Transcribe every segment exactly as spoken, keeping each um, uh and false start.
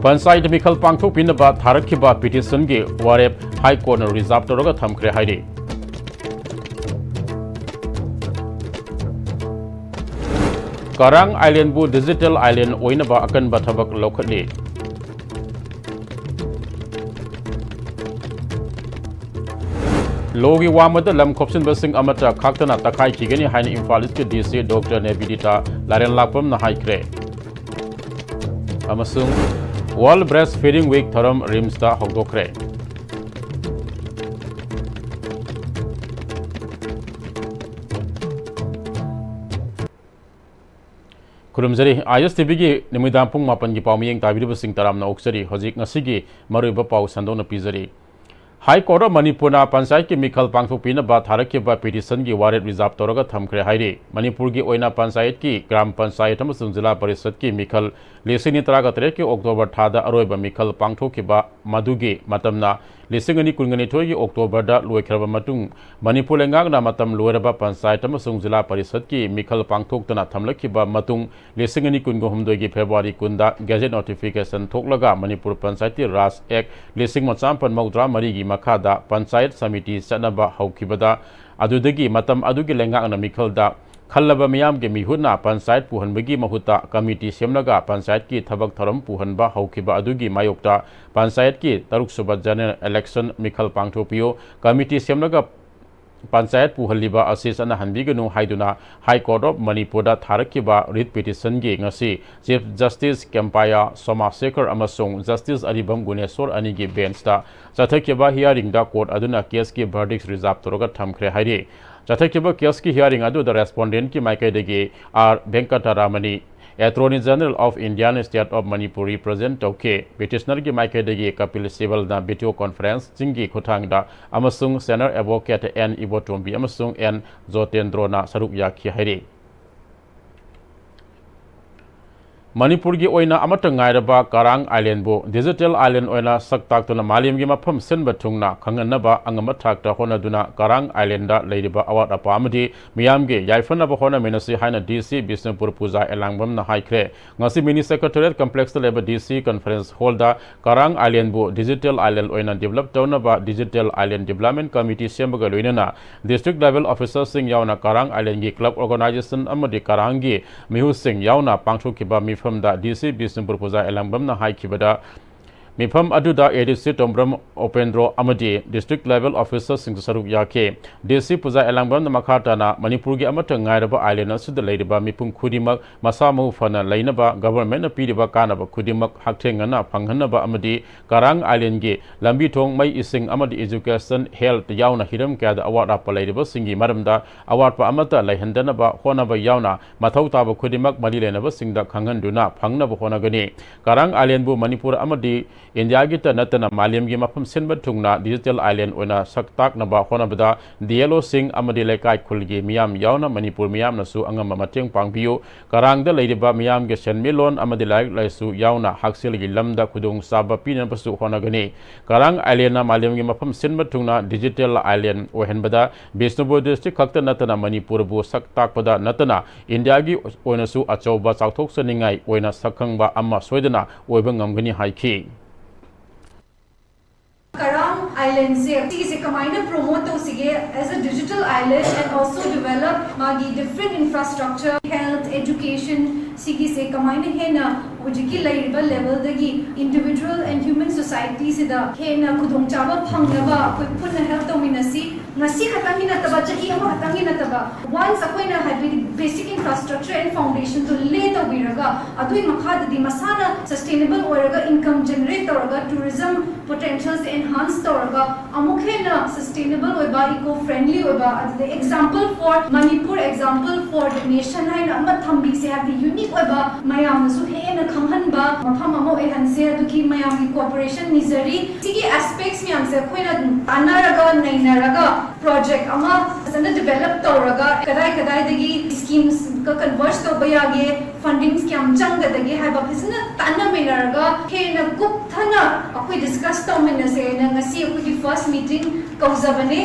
ꯄꯟꯆꯥꯌꯠ ꯃꯤꯈꯜ ꯄꯥꯡꯊꯣꯛꯄꯤꯅꯕ ꯊꯥꯔꯛꯈꯤꯕ ꯄꯤꯇꯤꯁꯟꯒꯤ ꯋꯥꯔꯦꯞ ꯍꯥꯏ ꯀꯣꯔꯠꯅ ꯔꯤꯖꯥꯔꯚ ꯇꯧꯔꯒ ꯊꯝꯈ꯭ꯔꯦ ꯍꯥꯏꯔꯤ꯫ ꯀꯔꯥꯡ ꯑꯥꯏꯂꯦꯟꯕꯨ ꯗꯤꯖꯤꯇꯦꯜ ꯑꯥꯏꯂꯦꯟ ꯑꯣꯏꯅꯕ ꯑꯀꯟꯕ ꯊꯕꯛ ꯂꯧꯈꯠꯂꯤ꯫ ꯂꯣꯒꯤ ꯋꯥꯡꯃꯗ ꯂꯝ ꯈꯣꯞꯆꯤꯟꯕꯁꯤꯡ ꯑꯃꯠꯇ ꯈꯥꯛꯇꯅ ꯇꯛꯈꯥꯏꯈꯤꯒꯅꯤ ꯍꯥꯏꯅ ꯏꯝꯐꯥꯜ ꯏꯁꯀꯤ ꯗꯤ ꯁꯤ ꯗꯣꯛꯇꯔ ꯅꯦꯕꯤꯗꯤꯇꯥ ꯂꯥꯏꯔꯦꯟꯂꯥꯛꯄꯝꯅ ꯍꯥꯏꯈ꯭ꯔꯦ꯫ ꯑꯃꯁꯨꯡ World Breastfeeding Week ꯊꯧꯔꯝ ꯔꯤꯝꯁꯇ ꯍꯧꯗꯣꯛꯈ꯭ꯔꯦ꯫ ꯈꯨꯔꯨꯝꯖꯔꯤ꯫ ꯑꯥꯏ ꯑꯦꯁ ꯇꯤ ꯚꯤꯒꯤ ꯅꯨꯃꯤꯗꯥꯡ ꯄꯨꯡ ꯃꯥꯄꯟꯒꯤ ꯄꯥꯎ ꯃꯤꯠꯌꯦꯡ ꯇꯥꯕꯤꯔꯤꯕꯁꯤꯡ ꯇꯔꯥꯝꯅ ꯑꯣꯛꯆꯔꯤ꯫ ꯍꯧꯖꯤꯛ ꯉꯁꯤꯒꯤ ꯃꯔꯨꯑꯣꯏꯕ ꯄꯥꯎ ꯁꯟꯗꯣꯛꯅ ꯄꯤꯖꯔꯤ꯫ ꯍꯥꯏ ꯀꯣꯔꯠ ꯑꯣꯐ ꯃꯅꯤꯄꯨꯔꯅ ꯄꯟꯆꯥꯌꯠꯀꯤ ꯃꯤꯈꯜ ꯄꯥꯡꯊꯣꯛꯄꯤꯅꯕ ꯊꯥꯔꯛꯈꯤꯕ ꯄꯤꯇꯤꯁꯟꯒꯤ ꯋꯥꯔꯦꯞ ꯔꯤꯖꯥꯔꯚ ꯇꯧꯔꯒ ꯊꯝꯈ꯭ꯔꯦ ꯍꯥꯏꯔꯤ꯫ ꯃꯅꯤꯄꯨꯔꯒꯤ ꯑꯣꯏꯅ ꯄꯟꯆꯥꯌꯠꯀꯤ, ꯒ꯭ꯔꯥꯝ ꯄꯟꯆꯥꯌꯠ ꯑꯃꯁꯨꯡ ꯖꯤꯂꯥ ꯄꯔꯤꯁꯠꯀꯤ ꯃꯤꯈꯜ ꯂꯤꯁꯤꯡ ꯑꯅꯤ ꯇꯔꯥꯒ ꯇꯔꯦꯠꯀꯤ ꯑꯣꯛꯇꯣꯕꯔ ꯊꯥꯗ ꯑꯔꯣꯏꯕ ꯃꯤꯈꯜ ꯄꯥꯡꯊꯣꯛꯈꯤꯕ ꯃꯗꯨꯒꯤ ꯃꯇꯝꯅ ꯂꯤꯁꯤꯡ ꯑꯅꯤ ꯀꯨꯟꯒ ꯅꯤꯊꯣꯏꯒꯤ ꯑꯣꯛꯇꯣꯕꯔꯗ ꯂꯣꯏꯈ꯭ꯔꯕ ꯃꯇꯨꯡ, ꯃꯅꯤꯄꯨꯔ ꯂꯩꯉꯥꯛꯅ ꯃꯇꯝ ꯂꯣꯏꯔꯕ ꯄꯟꯆꯥꯌꯠ ꯑꯃꯁꯨꯡ ꯖꯤꯂꯥ ꯄꯔꯤꯁꯠꯀꯤ ꯃꯤꯈꯜ ꯄꯥꯡꯊꯣꯛꯇꯅ ꯊꯝꯂꯛꯈꯤꯕ ꯃꯇꯨꯡ, ꯂꯤꯁꯤꯡ ꯑꯅꯤ ꯀꯨꯟꯒ ꯍꯨꯝꯗꯣꯏꯒꯤ ꯐꯦꯕ꯭ꯔꯨꯋꯥꯔꯤ ꯀꯨꯟꯗ ꯒꯦꯖꯦꯠ ꯅꯣꯇꯤꯐꯤꯀꯦꯁꯟ ꯊꯣꯛꯂꯒ ꯃꯅꯤꯄꯨꯔ ꯄꯟꯆꯥꯌꯇꯤ ꯔꯥꯖ ꯑꯦꯛ ꯂꯤꯁꯤꯡ ꯑꯃ ꯆꯥꯃꯥꯄꯟ ꯃꯧꯗ꯭ꯔꯥ ꯃꯔꯤꯒꯤ ꯃꯈꯥꯗ ꯄꯟꯆꯥꯌꯠ ꯁꯃꯤꯇꯤ ꯆꯠꯅꯕ ꯍꯧꯈꯤꯕꯗ, ꯑꯗꯨꯗꯒꯤ ꯃꯇꯝ ꯑꯗꯨꯒꯤ ꯂꯩꯉꯥꯛꯅ ꯃꯤꯈꯜꯗ ꯈꯜꯂꯕ ꯃꯤꯌꯥꯝꯒꯤ ꯃꯤꯍꯨꯠꯅ ꯄꯟꯆꯥꯌꯠ ꯄꯨꯍꯟꯕꯒꯤ ꯃꯍꯨꯠꯇ ꯀꯃꯤꯇꯤ ꯁꯦꯝꯂꯒ ꯄꯟꯆꯥꯌꯠꯀꯤ ꯊꯕꯛ ꯊꯧꯔꯝ ꯄꯨꯍꯟꯕ ꯍꯧꯈꯤꯕ ꯑꯗꯨꯒꯤ ꯃꯥꯌꯣꯛꯇ ꯄꯟꯆꯥꯌꯠꯀꯤ ꯇꯔꯨꯛꯁꯨꯕ ꯖꯦꯅꯔꯦꯜ ꯏꯂꯦꯛꯁꯟ ꯃꯤꯈꯜ ꯄꯥꯡꯊꯣꯛꯄꯤꯌꯨ, ꯀꯃꯤꯇꯤ ꯁꯦꯝꯂꯒ ꯄꯟꯆꯥꯌꯠ ꯄꯨꯍꯜꯂꯤꯕ ꯑꯁꯤ ꯆꯠꯅꯍꯟꯕꯤꯒꯅꯨ ꯍꯥꯏꯗꯨꯅ ꯍꯥꯏ ꯀꯣꯔꯠ ꯑꯣꯐ ꯃꯅꯤꯄꯨꯔꯗ ꯊꯥꯔꯛꯈꯤꯕ ꯔꯤꯠ ꯄꯤꯇꯤꯁꯟꯒꯤ ꯉꯁꯤ ꯆꯤꯐ ꯖꯁꯇꯤꯁ ꯀꯦꯝꯄꯥꯌꯥ ꯁꯣꯃꯥꯁꯦꯈꯔ ꯑꯃꯁꯨꯡ ꯖꯁꯇꯤꯁ ꯑꯔꯤꯕꯝ ꯒꯨꯅꯦꯁꯣꯔ ꯑꯅꯤꯒꯤ ꯕꯦꯟꯆꯇ ꯆꯠꯊꯈꯤꯕ ꯍꯤꯌꯥꯔꯤꯡꯗ ꯀꯣꯔꯠ ꯑꯗꯨꯅ ꯀꯦꯁꯀꯤ ꯚꯔꯗꯤꯛ ꯔꯤꯖꯥꯔꯚ ꯇꯧꯔꯒ ꯊꯝꯈ꯭ꯔꯦ ꯍꯥꯏꯔꯤ꯫ ꯆꯠꯊꯈꯤꯕ ꯀꯦꯁꯀꯤ ꯍꯤꯌꯥꯔꯤꯡ ꯑꯗꯨꯗ ꯔꯦꯁꯄꯣꯟꯗꯦꯟꯠꯀꯤ ꯃꯥꯏꯀꯩꯗꯒꯤ R ꯚꯦꯡꯀꯇꯔꯥꯃꯅꯤ, Attorney General of India and State of Manipur represent ꯇꯧꯈꯤ꯫ ꯄꯤꯇꯤꯁꯅꯔꯒꯤ ꯃꯥꯏꯀꯩꯗꯒꯤ ꯀꯄꯤꯜ ꯁꯤꯕꯜꯅ ꯚꯤꯗꯤꯑꯣ ꯀꯣꯟꯐꯔꯦꯟꯁꯤꯡꯒꯤ ꯈꯨꯠꯊꯥꯡꯗ ꯑꯃꯁꯨꯡ ꯁꯦꯅꯤꯌꯔ ꯑꯦꯗꯚꯣꯀꯦꯠ ꯑꯦꯟ ꯏꯕꯣꯇꯣꯝꯕꯤ ꯑꯃꯁꯨꯡ ꯑꯦꯟ ꯖꯣꯇꯦꯟꯗ꯭ꯔꯣꯅ ꯁꯔꯨꯛ ꯌꯥꯈꯤ ꯍꯥꯏꯔꯤ꯫ ꯃꯅꯤꯄꯨꯔꯒꯤ ꯑꯣꯏꯅ ꯑꯃꯠꯇ ꯉꯥꯏꯔꯕ ꯀꯔꯥꯡ ꯑꯥꯏꯂꯦꯟꯕꯨ ꯗꯤꯖꯤꯇꯦꯜ ꯑꯥꯏꯂꯦꯟ ꯑꯣꯏꯅ ꯁꯛ ꯇꯥꯛꯇꯨꯅ ꯃꯥꯂꯦꯝꯒꯤ ꯃꯐꯝ ꯁꯤꯟꯕ ꯊꯨꯡꯅ ꯈꯪꯍꯟꯅꯕ ꯑꯉꯝꯕ ꯊꯥꯛꯇ ꯍꯣꯠꯅꯗꯨꯅ ꯀꯔꯥꯡ ꯑꯥꯏꯂꯦꯟꯗ ꯂꯩꯔꯤꯕ ꯑꯋꯥꯠ ꯑꯄꯥ ꯑꯃꯗꯤ ꯃꯤꯌꯥꯝꯒꯤ ꯌꯥꯏꯐꯅꯕ ꯍꯣꯠꯅꯃꯤꯟꯅꯁꯤ ꯍꯥꯏꯅ ꯗꯤ ꯁꯤ ꯕꯤꯁꯅꯨꯄꯨꯔ ꯄꯨꯖꯥ ꯑꯦꯂꯥꯡꯕꯝꯅ ꯍꯥꯏꯈ꯭ꯔꯦ꯫ ꯉꯁꯤ ꯃꯤꯅꯤ ꯁꯦꯀ꯭ꯔꯦꯇꯦꯔꯤꯌꯦꯠ ꯀꯝꯄ꯭ꯂꯦꯛꯁꯇ ꯂꯩꯕ ꯗꯤ ꯁꯤ ꯀꯟꯐꯔꯦꯟꯁ ꯍꯣꯜꯗ ꯀꯔꯥꯡ ꯑꯥꯏꯂꯦꯟꯕꯨ ꯗꯤꯖꯤꯇꯦꯜ ꯑꯥꯏꯂꯦꯟ ꯑꯣꯏꯅ ꯗꯤꯕꯦꯂꯞ ꯇꯧꯅꯕ ꯗꯤꯖꯤꯇꯦꯜ ꯑꯥꯏꯂꯦꯟ ꯗꯤꯕꯦꯂꯞꯃꯦꯟ ꯀꯃꯤꯇꯤ ꯁꯦꯝꯕꯒ ꯂꯣꯏꯅꯅ ꯗꯤꯁꯇ꯭ꯔꯤꯛ ꯂꯦꯚꯦꯜ ꯑꯣꯐꯤꯁꯔꯁꯤꯡ ꯌꯥꯎꯅ ꯀꯔꯥꯡ ꯑꯥꯏꯂꯦꯟꯒꯤ ꯀ꯭ꯂꯕ ꯑꯣꯔꯒꯅꯥꯏꯖꯦꯁꯟ ꯑꯃꯗꯤ ꯀꯔꯥꯡꯒꯤ ꯃꯤꯍꯨꯠꯁꯤꯡ ꯌꯥꯎꯅ ꯄꯥꯡꯊꯣꯛꯈꯤꯕ ꯃꯤꯐꯝꯗ ꯗꯤ ꯁꯤ ꯕꯤꯁꯅꯨꯄꯨꯔ ꯄꯨꯖꯥ ꯑꯦꯂꯥꯡꯕꯝꯅ ꯍꯥꯏꯈꯤꯕꯗ, ꯃꯤꯐꯝ ꯑꯗꯨꯗ ꯑꯦ ꯗꯤ ꯁꯤ ꯇꯣꯝꯕ꯭ꯔꯝ ꯎꯄꯦꯟꯗ꯭ꯔꯣ ꯑꯃꯗꯤ ꯗꯤꯁꯇ꯭ꯔꯤꯛ ꯂꯦꯚꯦꯜ ꯑꯣꯐꯤꯁꯔꯁꯤꯡꯁꯨ ꯁꯔꯨꯛ ꯌꯥꯈꯤ꯫ ꯗꯤ ꯁꯤ ꯄꯨꯖꯥ ꯑꯦꯂꯥꯡꯕꯝꯅ ꯃꯈꯥ ꯇꯥꯅ ꯃꯅꯤꯄꯨꯔꯒꯤ ꯑꯃꯠꯇ ꯉꯥꯏꯔꯕ ꯑꯥꯏꯂꯦꯟ ꯑꯁꯤꯗ ꯂꯩꯔꯤꯕ ꯃꯤꯄꯨꯝ ꯈꯨꯗꯤꯡꯃꯛ ꯃꯁꯥ ꯃꯎ ꯐꯅ ꯂꯩꯅꯕ, ꯒꯚꯔꯟꯃꯦꯟꯠꯅ ꯄꯤꯔꯤꯕ ꯀꯥꯟꯅꯕ ꯈꯨꯗꯤꯡꯃꯛ ꯍꯛꯊꯦꯡꯅꯅ ꯐꯪꯍꯟꯅꯕ ꯑꯃꯗꯤ ꯀꯔꯥꯡ ꯑꯥꯏꯂꯦꯟꯒꯤ ꯂꯝꯕꯤ ꯊꯣꯡ, ꯃꯩ ꯏꯁꯤꯡ ꯑꯃꯗꯤ ꯏꯖꯨꯀꯦꯁꯟ, ꯍꯦꯜꯊ ꯌꯥꯎꯅ ꯍꯤꯔꯝ ꯀꯌꯥꯗ ꯑꯋꯥꯠ ꯑꯄꯥ ꯂꯩꯔꯤꯕꯁꯤꯡꯒꯤ ꯃꯔꯝꯗ ꯑꯋꯥꯠꯄ ꯑꯃꯠꯇ ꯂꯩꯍꯟꯗꯅꯕ ꯍꯣꯠꯅꯕ ꯌꯥꯎꯅ ꯃꯊꯧ ꯇꯥꯕ ꯈꯨꯗꯤꯡꯃꯛ ꯃꯔꯤ ꯂꯩꯅꯕꯁꯤꯡꯗ ꯈꯪꯍꯟꯗꯨꯅ ꯐꯪꯅꯕ ꯍꯣꯠꯅꯒꯅꯤ꯫ ꯀꯔꯥꯡ ꯑꯥꯏꯂꯦꯟꯕꯨ ꯃꯅꯤꯄꯨꯔ ꯑꯃꯗꯤ ꯏꯟꯗꯤꯌꯥꯒꯤꯇ ꯅꯠꯇꯅ ꯃꯥꯂꯦꯝꯒꯤ ꯃꯐꯝ ꯁꯤꯟꯕ ꯊꯨꯡꯅ ꯗꯤꯖꯤꯇꯦꯜ ꯑꯥꯏꯂꯦꯟ ꯑꯣꯏꯅ ꯁꯛ ꯇꯥꯛꯅꯕ ꯍꯣꯠꯅꯕꯗ ꯗꯤ ꯑꯦꯜ ꯑꯣꯁꯤꯡ ꯑꯃꯗꯤ ꯂꯩꯀꯥꯏ ꯈꯨꯜꯒꯤ ꯃꯤꯌꯥꯝ ꯌꯥꯎꯅ ꯃꯅꯤꯄꯨꯔ ꯃꯤꯌꯥꯝꯅꯁꯨ ꯑꯉꯝꯕ ꯃꯇꯦꯡ ꯄꯥꯡꯕꯤꯌꯨ꯫ ꯀꯔꯥꯡꯗ ꯂꯩꯔꯤꯕ ꯃꯤꯌꯥꯝꯒꯤ ꯁꯦꯟꯃꯤꯠꯂꯣꯟ ꯑꯃꯗꯤ ꯂꯥꯏꯔꯤꯛ ꯂꯥꯏꯁꯨ ꯌꯥꯎꯅ ꯍꯛꯁꯦꯜꯒꯤ ꯂꯝꯗ ꯈꯨꯗꯣꯡꯆꯥꯕ ꯄꯤꯅꯕꯁꯨ ꯍꯣꯠꯅꯒꯅꯤ꯫ ꯀꯔꯥꯡ ꯑꯥꯏꯂꯦꯟꯅ ꯃꯥꯂꯦꯝꯒꯤ ꯃꯐꯝ ꯁꯤꯟꯕ ꯊꯨꯡꯅ ꯗꯤꯖꯤꯇꯦꯜ ꯑꯥꯏꯂꯦꯟ ꯑꯣꯏꯍꯟꯕꯗ ꯕꯤꯁꯅꯨꯄꯨꯔ ꯗꯤꯁꯇ꯭ꯔꯤꯛ ꯈꯛꯇ ꯅꯠꯇꯅ ꯃꯅꯤꯄꯨꯔꯕꯨ ꯁꯛ ꯇꯥꯛꯄꯗ ꯅꯠꯇꯅ ꯏꯟꯗꯤꯌꯥꯒꯤ ꯑꯣꯏꯅꯁꯨ ꯑꯆꯧꯕ ꯆꯥꯎꯊꯣꯛꯆꯅꯤꯡꯉꯥꯏ ꯑꯣꯏꯅ ꯁꯛꯈꯪꯕ ꯑꯃ ꯁꯣꯏꯗꯅ ꯑꯣꯏꯕ ꯉꯝꯒꯅꯤ ꯍꯥꯏꯈꯤ꯫ ꯀꯔꯥꯡ ꯑꯥꯏꯂꯦꯟꯁꯦ ꯁꯤꯒꯤꯁꯦ ꯀꯃꯥꯏꯅ ꯄ꯭ꯔꯣꯃꯣꯠ ꯇꯧꯁꯤꯒꯦ as a digital island and also develop ꯃꯥꯒꯤ different infrastructure, health, education ꯁꯤꯒꯤꯁꯦ ꯀꯃꯥꯏꯅ ꯍꯦꯟꯅ ꯍꯧꯖꯤꯛꯀꯤ ꯂꯩꯔꯤꯕ ꯂꯦꯚꯦꯜꯗꯒꯤ individual and human society ꯁꯤꯗ ꯍꯦꯟꯅ ꯈꯨꯗꯣꯡꯆꯥꯕ ꯐꯪꯅꯕ ꯑꯩꯈꯣꯏ ꯄꯨꯟꯅ ꯍꯦꯜꯞ ꯇꯧꯃꯤꯟꯅꯁꯤ꯫ ꯉꯁꯤ ꯈꯛꯇꯪꯒꯤ ꯅꯠꯇꯕ, ꯆꯍꯤ ꯑꯃꯈꯛꯇꯪꯒꯤ ꯅꯠꯇꯕ, once ꯑꯩꯈꯣꯏꯅ ꯍꯥꯏꯕꯗꯤ basic infrastructure and foundation ꯗꯣ lay ꯇꯧꯕꯤꯔꯒ ꯑꯗꯨꯒꯤ ꯃꯈꯥꯗꯗꯤ ꯃꯁꯥꯅ sustainable ꯑꯣꯏꯔꯒ income generate ꯇꯧꯔꯒ tourism potential ꯁꯦ enhance ꯇꯧꯔꯒ ꯑꯃꯨꯛ ꯍꯦꯟꯅ sustainable ꯑꯣꯏꯕ, eco friendly ꯑꯣꯏꯕ, ꯑꯗꯨꯗ example for Manipur, example for the nation ꯍꯥꯏꯅ ꯑꯃ ꯊꯝꯕꯤꯁꯦ, ꯍꯥꯏꯕꯗꯤ unique ꯑꯣꯏꯕ ꯃꯌꯥꯝꯅꯁꯨ ꯍꯦꯟꯅ ꯈꯪꯍꯟꯕ ꯃꯐꯝ ꯑꯃ ꯑꯣꯏꯍꯟꯁꯦ꯫ ꯑꯗꯨꯒꯤ ꯃꯌꯥꯝꯒꯤ cooperation ꯅꯤꯖꯔꯤ꯫ ꯁꯤꯒꯤ aspects ꯃꯌꯥꯝꯁꯦ ꯑꯩꯈꯣꯏꯅ ꯇꯥꯟꯅꯔꯒ ꯅꯩꯅꯔꯒ project ꯑꯃ ꯐꯖꯅ develop ꯇꯧꯔꯒ ꯀꯗꯥꯏ ꯀꯗꯥꯏꯗꯒꯤ schemes ꯀ converge ꯇꯧꯕ ꯌꯥꯒꯦ, fundings ꯀꯌꯥꯝ ꯆꯪꯒꯗꯒꯦ ꯍꯥꯏꯕ ꯐꯖꯅ ꯇꯥꯟꯅꯃꯤꯟꯅꯔꯒ ꯍꯦꯟꯅ ꯀꯨꯞꯊꯅ ꯑꯩꯈꯣꯏ discuss ꯇꯧꯃꯤꯟꯅꯁꯦ ꯍꯥꯏꯅ ꯉꯁꯤ ꯑꯩꯈꯣꯏꯒꯤ first meeting ꯀꯧꯖꯕꯅꯦ꯫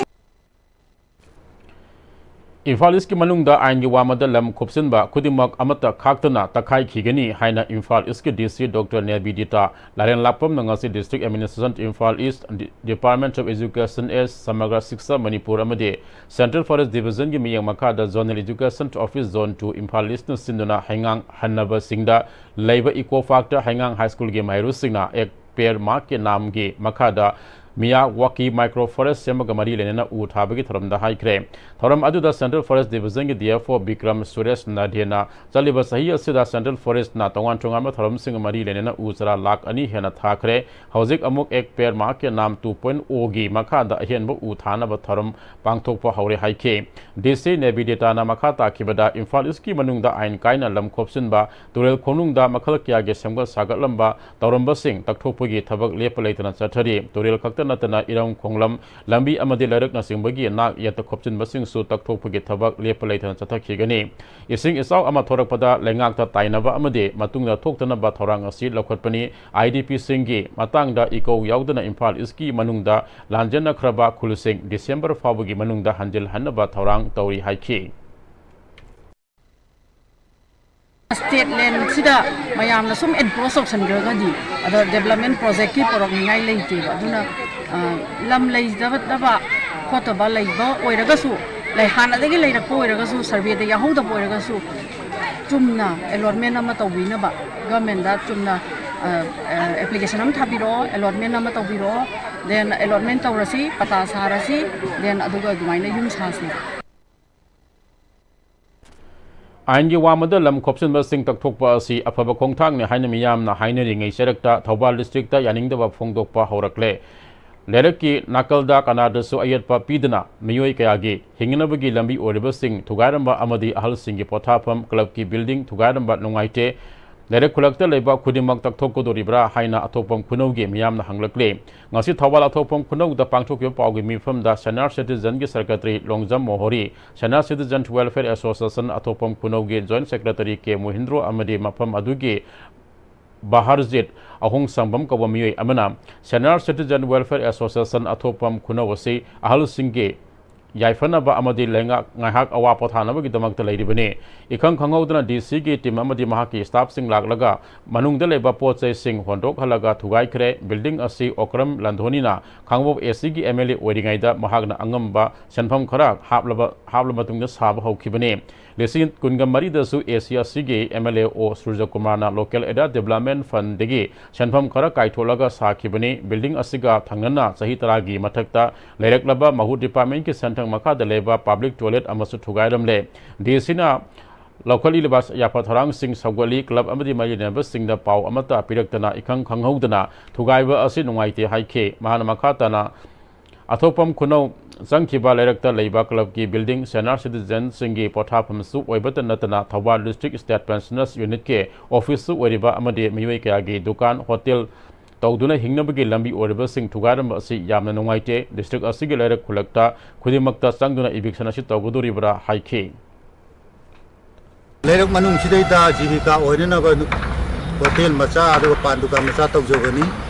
ꯏꯝꯐꯥꯜ ꯏꯁꯀꯤ ꯃꯅꯨꯡꯗ ꯑꯥꯏꯟꯒꯤ ꯋꯥꯃꯗ ꯂꯝ ꯈꯣꯞꯆꯤꯟꯕ ꯈꯨꯗꯤꯡꯃꯛ ꯑꯃꯠꯇ ꯈꯥꯛꯇꯅ ꯇꯛꯈꯥꯏꯈꯤꯒꯅꯤ ꯍꯥꯏꯅ ꯏꯝꯐꯥꯜ ꯏꯁꯀꯤ D C Doctor ꯅꯦꯕꯤꯗꯤꯇꯥ ꯂꯥꯏꯔꯦꯟ ꯂꯥꯛꯄꯝꯅ ꯉꯁꯤ District Administration, Imphal East, Department of Education, ꯑꯦꯁ ꯁꯃꯒ꯭ꯔ ꯁꯤꯛꯁꯥ ꯃꯅꯤꯄꯨꯔ ꯑꯃꯗꯤ Central Forest Division ꯒꯤ ꯃꯤꯠꯌꯦꯡ ꯃꯈꯥꯗ Zonal Education Office Zone two Imphal ꯏꯁꯅ ꯁꯤꯟꯗꯨꯅ ꯍꯩꯉꯥꯡ ꯍꯟꯅꯕꯁꯤꯡꯗ ꯂꯩꯕ Eco Park ꯇ ꯍꯩꯉꯥꯡ ꯍꯥꯏ ꯁ꯭ꯀꯨꯜꯒꯤ ꯃꯍꯩꯔꯣꯏꯁꯤꯡꯅ ꯑꯦꯛ ꯄꯦꯔ ꯃꯥ ꯀꯦ ꯅꯥꯝꯒꯤ ꯃꯈꯥꯗ ꯃꯤꯌꯥꯋꯥꯀꯤ micro forest ꯁꯦꯝꯕꯒ ꯃꯔꯤ ꯂꯩꯅꯅ ꯎ ꯊꯥꯕꯒꯤ ꯊꯧꯔꯝꯗ ꯍꯥꯏꯈ꯭ꯔꯦ꯫ ꯊꯧꯔꯝ ꯑꯗꯨꯗ Central Forest Division ꯒꯤ D F O Bikram Suresh ꯅꯥꯙꯦꯅ ꯆꯠꯂꯤꯕ ꯆꯍꯤ ꯑꯁꯤꯗ Central Forest ꯅ ꯇꯣꯉꯥꯟ ꯇꯣꯉꯥꯟꯕ ꯊꯧꯔꯝꯁꯤꯡꯒ ꯃꯔꯤ ꯂꯩꯅꯅ ꯎ ꯆꯥꯔꯥ ꯂꯥꯈ ꯑꯅꯤ ꯍꯦꯟꯅ ꯊꯥꯈ꯭ꯔꯦ꯫ ꯍꯧꯖꯤꯛ ꯑꯃꯨꯛ ꯑꯦꯛ ꯄꯦꯔ ꯃꯥ ꯀꯦ ꯅꯥꯝ two point O ꯒꯤ ꯃꯈꯥꯗ ꯑꯍꯦꯟꯕ ꯎ ꯊꯥꯅꯕ ꯊꯧꯔꯝ ꯄꯥꯡꯊꯣꯛꯄ ꯍꯧꯔꯦ ꯍꯥꯏꯈꯤ꯫ D C ꯅꯦꯕꯤꯗꯤꯇꯥꯅ ꯃꯈꯥ ꯇꯥꯈꯤꯕꯗ ꯏꯝꯐꯥꯜ ꯏꯁꯀꯤ ꯃꯅꯨꯡꯗ ꯑꯥꯏꯟ ꯀꯥꯏꯅ ꯂꯝ ꯈꯣꯞꯆꯤꯟꯕ, ꯇꯨꯔꯦꯜ ꯈꯣꯡꯅꯨꯡꯗ ꯃꯈꯜ ꯀꯌꯥꯒꯤ ꯁꯦꯝꯒꯠ ꯁꯥꯒꯠꯂꯝꯕ ꯇꯧꯔꯝꯕꯁꯤꯡ ꯇꯛꯊꯣꯛꯄꯒꯤ ꯊꯕꯛ ꯂꯦꯞꯄ ꯂꯩꯇꯅ ꯆꯠꯊꯔꯤ꯫ ꯇꯨꯔꯦꯜ ꯈꯛꯇ ꯅꯠꯇꯅ ꯏꯔꯝ ꯈꯣꯡꯂꯝ, ꯂꯝꯕꯤ ꯑꯃꯗꯤ ꯂꯩꯔꯛꯅꯆꯤꯡꯕꯒꯤ ꯅꯥꯛ ꯌꯦꯠꯇ ꯈꯣꯞꯆꯤꯟꯕꯁꯤꯡꯁꯨ ꯇꯛꯊꯣꯛꯄꯒꯤ ꯊꯕꯛ ꯂꯦꯞꯄ ꯂꯩꯇꯅ ꯆꯠꯊꯈꯤꯒꯅꯤ꯫ ꯏꯁꯤꯡ ꯏꯆꯥꯎ ꯑꯃ ꯊꯣꯔꯛꯄꯗ ꯂꯩꯉꯥꯛꯇ ꯇꯥꯏꯅꯕ ꯑꯃꯗꯤ ꯃꯇꯨꯡꯗ ꯊꯣꯛꯇꯅꯕ ꯊꯧꯔꯥꯡ ꯑꯁꯤ ꯂꯧꯈꯠꯄꯅꯤ꯫ I D P ꯁꯤꯡꯒꯤ ꯃꯇꯥꯡꯗ ꯏꯀꯧ ꯌꯥꯎꯗꯅ ꯏꯝꯐꯥꯜ ꯏꯁꯀꯤ ꯃꯅꯨꯡꯗ ꯂꯥꯟꯖꯦꯟꯅꯈ꯭ꯔꯕ ꯈꯨꯜꯁꯤꯡ December ꯐꯥꯎꯕꯒꯤ ꯃꯅꯨꯡꯗ ꯍꯟꯖꯤꯜꯍꯟꯅꯕ ꯊꯧꯔꯥꯡ ꯇꯧꯔꯤ ꯍꯥꯏꯈꯤ꯫ State land ꯁꯤꯗ ꯃꯌꯥꯝꯅ ꯁꯨꯝ encroach ꯇꯧꯁꯟꯈ꯭ꯔꯒꯗꯤ ꯑꯗ development project ꯀꯤ ꯄꯨꯔꯛꯅꯤꯡꯉꯥꯏ ꯂꯩꯇꯦꯕ꯫ ꯑꯗꯨꯅ, ꯑ, ꯂꯝ ꯂꯩꯖꯗꯕ ꯈꯣꯠꯇꯕ ꯂꯩꯕ ꯑꯣꯏꯔꯒꯁꯨ, ꯂꯩ-, ꯍꯥꯟꯅꯗꯒꯤ ꯂꯩꯔꯛꯄ ꯑꯣꯏꯔꯒꯁꯨ, survey ꯗ ꯌꯥꯎꯍꯧꯗꯕ ꯑꯣꯏꯔꯒꯁꯨ, ꯆꯨꯝꯅ allotment ꯑꯃ ꯇꯧꯕꯤꯅꯕ government ꯇ ꯆꯨꯝꯅ, ꯑ, ꯑ, application ꯑꯃ ꯊꯥꯕꯤꯔꯛꯑꯣ, allotment ꯑꯃ ꯇꯧꯕꯤꯔꯛꯑꯣ, then allotment ꯇꯧꯔꯁꯤ, ꯄꯇꯥ ꯁꯥꯔꯁꯤ, then ꯑꯗꯨꯒ ꯑꯗꯨꯃꯥꯏꯅ ꯌꯨꯝ ꯁꯥꯁꯤ꯫ ꯑꯥꯏꯟꯒꯤ ꯋꯥꯃꯗ ꯂꯝ ꯈꯣꯞꯆꯤꯟꯕꯁꯤꯡ ꯇꯛꯊꯣꯛꯄ ꯑꯁꯤ ꯑꯐꯕ ꯈꯣꯡꯊꯥꯡꯅꯤ ꯍꯥꯏꯅ ꯃꯤꯌꯥꯝꯅ ꯍꯥꯏꯅꯔꯤꯉꯩ ꯆꯔꯛꯇ ꯊꯧꯕꯥꯜ district ꯇ ꯌꯥꯅꯤꯡꯗꯕ ꯐꯣꯡꯗꯣꯛꯄ ꯍꯧꯔꯛꯂꯦ꯫ ꯂꯩꯔꯛꯀꯤ ꯅꯥꯀꯜꯗ ꯀꯅꯥꯗꯁꯨ ꯑꯌꯦꯠꯄ ꯄꯤꯗꯅ ꯃꯤꯑꯣꯏ ꯀꯌꯥꯒꯤ ꯍꯤꯡꯅꯅꯕꯒꯤ ꯂꯝꯕꯤ ꯑꯣꯏꯔꯤꯕꯁꯤꯡ ꯊꯨꯒꯥꯏꯔꯝꯕ ꯑꯃꯗꯤ ꯑꯍꯜꯁꯤꯡꯒꯤ ꯄꯣꯊꯥꯐꯝ club ꯀꯤ building ꯊꯨꯒꯥꯏꯔꯝꯕ ꯅꯨꯡꯉꯥꯏꯇꯦ꯫ ꯂꯩꯔꯛ ꯈꯨꯜꯂꯛꯇ ꯂꯩꯕ ꯈꯨꯗꯤꯡꯃꯛ ꯇꯛꯊꯣꯛꯀꯗꯣꯔꯤꯕ꯭ꯔꯥ ꯍꯥꯏꯅ ꯑꯊꯣꯛꯄꯝ ꯈꯨꯅꯧꯒꯤ ꯃꯤꯌꯥꯝꯅ ꯍꯪꯂꯛꯂꯤ꯫ ꯉꯁꯤ ꯊꯧꯕꯥꯜ ꯑꯊꯣꯛꯄꯝ ꯈꯨꯅꯧꯗ ꯄꯥꯡꯊꯣꯛꯈꯤꯕ ꯄꯥꯎꯒꯤ ꯃꯤꯐꯝꯗ Senior Citizenꯒꯤ Secretary Longjam ꯃꯣꯍꯣꯔꯤ, Senior Citizen Welfare Association ꯑꯊꯣꯛꯄꯝ ꯈꯨꯅꯧꯒꯤ Joint Secretary ꯀꯦ ꯃꯣꯍꯤꯟꯗ꯭ꯔꯣ ꯑꯃꯗꯤ ꯃꯐꯝ ꯑꯗꯨꯒꯤ ꯕꯍꯥꯔꯖꯤꯠ ꯑꯍꯣꯡꯁꯪꯕꯝ ꯀꯧꯕ ꯃꯤꯑꯣꯏ ꯑꯃꯅ Senior Citizen Welfare Association ꯑꯊꯣꯛꯄꯝ ꯈꯨꯅꯧ ꯑꯁꯤ ꯑꯍꯜꯁꯤꯡꯒꯤ ꯌꯥꯏꯐꯅꯕ ꯑꯃꯗꯤ ꯂꯩꯉꯥꯛ ꯉꯥꯏꯍꯥꯛ ꯑꯋꯥ ꯄꯣꯊꯥꯅꯕꯒꯤꯗꯃꯛꯇ ꯂꯩꯔꯤꯕꯅꯤ꯫ ꯏꯈꯪ ꯈꯪꯍꯧꯗꯅ ꯗꯤ ꯁꯤꯒꯤ ꯇꯤꯝ ꯑꯃꯗꯤ ꯃꯍꯥꯛꯀꯤ ꯁ꯭ꯇꯥꯐꯁꯤꯡ ꯂꯥꯛꯂꯒ ꯃꯅꯨꯡꯗ ꯂꯩꯕ ꯄꯣꯠ ꯆꯩꯁꯤꯡ ꯍꯣꯟꯗꯣꯛꯍꯜꯂꯒ ꯊꯨꯒꯥꯏꯈ꯭ꯔꯦ꯫ ꯕꯤꯜꯗꯤꯡ ꯑꯁꯤ ꯑꯣꯀ꯭ꯔꯝ ꯂꯥꯟꯙꯣꯅꯤꯅ ꯈꯥꯡꯉꯕꯣꯛ ꯑꯦ ꯁꯤꯒꯤ ꯑꯦꯝ ꯑꯦꯜ ꯑꯦ ꯑꯣꯏꯔꯤꯉꯩꯗ ꯃꯍꯥꯛꯅ ꯑꯉꯝꯕ ꯁꯦꯟꯐꯝ ꯈꯔ ꯍꯥꯞꯂꯕ ꯍꯥꯞꯂꯕ ꯃꯇꯨꯡꯗ ꯁꯥꯕ ꯍꯧꯈꯤꯕꯅꯤ꯫ ꯂꯤꯁꯤꯡ ꯀꯨꯟꯒ ꯃꯔꯤꯗꯁꯨ ꯑꯦ ꯁꯤ ꯑꯁꯤꯒꯤ ꯑꯦꯝ ꯑꯦꯜ ꯑꯦ ꯑꯣ ꯁꯨꯔꯖꯀꯨꯃꯥꯔꯅ Local Area Development Fundꯗꯒꯤ ꯁꯦꯟꯐꯝ ꯈꯔ ꯀꯥꯏꯊꯣꯛꯂꯒ ꯁꯥꯈꯤꯕꯅꯤ꯫ ꯕꯤꯜꯗꯤꯡ ꯑꯁꯤꯒ ꯊꯪꯅꯅ ꯆꯍꯤ ꯇꯔꯥꯒꯤ ꯃꯊꯛꯇ ꯂꯩꯔꯛꯂꯕ ꯃꯍꯨꯠ ꯗꯤꯄꯥꯔꯠꯃꯦꯟꯒꯤ ꯁꯦꯟꯊꯪ ꯃꯈꯥꯗ ꯂꯩꯕ ꯄꯕ꯭ꯂꯤꯛ ꯇꯣꯏꯂꯦꯠ ꯑꯃꯁꯨ ꯊꯨꯒꯥꯏꯔꯝꯂꯦ꯫ ꯗꯤ ꯁꯤꯅ ꯂꯧꯈꯠꯂꯤꯕ ꯌꯥꯐ ꯊꯧꯔꯥꯡꯁꯤꯡ ꯁꯧꯒꯠꯂꯤ꯫ ꯀ꯭ꯂꯕ ꯑꯃꯗꯤ ꯃꯔꯤ ꯂꯩꯅꯕꯁꯤꯡꯗ ꯄꯥꯎ ꯑꯃꯠꯇ ꯄꯤꯔꯛꯇꯅ ꯏꯈꯪ ꯈꯪꯍꯧꯗꯅ ꯊꯨꯒꯥꯏꯕ ꯑꯁꯤ ꯅꯨꯡꯉꯥꯏꯇꯦ ꯍꯥꯏꯈꯤ꯫ ꯃꯍꯥꯛꯅ ꯃꯈꯥ ꯇꯥꯅ ꯑꯊꯣꯛꯄꯝ ꯈꯨꯅꯧ ꯆꯪꯈꯤꯕ ꯂꯩꯔꯛꯇ ꯂꯩꯕ ꯀ꯭ꯂꯕꯀꯤ ꯕꯤꯜꯗꯤꯡ Senior Citizenꯁꯤꯡꯒꯤ ꯄꯣꯊꯥꯐꯝꯁꯨ ꯑꯣꯏꯕꯇ ꯅꯠꯇꯅ ꯊꯧꯕꯥꯜ District State Pensioners Unitꯀꯤ ꯑꯣꯐꯤꯁꯁꯨ ꯑꯣꯏꯔꯤꯕ ꯑꯃꯗꯤ ꯃꯤꯑꯣꯏ ꯀꯌꯥꯒꯤ ꯗꯨꯀꯥꯟ, ꯍꯣꯇꯦꯜ ꯇꯧꯗꯨꯅ ꯍꯤꯡꯅꯕꯒꯤ ꯂꯝꯕꯤ ꯑꯣꯏꯔꯤꯕꯁꯤꯡ ꯊꯨꯒꯥꯏꯔꯝꯕ ꯑꯁꯤ ꯌꯥꯝꯅ ꯅꯨꯡꯉꯥꯏꯇꯦ꯫ District ꯑꯁꯤꯒꯤ ꯂꯩꯔꯛ ꯈꯨꯜꯂꯛꯇ ꯈꯨꯗꯤꯡꯃꯛꯇ ꯆꯪꯗꯨꯅ eviction ꯑꯁꯤ ꯇꯧꯒꯗꯣꯔꯤꯕ꯭ꯔꯥ ꯍꯥꯏꯈꯤ꯫ ꯂꯩꯔꯛ ꯃꯅꯨꯡꯁꯤꯗꯩꯗ ꯖꯤꯕꯤꯀꯥ ꯑꯣꯏꯅꯅꯕ ꯍꯣꯇꯦꯜ ꯃꯆꯥ ꯑꯗꯨꯒ ꯄꯥꯟ ꯗꯨꯀꯥꯟ ꯃꯆꯥ ꯇꯧꯖꯕꯅꯤ꯫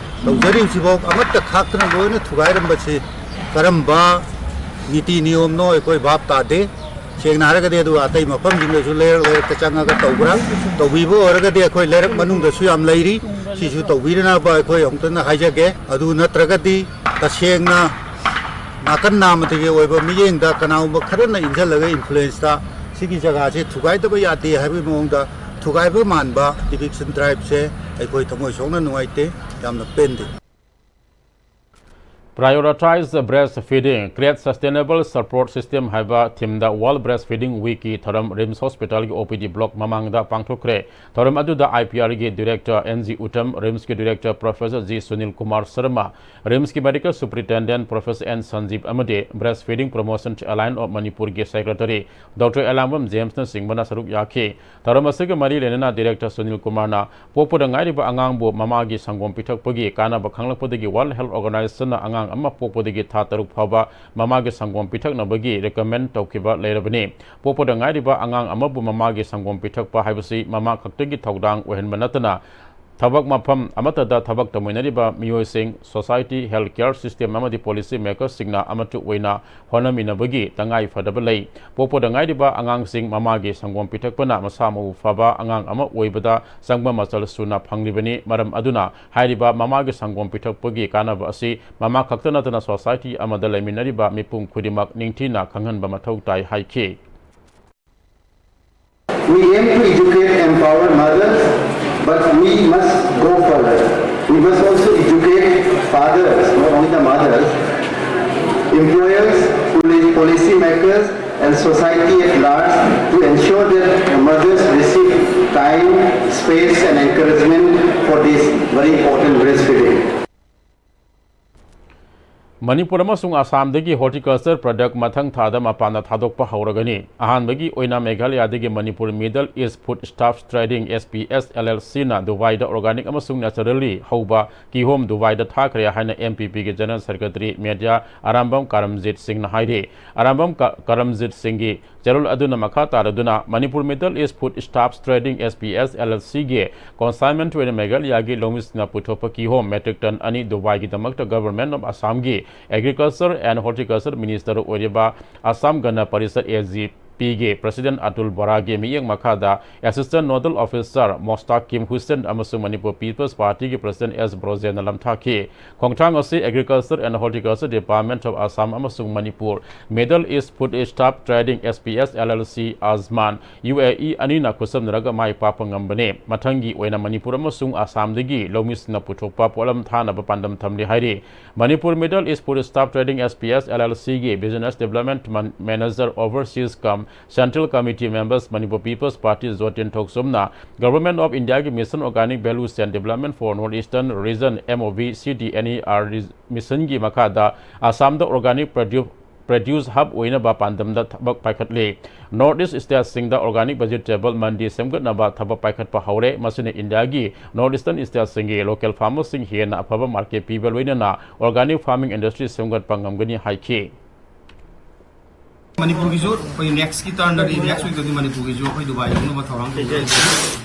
ꯇꯧꯖꯔꯤꯕꯁꯤꯐꯥꯎ ꯑꯃꯠꯇ ꯈꯥꯛꯇꯅ ꯂꯣꯏꯅ ꯊꯨꯒꯥꯏꯔꯝꯕꯁꯤ ꯀꯔꯝꯕ ꯅꯤꯇꯤ ꯅꯤꯌꯣꯝꯅꯣ ꯑꯩꯈꯣꯏ ꯚꯥꯞ ꯇꯥꯗꯦ꯫ ꯁꯦꯡꯅ ꯍꯥꯏꯔꯒꯗꯤ ꯑꯗꯨꯒ ꯑꯇꯩ ꯃꯐꯝꯁꯤꯡꯗꯁꯨ ꯂꯩꯔꯛ ꯂꯩꯔꯛꯇ ꯆꯪꯉꯒ ꯇꯧꯕ꯭ꯔꯥ? ꯇꯧꯕꯤꯕ ꯑꯣꯏꯔꯒꯗꯤ ꯑꯩꯈꯣꯏ ꯂꯩꯔꯛ ꯃꯅꯨꯡꯗꯁꯨ ꯌꯥꯝ ꯂꯩꯔꯤ꯫ ꯁꯤꯁꯨ ꯇꯧꯕꯤꯗꯅꯕ ꯑꯩꯈꯣꯏ ꯑꯃꯨꯛꯇꯪ ꯍꯥꯏꯖꯒꯦ꯫ ꯑꯗꯨ ꯅꯠꯇ꯭ꯔꯒꯗꯤ ꯇꯁꯦꯡꯅ ꯅꯥꯀꯟ ꯅꯥꯝꯃꯗꯒꯤ ꯑꯣꯏꯕ ꯃꯤꯠꯌꯦꯡꯗ ꯀꯅꯥꯒꯨꯝꯕ ꯈꯔꯅ ꯏꯟꯁꯤꯜꯂꯒ influenceꯇ ꯁꯤꯒꯤ ꯖꯒꯥꯁꯦ ꯊꯨꯒꯥꯏꯗꯕ ꯌꯥꯗꯦ ꯍꯥꯏꯕꯒꯤ ꯃꯑꯣꯡꯗ ꯊꯨꯒꯥꯏꯕ ꯃꯥꯟꯕ eviction driveꯁꯦ ꯑꯩꯈꯣꯏ ꯊꯃꯣꯏ ꯁꯣꯛꯅ ꯅꯨꯡꯉꯥꯏꯇꯦ, ꯌꯥꯝꯅ ꯄꯦꯟꯗꯦ꯫ Prioritize Breastfeeding, Create Sustainable Support System ꯍꯥꯏꯕ ꯊꯤꯝꯗ World Breastfeeding Weekꯀꯤ ꯊꯧꯔꯝ ꯔꯤꯝꯁ ꯍꯣꯁꯄꯤꯇꯥꯜꯒꯤ ꯑꯣ ꯄꯤ ꯗꯤ ꯕ꯭ꯂꯣꯛ ꯃꯃꯥꯡꯗ ꯄꯥꯡꯊꯣꯛꯈ꯭ꯔꯦ꯫ ꯊꯧꯔꯝ ꯑꯗꯨꯗ ꯑꯥꯏ ꯄꯤ ꯑꯥꯔꯒꯤ ꯗꯤꯔꯦꯛꯇꯔ ꯑꯦꯟ ꯖꯤ ꯎꯇꯝ, ꯔꯤꯝꯁꯀꯤ director professor G Sunil Kumar Sharma, ꯔꯤꯝꯁꯀꯤ medical superintendent professor N Sanjeeb ꯑꯃꯗꯤ Breastfeeding Promotion Alliance of Manipurꯒꯤ ꯁꯦꯀ꯭ꯔꯦꯇꯔꯤ ꯗꯣꯛꯇꯔ ꯑꯦꯂꯥꯡꯕꯝ ꯖꯦꯝꯁꯅꯆꯤꯡꯕꯅ ꯁꯔꯨꯛ ꯌꯥꯈꯤ꯫ ꯊꯧꯔꯝ ꯑꯁꯤꯒ ꯃꯔꯤ ꯂꯩꯅꯅ ꯗꯤꯔꯦꯛꯇꯔ ꯁꯨꯅꯤꯜ ꯀꯨꯃꯥꯔꯅ ꯄꯣꯛꯄꯗ ꯉꯥꯏꯔꯤꯕ ꯑꯉꯥꯡꯕꯨ ꯃꯃꯥꯒꯤ ꯁꯪꯒꯣꯝ ꯄꯤꯊꯛꯄꯒꯤ ꯀꯥꯟꯅꯕ ꯈꯪꯂꯛꯄꯗꯒꯤ World Health Organizationꯅ ꯑꯉꯥꯡ ꯑꯃ ꯄꯣꯛꯄꯗꯒꯤ ꯊꯥ ꯇꯔꯨꯛ ꯐꯥꯎꯕ ꯃꯃꯥꯒꯤ ꯁꯪꯒꯣꯝ ꯄꯤꯊꯛꯅꯕꯒꯤ ꯔꯤꯀꯃꯦꯟ ꯇꯧꯈꯤꯕ ꯂꯩꯔꯕꯅꯤ꯫ ꯄꯣꯛꯄꯗ ꯉꯥꯏꯔꯤꯕ ꯑꯉꯥꯡ ꯑꯃꯕꯨ ꯃꯃꯥꯒꯤ ꯁꯪꯒꯣꯝ ꯄꯤꯊꯛꯄ ꯍꯥꯏꯕꯁꯤ ꯃꯃꯥ ꯈꯛꯇꯒꯤ ꯊꯧꯗꯥꯡ ꯑꯣꯏꯍꯟꯕ ꯅꯠꯇꯅ, ꯊꯕꯛ ꯃꯐꯝ ꯑꯃꯠꯇꯗ ꯊꯕꯛ ꯇꯧꯃꯤꯟꯅꯔꯤꯕ ꯃꯤꯑꯣꯏꯁꯤꯡ, ꯁꯣꯁꯥꯏꯇꯤ, ꯍꯦꯜꯊ ꯀꯦꯌꯔ ꯁꯤꯁꯇꯦꯝ ꯑꯃꯗꯤ ꯄꯣꯂꯤꯁꯤ ꯃꯦꯀꯔꯁꯤꯡꯅ ꯑꯃꯠꯇ ꯑꯣꯏꯅ ꯍꯣꯠꯅꯃꯤꯟꯅꯕꯒꯤ ꯇꯉꯥꯏ ꯐꯗꯕ ꯂꯩ꯫ ꯄꯣꯛꯄꯗ ꯉꯥꯏꯔꯤꯕ ꯑꯉꯥꯡꯁꯤꯡ ꯃꯃꯥꯒꯤ ꯁꯪꯒꯣꯝ ꯄꯤꯊꯛꯄꯅ ꯃꯁꯥ ꯃꯎ ꯐꯕ ꯑꯉꯥꯡ ꯑꯃ ꯑꯣꯏꯕꯗ ꯆꯪꯕ ꯃꯆꯜ ꯁꯨꯅ ꯐꯪꯂꯤꯕꯅꯤ꯫ ꯃꯔꯝ ꯑꯗꯨꯅ ꯍꯥꯏꯔꯤꯕ ꯃꯃꯥꯒꯤ ꯁꯪꯒꯣꯝ ꯄꯤꯊꯛꯄꯒꯤ ꯀꯥꯟꯅꯕ ꯑꯁꯤ ꯃꯃꯥ ꯈꯛꯇ ꯅꯠꯇꯅ ꯁꯣꯁꯥꯏꯇꯤ ꯑꯃꯗ ꯂꯩꯃꯤꯟꯅꯔꯤꯕ ꯃꯤꯄꯨꯝ ꯈꯨꯗꯤꯡꯃꯛ ꯅꯤꯡꯊꯤꯅ ꯈꯪꯍꯟꯕ ꯃꯊꯧ ꯇꯥꯏ ꯍꯥꯏꯈꯤ꯫ We aim to educate, empower mothers, but we must go further. We must also educate fathers, not only the mothers, employers, poli- policy makers, and society at large to ensure that mothers receive time, space, and encouragement for this very important breastfeeding. Manipur ꯑꯃꯁꯨꯡ ꯑꯁꯥꯝꯗꯒꯤ horticulture product ꯃꯊꯪ ꯊꯥꯗ ꯃꯄꯥꯟꯗ ꯊꯥꯗꯣꯛꯄ ꯍꯧꯔꯒꯅꯤ꯫ ꯑꯍꯥꯟꯕꯒꯤ ꯑꯣꯏꯅ ꯃꯦꯘꯥꯂꯌꯥꯗꯒꯤ Manipur middle east food stuff trading, S P S L L ꯁꯤꯅ ꯗꯨꯕꯥꯏꯗ ꯑꯣꯔꯒꯥꯅꯤꯛ ꯑꯃꯁꯨꯡ ꯅꯦꯆꯔꯦꯜꯂꯤ ꯍꯧꯕ ꯀꯤꯍꯣꯝ ꯗꯨꯕꯥꯏꯗ ꯊꯥꯈ꯭ꯔꯦ ꯍꯥꯏꯅ ꯑꯦꯝ ꯄꯤ ꯄꯤꯒꯤ general secretary media Arambam Karamjit ꯁꯤꯡꯅ ꯍꯥꯏꯔꯤ꯫ ꯑꯔꯥꯝꯕꯝ ꯀ- ꯀꯔꯝꯖꯤꯠ ꯁꯤꯡꯒꯤ ꯆꯦꯔꯣꯜ ꯑꯗꯨꯅ ꯃꯈꯥ ꯇꯥꯔꯗꯨꯅ Manipur middle east food stuff trading, S P S L L ꯁꯤꯒꯤ ꯀꯣꯟꯁꯥꯏꯟꯃꯦꯟꯠ ꯑꯣꯏꯅ ꯃꯦꯘꯥꯂꯌꯥꯒꯤ ꯂꯧꯃꯤꯁꯤꯡꯅ ꯄꯨꯊꯣꯛꯄ ꯀꯤꯍꯣꯝ ꯃꯦꯇ꯭ꯔꯤꯛ ꯇꯟ ꯑꯅꯤ ꯗꯨꯕꯥꯏꯒꯤꯗꯃꯛꯇ Government of Assamꯒꯤ Agriculture and Horticulture Minister ꯑꯣꯏꯔꯤꯕ ꯑꯁꯥꯝ ꯒꯅ ꯄꯔꯤꯁꯠ ꯑꯦ ꯖꯤ ꯄꯤꯒꯦ꯫ President ꯑꯇꯨꯜ ꯕꯣꯔꯥꯒꯤ ꯃꯤꯠꯌꯦꯡ ꯃꯈꯥꯗ Assistant Nodal Officer ꯃꯣꯁꯇꯥꯀꯤꯝ ꯍꯨꯁꯦꯟ ꯑꯃꯁꯨꯡ ꯃꯅꯤꯄꯨꯔ People's Partyꯒꯤ President ꯑꯦꯁ ꯕ꯭ꯔꯣꯖꯦꯟꯅ ꯂꯝꯊꯥꯈꯤ꯫ ꯈꯣꯡꯊꯥꯡ ꯑꯁꯤ Agriculture and Horticulture Department of Assam ꯑꯃꯁꯨꯡ Manipur Middle East Food Staff Trading S P S L L C ꯑꯖꯃꯥꯟ U A E ꯑꯅꯤꯅ ꯈꯨꯠꯁꯝꯅꯔꯒ ꯃꯥꯏ ꯄꯥꯛꯄ ꯉꯝꯕꯅꯤ꯫ ꯃꯊꯪꯒꯤ ꯑꯣꯏꯅ ꯃꯅꯤꯄꯨꯔ ꯑꯃꯁꯨꯡ ꯑꯁꯥꯝꯗꯒꯤ ꯂꯧꯃꯤꯁꯤꯡꯅ ꯄꯨꯊꯣꯛꯄ ꯄꯣꯠꯂꯝ ꯊꯥꯅꯕ ꯄꯥꯟꯗꯝ ꯊꯝꯂꯤ ꯍꯥꯏꯔꯤ꯫ Manipur Middle East Food Staff Trading S P S L L Cꯒꯤ Business Development Man-, Manager Overseas cum Central Committee Members Manipur People's Party ꯖꯣꯇꯤꯟ ꯊꯣꯛꯆꯣꯝꯅ Government of Indiaꯒꯤ Mission Organic Value Chain Development for North Eastern Region M O V C D N E R Missionꯒꯤ ꯃꯈꯥꯗ ꯑꯁꯥꯝꯗ organic produ-, produce hub ꯑꯣꯏꯅꯕ ꯄꯥꯟꯗꯝꯗ ꯊꯕꯛ ꯄꯥꯏꯈꯠꯂꯤ꯫ North East stateꯁꯤꯡꯗ organic vegetable ꯃꯟꯗꯤ ꯁꯦꯝꯒꯠꯅꯕ ꯊꯕꯛ ꯄꯥꯏꯈꯠꯄ ꯍꯧꯔꯦ꯫ ꯃꯁꯤꯅ ꯏꯟꯗꯤꯌꯥꯒꯤ North Eastern stateꯁꯤꯡꯒꯤ local farmerꯁꯤꯡ ꯍꯦꯟꯅ ꯑꯐꯕ market ꯄꯤꯕ ꯂꯣꯏꯅꯅ organic farming industry ꯁꯦꯝꯒꯠꯄ ꯉꯝꯒꯅꯤ ꯍꯥꯏꯈꯤ꯫ ꯃꯅꯤꯄꯨꯔꯒꯤꯁꯨ ꯑꯩꯈꯣꯏ next ꯀꯤ turn ꯗꯗꯤ, next week ꯇꯗꯤ ꯃꯅꯤꯄꯨꯔꯒꯤꯁꯨ ꯑꯩꯈꯣꯏ ꯗꯨꯕꯥꯏ ꯌꯧꯅꯕ ꯊꯧꯔꯥꯡ ꯇꯧꯖꯔꯤ꯫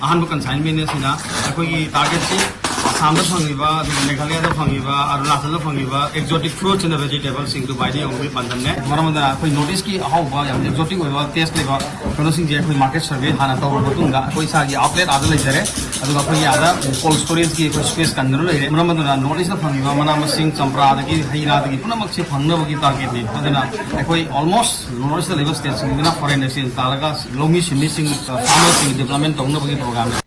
ꯑꯍꯥꯟꯕ consignment ꯁꯤꯅ ꯑꯩꯈꯣꯏꯒꯤ target ꯁꯤ ꯑꯁꯥꯝꯗ ꯐꯪꯉꯤꯕ, ꯑꯗꯨꯒ ꯃꯦꯘꯥꯂꯌꯥꯗ ꯐꯪꯉꯤꯕ, ꯑꯔꯨꯅꯥꯆꯜꯗ ꯐꯪꯉꯤꯕ exotic fruits and vegetable ꯁꯤꯡ ꯗꯨꯕꯥꯏꯗ ꯌꯧꯕꯒꯤ ꯄꯥꯟꯗꯝꯅꯦ꯫ ꯃꯔꯝ ꯑꯗꯨꯅ ꯑꯩꯈꯣꯏ North East ꯀꯤ ꯑꯍꯥꯎꯕ, ꯌꯥꯝ exotic ꯑꯣꯏꯕ, taste ꯂꯩꯕ ꯀꯩꯅꯣꯁꯤꯡꯁꯦ ꯑꯩꯈꯣꯏ market survey ꯍꯥꯟꯅ ꯇꯧꯔꯕ ꯃꯇꯨꯡꯗ, ꯑꯩꯈꯣꯏ ꯏꯁꯥꯒꯤ outlet ꯑꯥꯗ ꯂꯩꯖꯔꯦ, ꯑꯗꯨꯒ ꯑꯩꯈꯣꯏꯒꯤ ꯑꯥꯗ cold storage ꯀꯤ ꯑꯩꯈꯣꯏ space ꯀꯟꯗꯨꯅ ꯂꯩꯔꯦ꯫ ꯃꯔꯝ ꯑꯗꯨꯅ North East ꯇ ꯐꯪꯉꯤꯕ ꯃꯅꯥ ꯃꯁꯤꯡ, ꯆꯝꯄ꯭ꯔꯥꯗꯒꯤ, ꯍꯩ ꯔꯥꯗꯒꯤ ꯄꯨꯝꯅꯃꯛꯁꯦ ꯐꯪꯅꯕꯒꯤ target ꯅꯤ꯫ ꯑꯗꯨꯅ ꯑꯩꯈꯣꯏ almost North East ꯇ ꯂꯩꯕ state ꯁꯤꯡꯗꯨꯅ foreign ꯗ ꯆꯦꯟ ꯇꯥꯔꯒ ꯂꯧꯃꯤ ꯁꯤꯟꯃꯤꯁꯤꯡ, farmer ꯁꯤꯡ development ꯇꯧꯅꯕꯒꯤ program ꯅꯤ꯫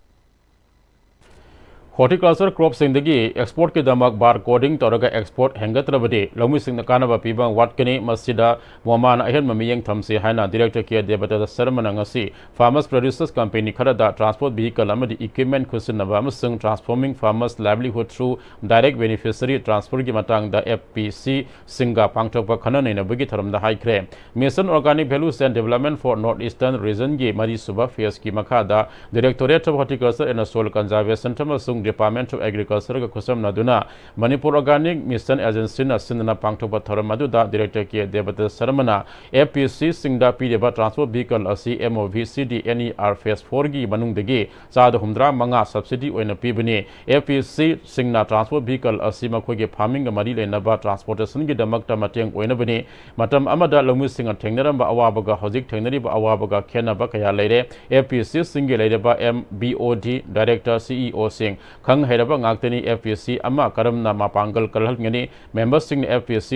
Horticulture crop ꯁꯤꯡꯗꯒꯤ export ꯀꯤꯗꯃꯛ bar coding ꯇꯧꯔꯒ export ꯍꯦꯟꯒꯠꯇ꯭ꯔꯕꯗꯤ ꯂꯧꯃꯤꯁꯤꯡꯗ ꯀꯥꯟꯅꯕ ꯄꯤꯕ ꯋꯥꯠꯀꯅꯤ꯫ ꯃꯁꯤꯗ ꯃꯣꯃꯥꯅ ꯑꯍꯦꯟꯕ ꯃꯤꯠꯌꯦꯡ ꯊꯝꯁꯤ ꯍꯥꯏꯅ Director ꯀꯦ ꯗꯦꯕꯗꯠꯇ ꯁꯔꯃꯅ ꯉꯁꯤ farmers producers company ꯈꯔꯗ transport vehicle ꯑꯃꯗꯤ equipment ꯈꯨꯠꯁꯤꯟꯅꯕ ꯑꯃꯁꯨꯡ Transforming Farmers Livelihood Through Direct Beneficiary Transfer ꯒꯤ ꯃꯇꯥꯡꯗ F P C ꯁꯤꯡꯒ ꯄꯥꯡꯊꯣꯛꯄ ꯈꯟꯅ ꯅꯩꯅꯕꯒꯤ ꯊꯧꯔꯝꯗ ꯍꯥꯏꯈ꯭ꯔꯦ꯫ Mission Organic Value Chain Development for North Eastern Region ꯒꯤ ꯃꯔꯤꯁꯨꯕ phase ꯀꯤ ꯃꯈꯥꯗ Directorate of Horticulture and Soil Conservation ꯑꯃꯁꯨꯡ Department of Agriculture-ꯒ ꯈꯨꯠꯁꯝꯅꯗꯨꯅ Manipur Organic Mission Agency-ꯅ ꯁꯤꯟꯗꯨꯅ ꯄꯥꯡꯊꯣꯛꯄ ꯊꯧꯔꯝ ꯑꯗꯨꯗ Director ꯀꯦ ꯗꯦꯕꯗꯠ ꯁꯔꯃꯅ F P C-ꯁꯤꯡꯗ ꯄꯤꯔꯤꯕ transport vehicle ꯑꯁꯤ M O V C D N E R Phase four-ꯒꯤ ꯃꯅꯨꯡꯗꯒꯤ ꯆꯥꯗ ꯍꯨꯝꯗ꯭ꯔꯥ ꯃꯉꯥ subsidy ꯑꯣꯏꯅ ꯄꯤꯕꯅꯤ꯫ F P C-ꯁꯤꯡꯅ transport vehicle ꯑꯁꯤ ꯃꯈꯣꯏꯒꯤ farming-ꯒ ꯃꯔꯤ ꯂꯩꯅꯕ transportation-ꯒꯤꯗꯃꯛꯇ ꯃꯇꯦꯡ ꯑꯣꯏꯅꯕꯅꯤ꯫ ꯃꯇꯝ ꯑꯃꯗ ꯂꯧꯃꯤꯁꯤꯡꯅ ꯊꯦꯡꯅꯔꯝꯕ ꯑꯋꯥꯕꯒ ꯍꯧꯖꯤꯛ ꯊꯦꯡꯅꯔꯤꯕ ꯑꯋꯥꯕꯒ ꯈꯦꯠꯅꯕ ꯀꯌꯥ ꯂꯩꯔꯦ꯫ F P C-ꯁꯤꯡꯒꯤ ꯂꯩꯔꯤꯕ M B O D Director, C E O-ꯁꯤꯡ ꯈꯪ ꯍꯩꯔꯕ ꯉꯥꯛꯇꯅꯤ꯫ F P C ꯑꯃ ꯀꯔꯝꯅ ꯃꯄꯥꯡꯒꯜ ꯀꯜꯍꯟꯒꯅꯤ? Member-ꯁꯤꯡꯅ F P C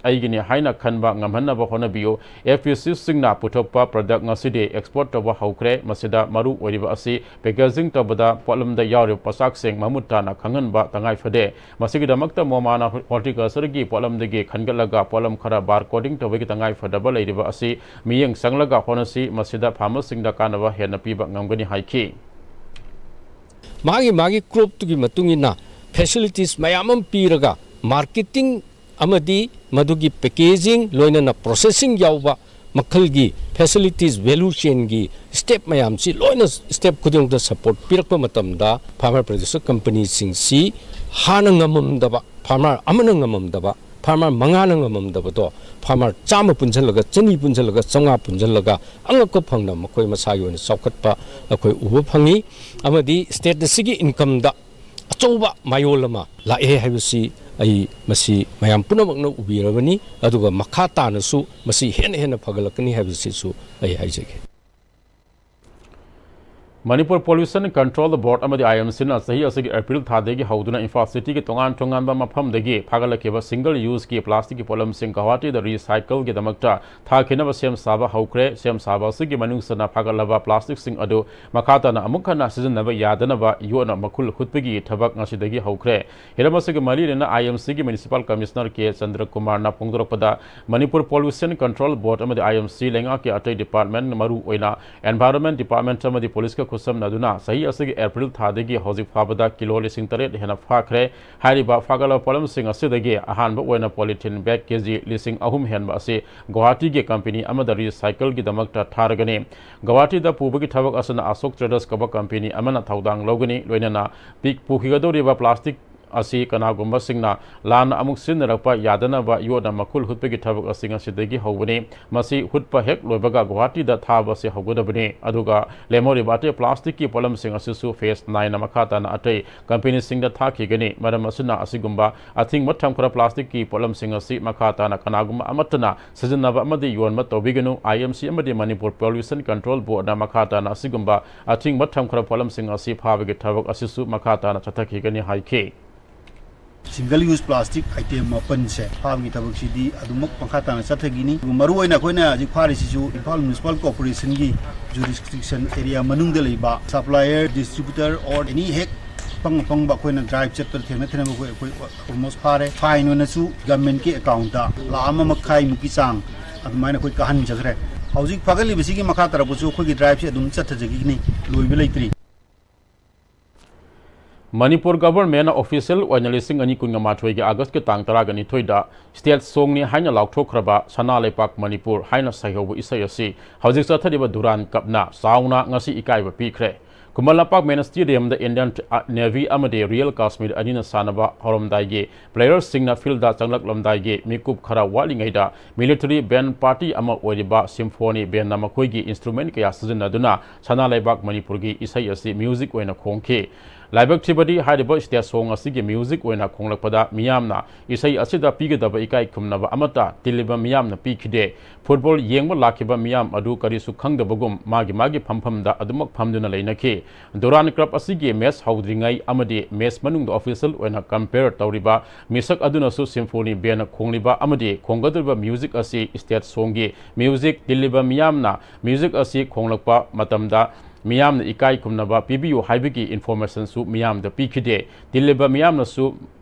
ꯑꯩꯒꯤꯅꯤ ꯍꯥꯏꯅ ꯈꯟꯕ ꯉꯝꯍꯟꯅꯕ ꯍꯣꯠꯅꯕꯤꯌꯨ꯫ F P C-ꯁꯤꯡꯅ ꯄꯨꯊꯣꯛꯄ product ꯉꯁꯤꯗꯤ export ꯇꯧꯕ ꯍꯧꯈ꯭ꯔꯦ꯫ ꯃꯁꯤꯗ ꯃꯔꯨ ꯑꯣꯏꯔꯤꯕ ꯑꯁꯤ packaging ꯇꯧꯕꯗ ꯄꯣꯠꯂꯝꯗ ꯌꯥꯎꯔꯤꯕ ꯄꯣꯠꯁꯛꯁꯤꯡ ꯃꯃꯨꯠ ꯇꯥꯅ ꯈꯪꯍꯟꯕ ꯇꯉꯥꯏ ꯐꯗꯦ꯫ ꯃꯁꯤꯒꯤꯗꯃꯛꯇ ꯃꯣꯃꯥꯅ horticulture-ꯒꯤ ꯄꯣꯠꯂꯝꯗꯒꯤ ꯈꯟꯒꯠꯂꯒ ꯄꯣꯠꯂꯝ ꯈꯔ barcoding ꯇꯧꯕꯒꯤ ꯇꯉꯥꯏ ꯐꯗꯕ ꯂꯩꯔꯤꯕ ꯑꯁꯤ ꯃꯤꯠꯌꯦꯡ ꯆꯪꯂꯒ ꯍꯣꯠꯅꯁꯤ꯫ ꯃꯁꯤꯗ farmer-ꯁꯤꯡꯗ ꯀꯥꯟꯅꯕ ꯍꯦꯟꯅ ꯄꯤꯕ ꯉꯝꯒꯅꯤ ꯍꯥꯏꯈꯤ꯫ ꯃꯥꯒꯤ ꯃꯥꯒꯤ crop-ꯇꯨꯒꯤ ꯃꯇꯨꯡ ꯏꯟꯅ facilities ꯃꯌꯥꯝ ꯑꯃ ꯄꯤꯔꯒ marketing ꯑꯃꯗꯤ ꯃꯗꯨꯒꯤ packaging ꯂꯣꯏꯅꯅ processing ꯌꯥꯎꯕ ꯃꯈꯜꯒꯤ facilities, value chain-ꯒꯤ step ꯃꯌꯥꯝꯁꯤ ꯂꯣꯏꯅ step ꯈꯨꯗꯤꯡꯃꯛꯇ support ꯄꯤꯔꯛꯄ ꯃꯇꯝꯗ farmer producer company-ꯁꯤꯡꯁꯤ ꯍꯥꯟꯅ ꯉꯝꯃꯝꯗꯕ, farmer ꯑꯃꯅ ꯉꯝꯃꯝꯗꯕ, farmer ꯃꯉꯥꯅ ꯉꯝꯃꯝꯗꯕꯗꯣ farmer ꯆꯥꯝꯃ ꯄꯨꯟꯁꯤꯜꯂꯒ, ꯆꯅꯤ ꯄꯨꯟꯁꯤꯜꯂꯒ, ꯆꯥꯝꯃꯉꯥ ꯄꯨꯟꯁꯤꯜꯂꯒ ꯑꯉꯛꯄ ꯐꯪꯅ ꯃꯈꯣꯏ ꯃꯁꯥꯒꯤ ꯑꯣꯏꯅ ꯆꯥꯎꯈꯠꯄ ꯑꯩꯈꯣꯏ ꯎꯕ ꯐꯪꯉꯤ꯫ ꯑꯃꯗꯤ state ꯑꯁꯤꯒꯤ income-ꯗ ꯑꯆꯧꯕ ꯃꯌꯣꯜ ꯑꯃ ꯂꯥꯛꯑꯦ ꯍꯥꯏꯕꯁꯤ ꯑꯩ ꯃꯁꯤ ꯃꯌꯥꯝ ꯄꯨꯝꯅꯃꯛꯅ ꯎꯕꯤꯔꯕꯅꯤ꯫ ꯑꯗꯨꯒ ꯃꯈꯥ ꯇꯥꯅꯁꯨ ꯃꯁꯤ ꯍꯦꯟꯅ ꯍꯦꯟꯅ ꯐꯒꯠꯂꯛꯀꯅꯤ ꯍꯥꯏꯕꯁꯤꯁꯨ ꯑꯩ ꯍꯥꯏꯖꯒꯦ꯫ ꯃꯅꯤꯄꯨꯔ Pollution Control Board ꯑꯃꯗꯤ I M C-ꯅ ꯆꯍꯤ ꯑꯁꯤꯒꯤ April ꯊꯥꯗꯒꯤ ꯍꯧꯗꯨꯅ ꯏꯝꯐꯥꯜ city-ꯒꯤ ꯇꯣꯉꯥꯟ ꯇꯣꯉꯥꯟꯕ ꯃꯐꯝꯗꯒꯤ ꯐꯥꯒꯠꯂꯛꯈꯤꯕ single use-ꯀꯤ plastic-ꯀꯤ ꯄꯣꯠꯂꯝꯁꯤꯡ ꯒꯧꯍꯥꯇꯤꯗ recycle-ꯒꯤꯗꯃꯛꯇ ꯊꯥꯈꯤꯅꯕ ꯁꯦꯝ ꯁꯥꯕ ꯍꯧꯈ꯭ꯔꯦ꯫ ꯁꯦꯝ ꯁꯥꯕ ꯑꯁꯤꯒꯤ ꯃꯅꯨꯡ ꯆꯟꯅ ꯐꯥꯒꯠꯂꯕ plastic-ꯁꯤꯡ ꯑꯗꯨ ꯃꯈꯥ ꯇꯥꯅ ꯑꯃꯨꯛ ꯍꯟꯅ ꯁꯤꯖꯤꯟꯅꯕ ꯌꯥꯗꯅꯕ ꯌꯣꯠꯅ ꯃꯈꯨꯜ ꯍꯨꯠꯄꯒꯤ ꯊꯕꯛ ꯉꯁꯤꯗꯒꯤ ꯍꯧꯈ꯭ꯔꯦ꯫ ꯍꯤꯔꯝ ꯑꯁꯤꯒ ꯃꯔꯤ ꯂꯩꯅꯅ I M C-ꯒꯤ Municipal Commissioner K ꯆꯟꯗ꯭ꯔꯀꯨꯃꯥꯔꯅ ꯐꯣꯡꯗꯣꯔꯛꯄꯗ, Manipur Pollution Control Board ꯑꯃꯗꯤ I M C ꯂꯩꯉꯥꯛꯀꯤ ꯑꯇꯩ department, ꯃꯔꯨ ꯑꯣꯏꯅ Environment Department ꯑꯃꯗꯤ police-ꯀ ꯈꯨꯠꯁꯝꯅꯗꯨꯅ ꯆꯍꯤ ꯑꯁꯤꯒꯤ ꯑꯦꯄ꯭ꯔꯤꯜ ꯊꯥꯗꯒꯤ ꯍꯧꯖꯤꯛ ꯐꯥꯕꯗ ꯀꯤꯂꯣ ꯂꯤꯁꯤꯡ ꯇꯔꯦꯠ ꯍꯦꯟꯅ ꯐꯥꯈ꯭ꯔꯦ꯫ ꯍꯥꯏꯔꯤꯕ ꯐꯥꯒꯠꯂꯕ ꯄꯣꯠꯂꯝꯁꯤꯡ ꯑꯁꯤꯗꯒꯤ ꯑꯍꯥꯟꯕ ꯑꯣꯏꯅ ꯄꯣꯂꯤꯊꯤꯟ ꯕꯦꯒ ꯀꯦ ꯖꯤ ꯂꯤꯁꯤꯡ ꯑꯍꯨꯝ ꯍꯦꯟꯕ ꯑꯁꯤ ꯒꯨꯋꯥꯍꯥꯇꯤꯒꯤ ꯀꯝꯄꯦꯅꯤ ꯑꯃꯗ ꯔꯤꯁꯥꯏꯀꯜꯒꯤꯗꯃꯛꯇ ꯊꯥꯔꯒꯅꯤ꯫ ꯒꯨꯋꯥꯍꯥꯇꯤꯗ ꯄꯨꯕꯒꯤ ꯊꯕꯛ ꯑꯁꯤꯅ ꯑꯁꯣꯛ ꯇ꯭ꯔꯦꯗꯔꯁ ꯀꯧꯕ ꯀꯝꯄꯦꯅꯤ ꯑꯃꯅ ꯊꯧꯗꯥꯡ ꯂꯧꯒꯅꯤ꯫ ꯂꯣꯏꯅꯅ ꯄꯤꯛ ꯄꯨꯈꯤꯒꯗꯧꯔꯤꯕ ꯄ꯭ꯂꯥꯁꯇꯤꯛ ꯑꯁꯤ ꯀꯅꯥꯒꯨꯝꯕꯁꯤꯡꯅ ꯂꯥꯟꯅ ꯑꯃꯨꯛ ꯁꯤꯖꯤꯟꯅꯔꯛꯄ ꯌꯥꯗꯅꯕ ꯌꯣꯠꯅ ꯃꯈꯨꯜ ꯍꯨꯠꯄꯒꯤ ꯊꯕꯛ ꯑꯁꯤ ꯉꯁꯤꯗꯒꯤ ꯍꯧꯕꯅꯤ꯫ ꯃꯁꯤ ꯍꯨꯠꯄ ꯍꯦꯛ ꯂꯣꯏꯕꯒ ꯒꯨꯋꯥꯍꯥꯇꯤꯗ ꯊꯥꯕ ꯑꯁꯤ ꯍꯧꯒꯗꯕꯅꯤ꯫ ꯑꯗꯨꯒ ꯂꯦꯝꯍꯧꯔꯤꯕ ꯑꯇꯩ ꯄ꯭ꯂꯥꯁꯇꯤꯛꯀꯤ ꯄꯣꯠꯂꯝꯁꯤꯡ ꯑꯁꯤꯁꯨ ꯐꯦꯖ ꯅꯥꯏꯟꯅ ꯃꯈꯥ ꯇꯥꯅ ꯑꯇꯩ ꯀꯝꯄꯦꯅꯤꯁꯤꯡꯗ ꯊꯥꯈꯤꯒꯅꯤ꯫ ꯃꯔꯝ ꯑꯁꯤꯅ ꯑꯁꯤꯒꯨꯝꯕ ꯑꯊꯤꯡꯕ ꯊꯝꯈ꯭ꯔ ꯄ꯭ꯂꯥꯁꯇꯤꯛꯀꯤ ꯄꯣꯠꯂꯝꯁꯤꯡ ꯑꯁꯤ ꯃꯈꯥ ꯇꯥꯅ ꯀꯅꯥꯒꯨꯝꯕ ꯑꯃꯠꯇꯅ ꯁꯤꯖꯤꯟꯅꯕ ꯑꯃꯗꯤ ꯌꯣꯟꯕ ꯇꯧꯕꯤꯒꯅꯨ꯫ ꯑꯥꯏ ꯑꯦꯝ ꯁꯤ ꯑꯃꯗꯤ ꯃꯅꯤꯄꯨꯔ ꯄꯣꯂꯨꯁꯟ ꯀꯟꯇ꯭ꯔꯣꯜ ꯕꯣꯔꯗꯅ ꯃꯈꯥ ꯇꯥꯅ ꯑꯁꯤꯒꯨꯝꯕ ꯑꯊꯤꯡꯕ ꯊꯝꯈ꯭ꯔ ꯄꯣꯠꯂꯝꯁꯤꯡ ꯑꯁꯤ ꯐꯥꯕꯒꯤ ꯊꯕꯛ ꯑꯁꯤꯁꯨ ꯃꯈꯥ ꯇꯥꯅ ꯆꯠꯊꯈꯤꯒꯅꯤ ꯍꯥꯏꯈꯤ꯫ ꯁꯤꯡꯒꯜ ꯌꯨꯁ ꯄ꯭ꯂꯥꯁꯇꯤꯛ ꯑꯥꯏꯇꯦꯝ ꯃꯥꯄꯟꯁꯦ ꯐꯥꯕꯒꯤ ꯊꯕꯛꯁꯤꯗꯤ ꯑꯗꯨꯃꯛ ꯃꯈꯥ ꯇꯥꯅ ꯆꯠꯊꯈꯤꯅꯤ꯫ ꯑꯗꯨꯒ ꯃꯔꯨꯑꯣꯏꯅ ꯑꯩꯈꯣꯏꯅ ꯍꯧꯖꯤꯛ ꯐꯥꯔꯤꯁꯤꯁꯨ ꯏꯝꯐꯥꯜ ꯃ꯭ꯌꯨꯅꯤꯁꯤꯄꯥꯜ ꯀꯣꯔꯄꯣꯔꯦꯁꯟꯒꯤ ꯖꯨꯔꯤꯁꯗꯤꯛꯁꯟ ꯑꯦꯔꯤꯌꯥ ꯃꯅꯨꯡꯗ ꯂꯩꯕ ꯁꯄ꯭ꯂꯥꯏꯌꯔ, ꯗꯤꯁꯇ꯭ꯔꯤꯕ꯭ꯌꯨꯇꯔ ꯑꯣꯔ ꯑꯦꯅꯤ ꯍꯦꯛ ꯑꯐꯪ ꯑꯐꯪꯕ ꯑꯩꯈꯣꯏꯅ ꯗ꯭ꯔꯥꯏꯚ ꯆꯠꯄꯗ ꯊꯦꯡꯅ ꯊꯦꯡꯅꯕ ꯑꯩꯈꯣꯏ, ꯑꯩꯈꯣꯏ ꯑꯣꯜꯃꯣꯁ ꯐꯥꯔꯦ꯫ ꯐꯥꯏꯟ ꯑꯣꯏꯅꯁꯨ ꯒꯚꯔꯟꯃꯦꯟꯠꯀꯤ ꯑꯦꯀꯥꯎꯟꯠꯇ ꯂꯥꯈ ꯑꯃ ꯃꯈꯥꯏꯃꯨꯛꯀꯤ ꯆꯥꯡ ꯑꯗꯨꯃꯥꯏꯅ ꯑꯩꯈꯣꯏ ꯀꯥꯍꯟꯖꯈ꯭ꯔꯦ꯫ ꯍꯧꯖꯤꯛ ꯐꯥꯒꯠꯂꯤꯕꯁꯤꯒꯤ ꯃꯈꯥ ꯇꯥꯔꯛꯄꯁꯨ ꯑꯩꯈꯣꯏꯒꯤ ꯗ꯭ꯔꯥꯏꯚꯁꯤ ꯑꯗꯨꯝ ꯆꯠꯊꯖꯈꯤꯒꯅꯤ, ꯂꯣꯏꯕ ꯂꯩꯇ꯭ꯔꯤ꯫ ꯃꯅꯤꯄꯨꯔ ꯒꯚꯔꯟꯃꯦꯟꯠꯅ ꯑꯣꯐꯤꯁꯤꯌꯦꯜ ꯑꯣꯏꯅ ꯂꯤꯁꯤꯡ ꯑꯅꯤ ꯀꯨꯟꯒ ꯃꯥꯊꯣꯏꯒꯤ ꯑꯥꯒꯁꯀꯤ ꯇꯥꯡ ꯇꯔꯥꯒ ꯅꯤꯊꯣꯏꯗ ꯁ꯭ꯇꯦꯠ ꯁꯣꯡꯅꯤ ꯍꯥꯏꯅ ꯂꯥꯎꯊꯣꯛꯈ꯭ꯔꯕ ꯁꯅꯥ ꯂꯩꯄꯥꯛ ꯃꯅꯤꯄꯨꯔ ꯍꯥꯏꯅ ꯁꯩꯍꯧꯕ ꯏꯁꯩ ꯑꯁꯤ ꯍꯧꯖꯤꯛ ꯆꯠꯊꯔꯤꯕ ꯗꯨꯔꯥꯟ ꯀꯞꯅ ꯆꯥꯎꯅ ꯉꯁꯤ ꯏꯀꯥꯏꯕ ꯄꯤꯈ꯭ꯔꯦ꯫ ꯈꯨꯃꯟ ꯂꯝꯄꯥꯛ ꯃꯦꯟ ꯁ꯭ꯇꯦꯗꯤꯌꯝꯗ ꯏꯟꯗꯤꯌꯟ ꯅꯦꯚꯤ ꯑꯃꯗꯤ ꯔꯣꯌꯦꯜ ꯀꯥꯁꯃꯤꯔ ꯑꯅꯤꯅ ꯁꯥꯟꯅꯕ ꯍꯧꯔꯝꯗꯥꯏꯒꯤ ꯄ꯭ꯂꯦꯌꯔꯁꯤꯡꯅ ꯐꯤꯜꯗ ꯆꯪꯂꯛꯂꯝꯗꯥꯏꯒꯤ ꯃꯤꯀꯨꯞ ꯈꯔ ꯋꯥꯠꯂꯤꯉꯩꯗ ꯃꯤꯂꯤꯇꯔꯤ ꯕꯦꯟ ꯄꯥꯔꯇꯤ ꯑꯃ ꯑꯣꯏꯔꯤꯕ ꯁꯤꯝꯐꯣꯅꯤ ꯕꯦꯟꯅ ꯃꯈꯣꯏꯒꯤ ꯏꯟꯁꯇ꯭ꯔꯨꯃꯦꯟꯠ ꯀꯌꯥ ꯁꯤꯖꯤꯟꯅꯗꯨꯅ ꯁꯅꯥ ꯂꯩꯕꯥꯛ ꯃꯅꯤꯄꯨꯔꯒꯤ ꯏꯁꯩ ꯑꯁꯤ ꯃ꯭ꯌꯨꯖꯤꯛ ꯑꯣꯏꯅ ꯈꯣꯡꯈꯤ꯫ ꯂꯥꯏꯕꯛ ꯊꯤꯕꯗꯤ ꯍꯥꯏꯔꯤꯕ ꯁ꯭ꯇꯦꯠ ꯁꯣꯡ ꯑꯁꯤꯒꯤ ꯃ꯭ꯌꯨꯖꯤꯛ ꯑꯣꯏꯅ ꯈꯣꯡꯂꯛꯄꯗ ꯃꯤꯌꯥꯝꯅ ꯏꯁꯩ ꯑꯁꯤꯗ ꯄꯤꯒꯗꯕ ꯏꯀꯥꯏ ꯈꯨꯝꯅꯕ ꯑꯃꯠꯇ ꯇꯤꯜꯂꯤꯕ ꯃꯤꯌꯥꯝꯅ ꯄꯤꯈꯤꯗꯦ꯫ ꯐꯨꯠꯕꯣꯜ ꯌꯦꯡꯕ ꯂꯥꯛꯈꯤꯕ ꯃꯤꯌꯥꯝ ꯑꯗꯨ ꯀꯔꯤꯁꯨ ꯈꯪꯗꯕꯒꯨꯝ ꯃꯥꯒꯤ ꯃꯥꯒꯤ ꯐꯝꯐꯝꯗ ꯑꯗꯨꯃꯛ ꯐꯝꯗꯨꯅ ꯂꯩꯅꯈꯤ꯫ ꯗꯨꯔꯥꯟ ꯀꯞ ꯑꯁꯤꯒꯤ ꯃꯦꯆ ꯍꯧꯗ꯭ꯔꯤꯉꯩ ꯑꯃꯗꯤ ꯃꯦꯆ ꯃꯅꯨꯡꯗ ꯑꯣꯐꯤꯁꯤꯌꯦꯜ ꯑꯣꯏꯅ ꯀꯝꯄꯦꯌꯔ ꯇꯧꯔꯤꯕ ꯃꯤꯁꯛ ꯑꯗꯨꯅꯁꯨ ꯁꯤꯝꯐꯣꯅꯤ ꯕꯦꯟꯅ ꯈꯣꯡꯂꯤꯕ ꯑꯃꯗꯤ ꯈꯣꯡꯒꯗꯧꯔꯤꯕ ꯃ꯭ꯌꯨꯖꯤꯛ ꯑꯁꯤ ꯁ꯭ꯇꯦꯠ ꯁꯣꯡꯒꯤ ꯃ꯭ꯌꯨꯖꯤꯛ, ꯇꯤꯜꯂꯤꯕ ꯃꯤꯌꯥꯝꯅ ꯃ꯭ꯌꯨꯖꯤꯛ ꯑꯁꯤ ꯈꯣꯡꯂꯛꯄ ꯃꯇꯝꯗ ꯃꯤꯌꯥꯝꯅ ꯏꯀꯥꯏ ꯈꯨꯝꯅꯕ ꯄꯤꯕꯤꯌꯨ ꯍꯥꯏꯕꯒꯤ ꯏꯟꯐꯣꯔꯃꯦꯁꯟꯁꯨ ꯃꯤꯌꯥꯝꯗ ꯄꯤꯈꯤꯗꯦ꯫ ꯇꯤꯜꯂꯤꯕ ꯃꯤꯌꯥꯝꯅꯁꯨ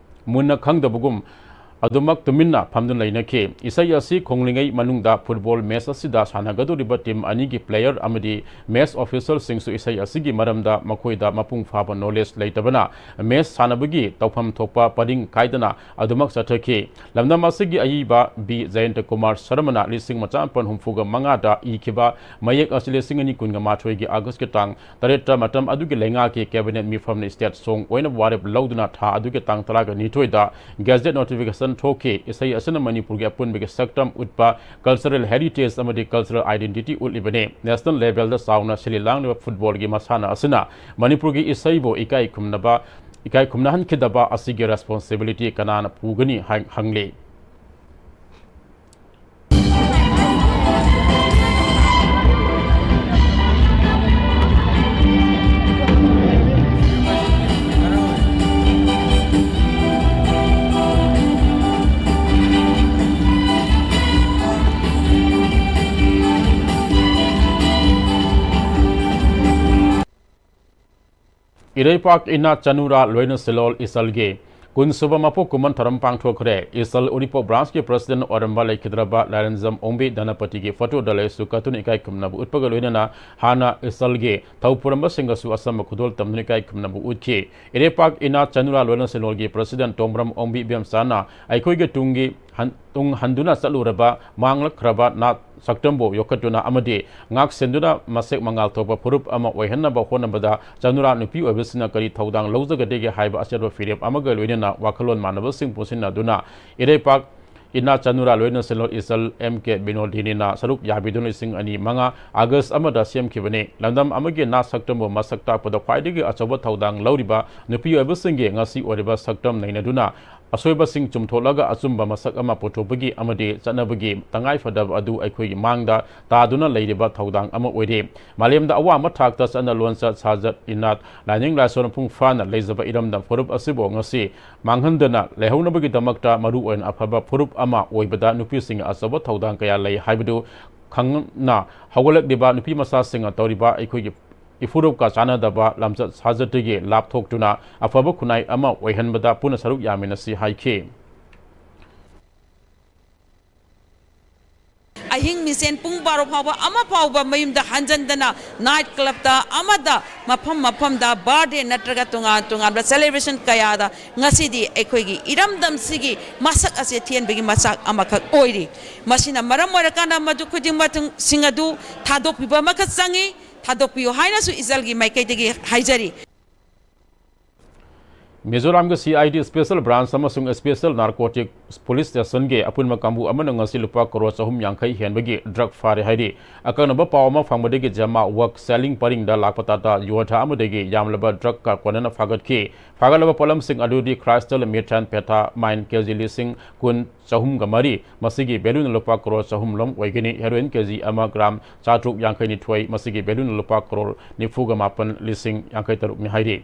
ꯃꯨꯟꯅ ꯈꯪꯗꯕꯒꯨꯝ ꯑꯗꯨꯃꯛ ꯇꯨꯃꯤꯟꯅ ꯐꯝꯗꯨꯅ ꯂꯩꯅꯈꯤ꯫ ꯏꯁꯩ ꯑꯁꯤ ꯈꯣꯡꯂꯤꯉꯩ ꯃꯅꯨꯡꯗ football match ꯑꯁꯤꯗ ꯁꯥꯟꯅꯒꯗꯧꯔꯤꯕ team ꯑꯅꯤꯒꯤ player ꯑꯃꯗꯤ match officialꯁꯤꯡꯁꯨ ꯏꯁꯩ ꯑꯁꯤꯒꯤ ꯃꯔꯝꯗ ꯃꯈꯣꯏꯗ ꯃꯄꯨꯡ ꯐꯥꯕ knowledge ꯂꯩꯇꯕꯅ match ꯁꯥꯟꯅꯕꯒꯤ ꯇꯧꯐꯝ ꯊꯣꯛꯄ ꯄꯔꯤꯡ ꯀꯥꯏꯗꯅ ꯑꯗꯨꯃꯛ ꯆꯠꯊꯈꯤ꯫ ꯂꯝꯗꯝ ꯑꯁꯤꯒꯤ ꯑꯏꯕ ꯕꯤ ꯖꯌꯟꯇ ꯀꯨꯃꯥꯔ ꯁꯔꯃꯅ ꯂꯤꯁꯤꯡ ꯑꯃ ꯆꯥꯃꯥꯄꯟ ꯍꯨꯝꯐꯨꯒ ꯃꯉꯥꯗ ꯏꯈꯤꯕ ꯃꯌꯦꯛ ꯑꯁꯤ ꯂꯤꯁꯤꯡ ꯑꯅꯤ ꯀꯨꯟꯒ ꯃꯥꯊꯣꯏꯒꯤ Augustꯀꯤ ꯇꯥꯡ ꯇꯔꯦꯠꯇ ꯃꯇꯝ ꯑꯗꯨꯒꯤ ꯂꯩꯉꯥꯛꯀꯤ cabinet ꯃꯤꯐꯝꯅ state song ꯑꯣꯏꯅꯕ ꯋꯥꯔꯦꯞ ꯂꯧꯗꯨꯅ ꯊꯥ ꯑꯗꯨꯒꯤ ꯇꯥꯡ ꯇꯔꯥꯒ ꯅꯤꯊꯣꯏꯗ gazette notification ꯊꯣꯛꯈꯤ꯫ ꯏꯁꯩ ꯑꯁꯤꯅ ꯃꯅꯤꯄꯨꯔꯒꯤ ꯑꯄꯨꯟꯕꯒꯤ ꯁꯛꯇꯝ ꯎꯠꯄ, cultural heritage ꯑꯃꯗꯤ cultural identity ꯎꯠꯂꯤꯕꯅꯤ꯫ National levelꯗ ꯆꯥꯎꯅ ꯁꯤꯜꯂꯤ ꯂꯥꯡꯂꯤꯕ footballꯒꯤ ꯃꯁꯥꯟꯅ ꯑꯁꯤꯅ ꯃꯅꯤꯄꯨꯔꯒꯤ ꯏꯁꯩꯕꯨ ꯏꯀꯥꯏ ꯈꯨꯝꯅꯕ, ꯏꯀꯥꯏ ꯈꯨꯝꯅꯍꯟꯈꯤꯗꯕ ꯑꯁꯤꯒꯤ responsibility ꯀꯅꯥꯅ ꯄꯨꯒꯅꯤ ꯍꯥꯏ-, ꯍꯪꯂꯤ꯫ ꯏꯔꯩꯄꯥꯛ ꯏꯅꯥꯠ ꯆꯅꯨꯔꯥ ꯂꯣꯏꯅ ꯁꯤꯂꯣꯜ ꯏꯁꯜꯒꯤ ꯀꯨꯟꯁꯨꯕ ꯃꯄꯣꯛ ꯀꯨꯝꯑꯣꯟ ꯊꯧꯔꯝ ꯄꯥꯡꯊꯣꯛꯈ꯭ꯔꯦ꯫ ꯏꯁꯜ ꯎꯔꯤꯄꯣꯛ branchꯀꯤ president ꯑꯣꯏꯔꯝꯕ ꯂꯩꯈꯤꯗ꯭ꯔꯕ ꯂꯥꯏꯔꯦꯟꯖꯝ ꯑꯣꯡꯕꯤ ꯙꯅꯄꯇꯤꯒꯤ photoꯗ ꯂꯩꯁꯨ ꯀꯠꯇꯨꯅ ꯏꯀꯥꯏ ꯈꯨꯝꯅꯕ ꯎꯠꯄꯒ ꯂꯣꯏꯅꯅ ꯍꯥꯟꯅ ꯏꯁꯜꯒꯤ ꯊꯧ ꯄꯨꯔꯝꯕꯁꯤꯡꯒꯁꯨ ꯑꯆꯝꯕ ꯈꯨꯗꯣꯜ ꯇꯝꯗꯨꯅ ꯏꯀꯥꯏ ꯈꯨꯝꯅꯕ ꯎꯠꯈꯤ꯫ ꯏꯔꯩꯄꯥꯛ ꯏꯅꯥꯠ ꯆꯅꯨꯔꯥ ꯂꯣꯏꯅ ꯁꯤꯂꯣꯜꯒꯤ president ꯇꯣꯡꯕ꯭ꯔꯝ ꯑꯣꯡꯕꯤ ꯏꯕꯦꯝꯆꯥꯅ ꯑꯩꯈꯣꯏꯒꯤ ꯇꯨꯡꯒꯤ ꯍꯟ-, ꯇꯨꯡ ꯍꯟꯗꯨꯅ ꯆꯠꯂꯨꯔꯕ ꯃꯥꯡꯂꯛꯈ꯭ꯔꯕ ꯅꯥꯠ ꯁꯛꯇꯝꯕꯨ ꯌꯣꯛꯈꯠꯇꯨꯅ ꯑꯃꯗꯤ ꯉꯥꯛ ꯁꯦꯟꯗꯨꯅ ꯃꯁꯦꯛ ꯃꯉꯥꯜ ꯊꯣꯛꯄ ꯐꯨꯔꯨꯞ ꯑꯃ ꯑꯣꯏꯍꯟꯅꯕ ꯍꯣꯠꯅꯕꯗ ꯆꯅꯨꯔꯥ ꯅꯨꯄꯤ ꯑꯣꯏꯕꯁꯤꯡꯅ ꯀꯔꯤ ꯊꯧꯗꯥꯡ ꯂꯧꯖꯒꯗꯒꯦ ꯍꯥꯏꯕ ꯑꯆꯦꯠꯄ ꯐꯤꯔꯦꯞ ꯑꯃꯒ ꯂꯣꯏꯅꯅ ꯋꯥꯈꯜꯂꯣꯟ ꯃꯥꯟꯅꯕꯁꯤꯡ ꯄꯨꯟꯁꯤꯟꯅꯗꯨꯅ ꯏꯔꯩꯄꯥꯛ ꯏꯅꯥꯠ ꯆꯅꯨꯔꯥ ꯂꯣꯏꯅ ꯁꯤꯂꯣꯜ ꯏꯆꯜ ꯑꯦꯝ ꯀꯦ ꯕꯤꯅꯣꯗꯤꯅꯤꯅ ꯁꯔꯨꯛ ꯌꯥꯕꯤꯗꯨꯅ ꯂꯤꯁꯤꯡ ꯑꯅꯤ ꯃꯉꯥ August ꯑꯃꯗ ꯁꯦꯝꯈꯤꯕꯅꯤ꯫ ꯂꯝꯗꯝ ꯑꯃꯒꯤ ꯅꯥꯠ ꯁꯛꯇꯝꯕꯨ ꯃꯁꯛ ꯇꯥꯛꯄꯗ ꯈ꯭ꯋꯥꯏꯗꯒꯤ ꯑꯆꯧꯕ ꯊꯧꯗꯥꯡ ꯂꯧꯔꯤꯕ ꯅꯨꯄꯤ ꯑꯣꯏꯕꯁꯤꯡꯒꯤ ꯉꯁꯤ ꯑꯣꯏꯔꯤꯕ ꯁꯛꯇꯝ ꯅꯩꯅꯗꯨꯅ ꯑꯁꯣꯏꯕꯁꯤꯡ ꯆꯨꯝꯊꯣꯛꯂꯒ ꯑꯆꯨꯝꯕ ꯃꯁꯛ ꯑꯃ ꯄꯨꯊꯣꯛꯄꯒꯤ ꯑꯃꯗꯤ ꯆꯠꯅꯕꯒꯤ ꯇꯉꯥꯏꯐꯗꯕ ꯑꯗꯨ ꯑꯩꯈꯣꯏꯒꯤ ꯃꯥꯡꯗ ꯇꯥꯗꯨꯅ ꯂꯩꯔꯤꯕ ꯊꯧꯗꯥꯡ ꯑꯃ ꯑꯣꯏꯔꯤ꯫ ꯃꯥꯂꯦꯝꯗ ꯑꯋꯥꯡꯕ ꯊꯥꯛꯇ ꯆꯠꯅ ꯂꯣꯟꯆꯠ, ꯁꯥꯖꯠ, ꯏꯅꯥꯠ, ꯂꯥꯏꯅꯤꯡ ꯂꯥꯏꯁꯣꯟ ꯃꯄꯨꯡ ꯐꯥꯅ ꯂꯩꯖꯕ ꯏꯔꯝꯗꯝ ꯐꯨꯔꯨꯞ ꯑꯁꯤꯕꯨ ꯉꯁꯤ ꯃꯥꯡꯍꯟꯗꯅ ꯂꯩꯍꯧꯅꯕꯒꯤꯗꯃꯛꯇ ꯃꯔꯨꯑꯣꯏꯅ ꯑꯐꯕ ꯐꯨꯔꯨꯞ ꯑꯃ ꯑꯣꯏꯕꯗ ꯅꯨꯄꯤꯁꯤꯡꯒꯤ ꯑꯆꯧꯕ ꯊꯧꯗꯥꯡ ꯀꯌꯥ ꯂꯩ ꯍꯥꯏꯕꯗꯨ ꯈꯪꯅ ꯍꯧꯒꯠꯂꯛꯂꯤꯕ ꯅꯨꯄꯤ ꯃꯆꯥꯁꯤꯡꯅ ꯇꯧꯔꯤꯕ ꯑꯩꯈꯣꯏꯒꯤ ꯏꯐꯨꯔꯨꯞꯀ ꯆꯥꯟꯅꯗꯕ ꯂꯝꯆꯠ ꯁꯥꯖꯠꯇꯒꯤ ꯂꯥꯞꯊꯣꯛꯇꯨꯅ ꯑꯐꯕ ꯈꯨꯟꯅꯥꯏ ꯑꯃ ꯑꯣꯏꯍꯟꯕꯗ ꯄꯨꯟꯅ ꯁꯔꯨꯛ ꯌꯥꯃꯤꯟꯅꯁꯤ ꯍꯥꯏꯈꯤ꯫ ꯑꯍꯤꯡ ꯃꯤꯁꯦꯟ ꯄꯨꯡ ꯕꯥꯔꯣ ꯐꯥꯎꯕ ꯑꯃ ꯐꯥꯎꯕ ꯃꯌꯨꯝꯗ ꯍꯟꯖꯟꯗꯅ ꯅꯥꯏꯠ ꯀ꯭ꯂꯕꯇ ꯑꯃꯗ ꯃꯐꯝ ꯃꯐꯝꯗ ꯕꯥꯔꯗꯦ ꯅꯠꯇ꯭ꯔꯒ ꯇꯣꯉꯥꯟ ꯇꯣꯉꯥꯟꯕ ꯁꯦꯂꯦꯕ꯭ꯔꯦꯁꯟ ꯀꯌꯥꯗ ꯉꯁꯤꯗꯤ ꯑꯩꯈꯣꯏꯒꯤ ꯏꯔꯝꯗꯝꯁꯤꯒꯤ ꯃꯁꯛ ꯑꯁꯦ ꯊꯦꯟꯕꯒꯤ ꯃꯆꯥꯛ ꯑꯃꯈꯛ ꯑꯣꯏꯔꯤ꯫ ꯃꯁꯤꯅ ꯃꯔꯝ ꯑꯣꯏꯔꯀꯥꯟꯗ ꯃꯗꯨ ꯈꯨꯗꯤꯡꯃꯛꯁꯤꯡ ꯑꯗꯨ ꯊꯥꯗꯣꯛꯄꯤꯕ ꯑꯃꯈꯛ ꯆꯪꯏ꯫ ꯊꯥꯗꯣꯛꯄꯤꯌꯨ ꯍꯥꯏꯅꯁꯨ ꯏꯆꯜꯒꯤ ꯃꯥꯏꯀꯩꯗꯒꯤ ꯍꯥꯏꯖꯔꯤ꯫ ꯃꯤꯖꯣꯔꯥꯝꯒꯤ C I D special branch ꯑꯃꯁꯨꯡ ꯁ꯭ꯄꯦꯁꯦꯜ ꯅꯥꯔꯀꯣꯇꯤꯛ ꯄꯨꯂꯤꯁ ꯁ꯭ꯇꯦꯁꯟꯒꯤ ꯑꯄꯨꯟꯕ ꯀꯥꯡꯕꯨ ꯑꯃꯅ ꯉꯁꯤ ꯂꯨꯄꯥ ꯀꯔꯣꯔ ꯆꯍꯨꯝ ꯌꯥꯡꯈꯩ ꯍꯦꯟꯕꯒꯤ ꯗ꯭ꯔꯒ ꯐꯥꯔꯦ ꯍꯥꯏꯔꯤ꯫ ꯑꯀꯛꯅꯕ ꯄꯥꯎ ꯑꯃ ꯐꯪꯕꯗꯒꯤ ꯖꯃꯥ ꯋꯛ ꯁꯦꯂꯤꯡ ꯄꯔꯤꯡꯗ ꯂꯥꯛꯄ ꯇꯥꯇꯥ ꯌꯣꯙꯥ ꯑꯃꯗꯒꯤ ꯌꯥꯝꯂꯕ ꯗ꯭ꯔꯒ ꯀꯣꯟꯅꯅ ꯐꯥꯒꯠꯈꯤ꯫ ꯐꯥꯒꯠꯂꯕ ꯄꯣꯠꯂꯝꯁꯤꯡ ꯑꯗꯨꯗꯤ crystal methane phetamine ꯀꯦ ꯖꯤ ꯂꯤꯁꯤꯡ ꯀꯨꯟ ꯆꯍꯨꯝꯒ ꯃꯔꯤ, ꯃꯁꯤꯒꯤ ꯚꯦꯂꯨꯅ ꯂꯨꯄꯥ ꯀꯔꯣꯔ ꯆꯍꯨꯝ ꯂꯣꯝ ꯑꯣꯏꯒꯅꯤ꯫ ꯍꯦꯔꯣꯏꯟ ꯀꯦ ꯖꯤ ꯑꯃ ꯒ꯭ꯔꯥꯝ ꯆꯥꯇ꯭ꯔꯨꯛ ꯌꯥꯡꯈꯩ ꯅꯤꯊꯣꯏ, ꯃꯁꯤꯒꯤ ꯚꯦꯂꯨꯅ ꯂꯨꯄꯥ ꯀꯔꯣꯔ ꯅꯤꯐꯨꯒ ꯃꯥꯄꯟ ꯂꯤꯁꯤꯡ ꯌꯥꯡꯈꯩ ꯇꯔꯨꯛꯅꯤ ꯍꯥꯏꯔꯤ꯫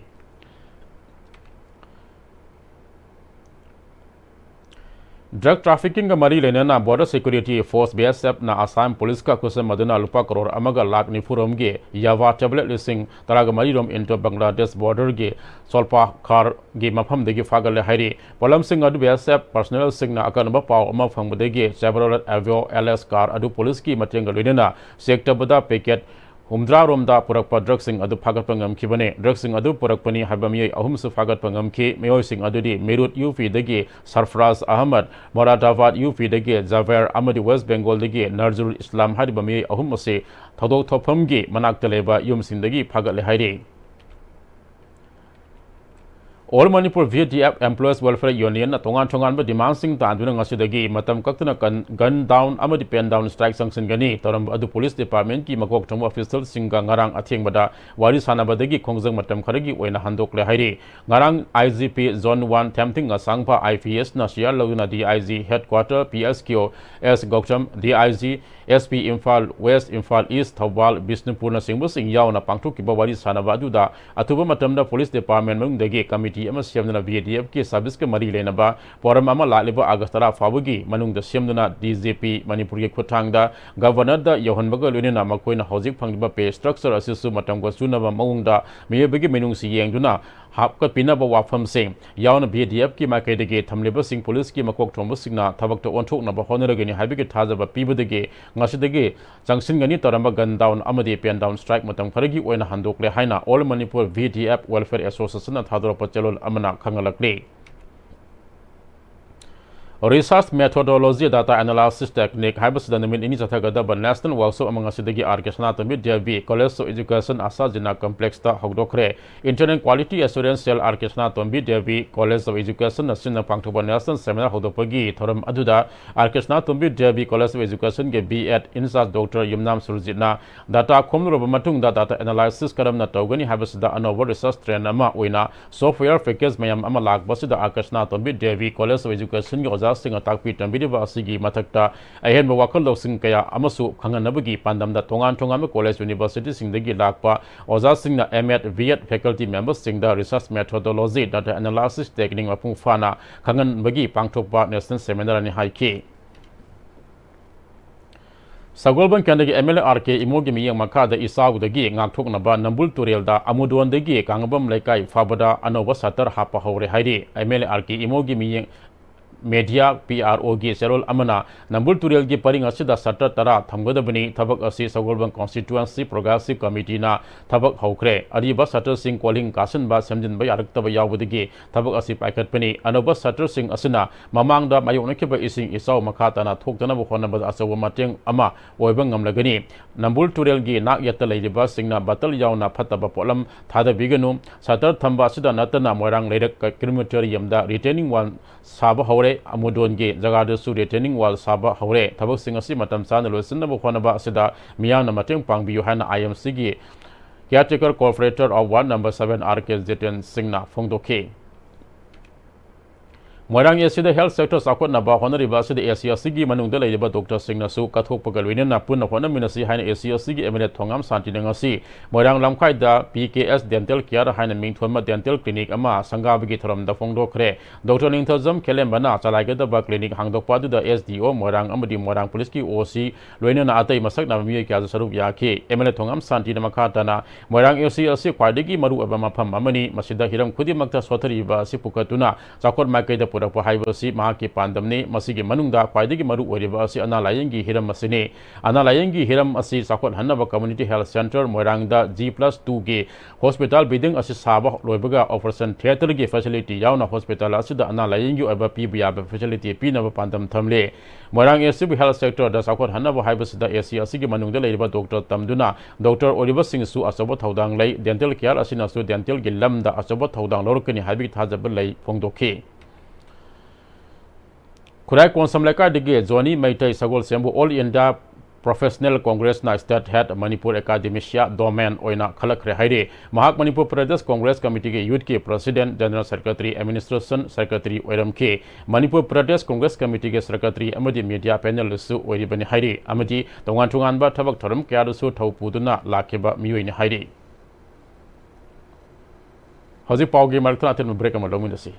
ꯗ꯭ꯔꯒ ꯇ꯭ꯔꯥꯐꯤꯀꯤꯡꯒ ꯃꯔꯤ ꯂꯩꯅꯅ ꯕꯣꯔꯗꯔ ꯁꯦꯀ꯭ꯌꯨꯔꯤꯇꯤ ꯐꯣꯔꯁ, ꯕꯤ ꯑꯦꯁ ꯑꯦꯐꯅ ꯑꯁꯥꯝ ꯄꯨꯂꯤꯁꯀ ꯈꯨꯠꯁꯝꯅꯗꯨꯅ ꯂꯨꯄꯥ ꯀꯔꯣꯔ ꯑꯃꯒ ꯂꯥꯈ ꯅꯤꯐꯨ ꯔꯣꯝꯒꯤ ꯌꯥꯚꯥ ꯇꯦꯕ꯭ꯂꯦꯠ ꯂꯤꯁꯤꯡ ꯇꯔꯥꯒ ꯃꯔꯤ ꯔꯣꯝ ꯏꯟꯗꯣ ꯕꯪꯒ꯭ꯂꯥꯗꯦꯁ ꯕꯣꯔꯗꯔꯒꯤ ꯁꯣꯜꯄꯥꯈꯥꯔꯒꯤ ꯃꯐꯝꯗꯒꯤ ꯐꯥꯒꯠꯂꯦ ꯍꯥꯏꯔꯤ꯫ ꯄꯣꯠꯂꯝꯁꯤꯡ ꯑꯗꯨ ꯕꯤ ꯑꯦꯁ ꯑꯦꯐ ꯄꯔꯁꯣꯅꯦꯜꯁꯤꯡꯅ ꯑꯀꯟꯕ ꯄꯥꯎ ꯑꯃ ꯐꯪꯕꯗꯒꯤ ꯆꯦꯚꯔꯣꯂꯦꯠ ꯑꯦꯚꯤꯑꯣ ꯑꯦꯜ ꯑꯦꯁ ꯀꯥꯔ ꯑꯗꯨ ꯄꯨꯂꯤꯁꯀꯤ ꯃꯇꯦꯡꯒ ꯂꯣꯏꯅꯅ ꯆꯦꯛ ꯇꯧꯕꯗ ꯄꯦꯀꯦꯠ ꯍꯨꯝꯗ꯭ꯔꯥ ꯔꯣꯝꯗ ꯄꯨꯔꯛꯄ ꯗ꯭ꯔꯒꯁꯤꯡ ꯑꯗꯨ ꯐꯥꯒꯠꯄ ꯉꯝꯈꯤꯕꯅꯤ꯫ ꯗ꯭ꯔꯒꯁꯤꯡ ꯑꯗꯨ ꯄꯨꯔꯛꯄꯅꯤ ꯍꯥꯏꯕ ꯃꯤꯑꯣꯏ ꯑꯍꯨꯝꯁꯨ ꯐꯥꯒꯠꯄ ꯉꯝꯈꯤ꯫ ꯃꯤꯑꯣꯏꯁꯤꯡ ꯑꯗꯨꯗꯤ ꯃꯤꯔꯨꯠ ꯌꯨ ꯄꯤꯗꯒꯤ ꯁꯔꯐꯔꯥꯖ ꯑꯍꯃꯗ, ꯃꯣꯔꯥꯗꯥꯕꯥꯗ ꯌꯨ ꯄꯤꯗꯒꯤ ꯖꯥꯚꯦꯔ ꯑꯃꯗꯤ ꯋꯦꯁ ꯕꯦꯡꯒꯣꯜꯗꯒꯤ ꯅꯔꯖꯨꯔ ꯏꯁꯂꯥꯝ ꯍꯥꯏꯔꯤꯕ ꯃꯤꯑꯣꯏ ꯑꯍꯨꯝ ꯑꯁꯤ ꯊꯧꯗꯣꯛ ꯊꯣꯛꯐꯝꯒꯤ ꯃꯅꯥꯛꯇ ꯂꯩꯕ ꯌꯨꯝꯁꯤꯡꯗꯒꯤ ꯐꯥꯒꯠꯂꯦ ꯍꯥꯏꯔꯤ꯫ All Manipur V A D F Employees Welfare Unionꯅ ꯇꯣꯉꯥꯟ ꯇꯣꯉꯥꯟꯕ ꯗꯤꯃꯥꯟꯁꯤꯡ ꯇꯥꯟꯗꯨꯅ ꯉꯁꯤꯗꯒꯤ ꯃꯇꯝ ꯀꯛꯇꯅ gun down ꯑꯃꯗꯤ pen down strike ꯆꯪꯁꯤꯟꯒꯅꯤ꯫ ꯊꯧꯔꯝ ꯑꯗꯨ ꯄꯨꯂꯤꯁ ꯗꯤꯄꯥꯔꯠꯃꯦꯟꯠꯀꯤ ꯃꯀꯣꯛ ꯊꯣꯡꯕ ꯑꯣꯐꯤꯁꯤꯌꯦꯜꯁꯤꯡꯒ ꯉꯔꯥꯡ ꯑꯊꯦꯡꯕꯗ ꯋꯥꯔꯤ ꯁꯥꯟꯅꯕꯗꯒꯤ ꯈꯣꯡꯖꯪ ꯃꯇꯝ ꯈꯔꯒꯤ ꯑꯣꯏꯅ ꯍꯟꯗꯣꯛꯂꯦ ꯍꯥꯏꯔꯤ꯫ ꯉꯔꯥꯡ I G P Zone One Themthing Ngasangpha, I P ꯑꯦꯁꯅ ꯁꯤꯌꯥꯔ ꯂꯧꯗꯨꯅ D I G Headquarter P S Q S Gautam, D I G S P Imphal west, Imphal east, Thoubal, ꯕꯤꯁꯅꯨꯄꯨꯔꯅꯆꯤꯡꯕꯁꯤꯡ ꯌꯥꯎꯅ ꯄꯥꯡꯊꯣꯛꯈꯤꯕ ꯋꯥꯔꯤ ꯁꯥꯟꯅꯕ ꯑꯗꯨꯗ ꯑꯊꯨꯕ ꯃꯇꯝꯗ ꯄꯨꯂꯤꯁ ꯗꯤꯄꯥꯔꯠꯃꯦꯟꯠ ꯃꯅꯨꯡꯗꯒꯤ ꯀꯃꯤꯇꯤ ꯑꯃ ꯁꯦꯝꯗꯨꯅ V A D Fꯀꯤ ꯁꯥꯔꯚꯤꯁꯀ ꯃꯔꯤ ꯂꯩꯅꯕ ꯄꯣꯔꯝ ꯑꯃ ꯂꯥꯛꯂꯤꯕ ꯑꯥꯒꯁ ꯇꯔꯥ ꯐꯥꯎꯕꯒꯤ ꯃꯅꯨꯡꯗ ꯁꯦꯝꯗꯨꯅ ꯗꯤ ꯖꯤ ꯄꯤ ꯃꯅꯤꯄꯨꯔꯒꯤ ꯈꯨꯠꯊꯥꯡꯗ ꯒꯕꯔꯅꯔꯗ ꯌꯧꯍꯟꯕꯒ ꯂꯣꯏꯅꯅ ꯃꯈꯣꯏꯅ ꯍꯧꯖꯤꯛ ꯐꯪꯂꯤꯕ pay structure ꯑꯁꯤꯁꯨ ꯃꯇꯝꯒ ꯆꯨꯅꯕ ꯃꯑꯣꯡꯗ ꯃꯤꯑꯣꯏꯕꯒꯤ ꯃꯤꯅꯨꯡꯁꯤ ꯌꯦꯡꯗꯨꯅ ꯍꯥꯞꯀꯠꯄꯤꯅꯕ ꯋꯥꯐꯝꯁꯤꯡ ꯌꯥꯎꯅ ꯚꯤ ꯗꯤ ꯑꯦꯐꯀꯤ ꯃꯥꯏꯀꯩꯗꯒꯤ ꯊꯝꯂꯤꯕꯁꯤꯡ ꯄꯨꯂꯤꯁꯀꯤ ꯃꯀꯣꯛ ꯊꯣꯡꯕꯁꯤꯡꯅ ꯊꯕꯛꯇ ꯑꯣꯟꯊꯣꯛꯅꯕ ꯍꯣꯠꯅꯔꯒꯅꯤ ꯍꯥꯏꯕꯒꯤ ꯊꯥꯖꯕ ꯄꯤꯕꯗꯒꯤ ꯉꯁꯤꯗꯒꯤ ꯆꯪꯁꯤꯟꯒꯅꯤ ꯇꯧꯔꯝꯕ gun down ꯑꯃꯗꯤ pen down strike ꯃꯇꯝ ꯈꯔꯒꯤ ꯑꯣꯏꯅ ꯍꯟꯗꯣꯛꯂꯦ ꯍꯥꯏꯅ All Manipur V D F Welfare Association ꯅ ꯊꯥꯗꯣꯔꯛꯄ ꯆꯦꯔꯣꯜ ꯑꯃꯅ ꯈꯪꯍꯜꯂꯛꯂꯤ꯫ Research Methodology Data Analysis Technique ꯍꯥꯏꯕꯁꯤꯗ ꯅꯨꯃꯤꯠ ꯅꯤꯅꯤ ꯆꯠꯊꯒꯗꯕ National Workshop ꯑꯃ ꯉꯁꯤꯗꯒꯤ R K Sanatombi Devi College of Education ꯑꯁꯥ ꯖꯤꯅꯥ Complex ꯇ ꯍꯧꯗꯣꯛꯈ꯭ꯔꯦ꯫ Interim Quality Assurance Cell R K Sanatombi Devi College of Education ꯅ ꯁꯤꯟꯅ ꯄꯥꯡꯊꯣꯛꯄ National Seminar ꯍꯧꯗꯣꯛꯄꯒꯤ ꯊꯧꯔꯝ ꯑꯗꯨꯗ R K Sanatombi Devi College of Education ꯒꯤ B.Ed in charge Doctor Yumnam ꯁꯨꯔꯖꯤꯠꯅ data ꯈꯣꯝꯂꯨꯔꯕ ꯃꯇꯨꯡꯗ data analysis ꯀꯔꯝꯅ ꯇꯧꯒꯅꯤ ꯍꯥꯏꯕꯁꯤꯗ ꯑꯅꯧꯕ research trend ꯑꯃ ꯑꯣꯏꯅ software package ꯃꯌꯥꯝ ꯑꯃ ꯂꯥꯛꯄꯁꯤꯗ R K Sanatombi Devi College of Education ꯒꯤ ꯑꯣꯖꯥꯁꯤꯡꯅ ꯇꯥꯛꯄꯤ ꯇꯝꯕꯤꯔꯤꯕ ꯑꯁꯤꯒꯤ ꯃꯊꯛꯇ ꯑꯍꯦꯟꯕ ꯋꯥꯈꯜ ꯂꯧꯁꯤꯡ ꯀꯌꯥ ꯑꯃꯁꯨ ꯈꯪꯍꯟꯅꯕꯒꯤ ꯄꯥꯟꯗꯝꯗ ꯇꯣꯉꯥꯟ ꯇꯣꯉꯥꯟꯕ college university ꯁꯤꯡꯗꯒꯤ ꯂꯥꯛꯄ ꯑꯣꯖꯥꯁꯤꯡꯅ M.Ed, B.Ed faculty member ꯁꯤꯡꯗ research methodology, data analysis technique ꯃꯄꯨꯡ ꯐꯥꯅ ꯈꯪꯍꯟꯕꯒꯤ ꯄꯥꯡꯊꯣꯛꯄ National Seminar ꯅꯤ ꯍꯥꯏꯈꯤ꯫ ꯁꯒꯣꯜꯕꯟ ꯀꯦꯟꯗ꯭ꯔꯒꯤ M L A ꯑꯥꯔ ꯀꯦ ꯏꯃꯣꯒꯤ ꯃꯤꯠꯌꯦꯡ ꯃꯈꯥꯗ ꯏꯆꯥꯎꯗꯒꯤ ꯉꯥꯛꯊꯣꯛꯅꯕ ꯅꯝꯕꯨꯜ ꯇꯨꯔꯦꯜꯗ ꯑꯃꯨꯗꯣꯟꯗꯒꯤ ꯀꯥꯡꯉꯕꯝ ꯂꯩꯀꯥꯏ ꯐꯥꯎꯕꯗ ꯑꯅꯧꯕ shutter ꯍꯥꯞꯄ ꯍꯧꯔꯦ ꯍꯥꯏꯔꯤ꯫ M L A ꯑꯥꯔ ꯀꯦ ꯏꯃꯣꯒꯤ ꯃꯤꯠꯌꯦꯡ media P R O ꯒꯤ ꯆꯦꯔꯣꯜ ꯑꯃꯅ ꯅꯝꯕꯨꯜ ꯇꯨꯔꯦꯜꯒꯤ ꯄꯔꯤꯡ ꯑꯁꯤꯗ shutter ꯇꯔꯥ ꯊꯝꯒꯗꯕꯅꯤ꯫ ꯊꯕꯛ ꯑꯁꯤ ꯁꯒꯣꯜꯕꯟ Constituency Progressive Committee ꯅ ꯊꯕꯛ ꯍꯧꯈ꯭ꯔꯦ꯫ ꯑꯔꯤꯕ shutter ꯁꯤꯡ ꯀꯣꯜꯍꯤꯡ ꯀꯥꯁꯤꯟꯕ, ꯁꯦꯝꯖꯤꯟꯕ ꯌꯥꯔꯛꯇꯕ ꯌꯥꯎꯕꯗꯒꯤ ꯊꯕꯛ ꯑꯁꯤ ꯄꯥꯏꯈꯠꯄꯅꯤ꯫ ꯑꯅꯧꯕ shutter ꯁꯤꯡ ꯑꯁꯤꯅ ꯃꯃꯥꯡꯗ ꯃꯥꯌꯣꯛꯅꯈꯤꯕ ꯏꯁꯤꯡ ꯏꯆꯥꯎ ꯃꯈꯥ ꯇꯥꯅ ꯊꯣꯛꯇꯅꯕ ꯍꯣꯠꯅꯕꯗ ꯑꯆꯧꯕ ꯃꯇꯦꯡ ꯑꯃ ꯑꯣꯏꯕ ꯉꯝꯂꯒꯅꯤ꯫ ꯅꯝꯕꯨꯜ ꯇꯨꯔꯦꯜꯒꯤ ꯅꯥꯛ ꯌꯦꯠꯇ ꯂꯩꯔꯤꯕꯁꯤꯡꯅ bottle ꯌꯥꯎꯅ ꯐꯠꯇꯕ ꯄꯣꯠꯂꯝ ꯊꯥꯗꯕꯤꯒꯅꯨ꯫ Shutter ꯊꯝꯕ ꯑꯁꯤꯗ ꯅꯠꯇꯅ ꯃꯣꯏꯔꯥꯡ ꯂꯩꯔꯛ kilometre ꯑꯃꯗ retaining wall ꯁꯥꯕ ꯍꯧꯔꯦ꯫ ꯑꯃꯨꯗꯣꯟꯒꯤ ꯖꯒꯥꯗꯁꯨ retaining wall ꯁꯥꯕ ꯍꯧꯔꯦ꯫ ꯊꯕꯛꯁꯤꯡ ꯑꯁꯤ ꯃꯇꯝ ꯆꯥꯅ ꯂꯣꯏꯁꯤꯟꯅꯕ ꯍꯣꯠꯅꯕ ꯑꯁꯤꯗ ꯃꯤꯌꯥꯝꯅ ꯃꯇꯦꯡ ꯄꯥꯡꯕꯤꯌꯨ ꯍꯥꯏꯅ I M C ꯒꯤ caretaker corporator of ward number seven R K Jiten ꯁꯤꯡꯅ ꯐꯣꯡꯗꯣꯛꯈꯤ꯫ ꯃꯣꯏꯔꯥꯡ ꯑꯦ ꯁꯤꯗ health sector ꯆꯥꯎꯈꯠꯅꯕ ꯍꯣꯠꯅꯔꯤꯕ ꯑꯁꯤꯗ ꯑꯦ ꯁꯤ ꯑꯁꯤꯒꯤ ꯃꯅꯨꯡꯗ ꯂꯩꯔꯤꯕ doctor ꯁꯤꯡꯅꯁꯨ ꯀꯠꯊꯣꯛꯄꯒ ꯂꯣꯏꯅꯅ ꯄꯨꯟꯅ ꯍꯣꯠꯅꯃꯤꯟꯅꯁꯤ ꯍꯥꯏꯅ ꯑꯦ ꯁꯤ ꯑꯁꯤꯒꯤ ꯑꯦꯝ ꯑꯦꯜ ꯑꯦ ꯊꯣꯉꯥꯝ ꯁꯥꯟꯇꯤꯅ ꯉꯁꯤ ꯃꯣꯏꯔꯥꯡ ꯂꯝꯈꯥꯏꯗ P K S Dental Care ꯍꯥꯏꯅ ꯃꯤꯡꯊꯣꯟꯕ dental clinic ꯑꯃ ꯁꯪꯒꯥꯕꯒꯤ ꯊꯧꯔꯝꯗ ꯐꯣꯡꯗꯣꯛꯈ꯭ꯔꯦ꯫ Doctor ꯅꯤꯡꯊꯧꯖꯝ ꯈꯦꯂꯦꯝꯕꯅ ꯆꯂꯥꯏꯒꯗꯕ clinic ꯍꯥꯡꯗꯣꯛꯄ ꯑꯗꯨꯗ S D O ꯃꯣꯏꯔꯥꯡ ꯑꯃꯗꯤ ꯃꯣꯏꯔꯥꯡ police ꯀꯤ O C ꯂꯣꯏꯅꯅ ꯑꯇꯩ ꯃꯁꯛ ꯅꯥꯏꯕ ꯃꯤꯑꯣꯏ ꯀꯌꯥꯁꯨ ꯁꯔꯨꯛ ꯌꯥꯈꯤ꯫ ꯑꯦꯝ ꯑꯦꯜ ꯑꯦ ꯊꯣꯉꯥꯝ ꯁꯥꯟꯇꯤꯅ ꯃꯈꯥ ꯇꯥꯅ ꯃꯣꯏꯔꯥꯡ ꯑꯦ ꯁꯤ ꯑꯁꯤ ꯈ꯭ꯋꯥꯏꯗꯒꯤ ꯃꯔꯨꯑꯣꯏꯕ ꯃꯐꯝ ꯑꯃꯅꯤ, ꯃꯁꯤꯗ ꯍꯤꯔꯝ ꯈꯨꯗꯤꯡꯃꯛꯇ ꯁꯣꯠꯊꯔꯤꯕ ꯑꯁꯤ ꯄꯨꯈꯠꯇꯨꯅ ꯆꯥꯎꯈꯠ ꯃꯥꯏꯀꯩꯗ ꯄꯨꯔꯛꯄ ꯍꯥꯏꯕ ꯑꯁꯤ ꯃꯍꯥꯛꯀꯤ ꯄꯥꯟꯗꯝꯅꯤ꯫ ꯃꯁꯤꯒꯤ ꯃꯅꯨꯡꯗ ꯈ꯭ꯋꯥꯏꯗꯒꯤ ꯃꯔꯨ ꯑꯣꯏꯔꯤꯕ ꯑꯁꯤ ꯑꯅꯥ ꯂꯥꯌꯦꯡꯒꯤ ꯍꯤꯔꯝ ꯑꯁꯤꯅꯤ꯫ ꯑꯅꯥ ꯂꯥꯌꯦꯡꯒꯤ ꯍꯤꯔꯝ ꯑꯁꯤ ꯆꯥꯎꯈꯠꯍꯟꯅꯕ community health centre ꯃꯣꯏꯔꯥꯡꯗ G plus two ꯒꯤ hospital building ꯑꯁꯤ ꯁꯥꯕ ꯂꯣꯏꯕꯒ operation theatre ꯒꯤ facility ꯌꯥꯎꯅ hospital ꯑꯁꯤꯗ ꯑꯅꯥ ꯂꯥꯌꯦꯡꯒꯤ ꯑꯣꯏꯕ ꯄꯤꯕ ꯌꯥꯕ facility ꯄꯤꯅꯕ ꯄꯥꯟꯗꯝ ꯊꯝꯂꯤ꯫ ꯃꯣꯏꯔꯥꯡ ꯑꯦ ꯁꯤꯕꯨ health sector ꯗ ꯆꯥꯎꯈꯠꯍꯟꯅꯕ ꯍꯥꯏꯕꯁꯤꯗ ꯑꯦ ꯁꯤ ꯑꯁꯤꯒꯤ ꯃꯅꯨꯡꯗ ꯂꯩꯔꯤꯕ doctor ꯇꯝꯗꯨꯅ doctor ꯑꯣꯏꯔꯤꯕꯁꯤꯡꯁꯨ ꯑꯆꯧꯕ ꯊꯧꯗꯥꯡ ꯂꯩ꯫ Dental care ꯑꯁꯤꯅꯁꯨ dental ꯒꯤ ꯂꯝꯗ ꯑꯆꯧꯕ ꯊꯧꯗꯥꯡ ꯂꯧꯔꯛꯀꯅꯤ ꯍꯥꯏꯕꯒꯤ ꯊꯥꯖꯕ ꯂꯩ ꯐꯣꯡꯗꯣꯛꯈꯤ꯫ ꯈꯨꯔꯥꯏ ꯀꯣꯟꯁꯝ ꯂꯩꯀꯥꯏꯗꯒꯤ ꯖꯣꯅꯤ Meitei ꯁꯒꯣꯜꯁꯦꯝꯕꯨ All India Professional Congress ꯅ state head Manipur Academician Doorman ꯑꯣꯏꯅ ꯈꯜꯂꯛꯈ꯭ꯔꯦ ꯍꯥꯏꯔꯤ꯫ ꯃꯍꯥꯛ ꯃꯅꯤꯄꯨꯔ ꯄ꯭ꯔꯗꯦꯁ ꯀꯣꯡꯒ꯭ꯔꯦꯁ ꯀꯃꯤꯇꯤꯒꯤ youth ꯀꯤ president, general secretary, administration secretary ꯑꯣꯏꯔꯝꯈꯤ꯫ Manipur Pradesh Congress ꯀꯃꯤꯇꯤꯒꯤ secretary ꯑꯃꯗꯤ media panelist ꯁꯨ ꯑꯣꯏꯔꯤꯕꯅꯤ ꯍꯥꯏꯔꯤ ꯑꯃꯗꯤ ꯇꯣꯉꯥꯟ ꯇꯣꯉꯥꯟꯕ ꯊꯕꯛ ꯊꯧꯔꯝ ꯀꯌꯥꯗꯁꯨ ꯊꯧ ꯄꯨꯗꯨꯅ ꯂꯥꯛꯈꯤꯕ ꯃꯤꯑꯣꯏꯅꯤ ꯍꯥꯏꯔꯤ꯫ ꯍꯧꯖꯤꯛ ꯄꯥꯎꯒꯤ ꯃꯔꯛꯇ ꯑꯇꯦꯟꯕ break ꯑꯃ ꯂꯧꯃꯤꯟꯅꯁꯤ꯫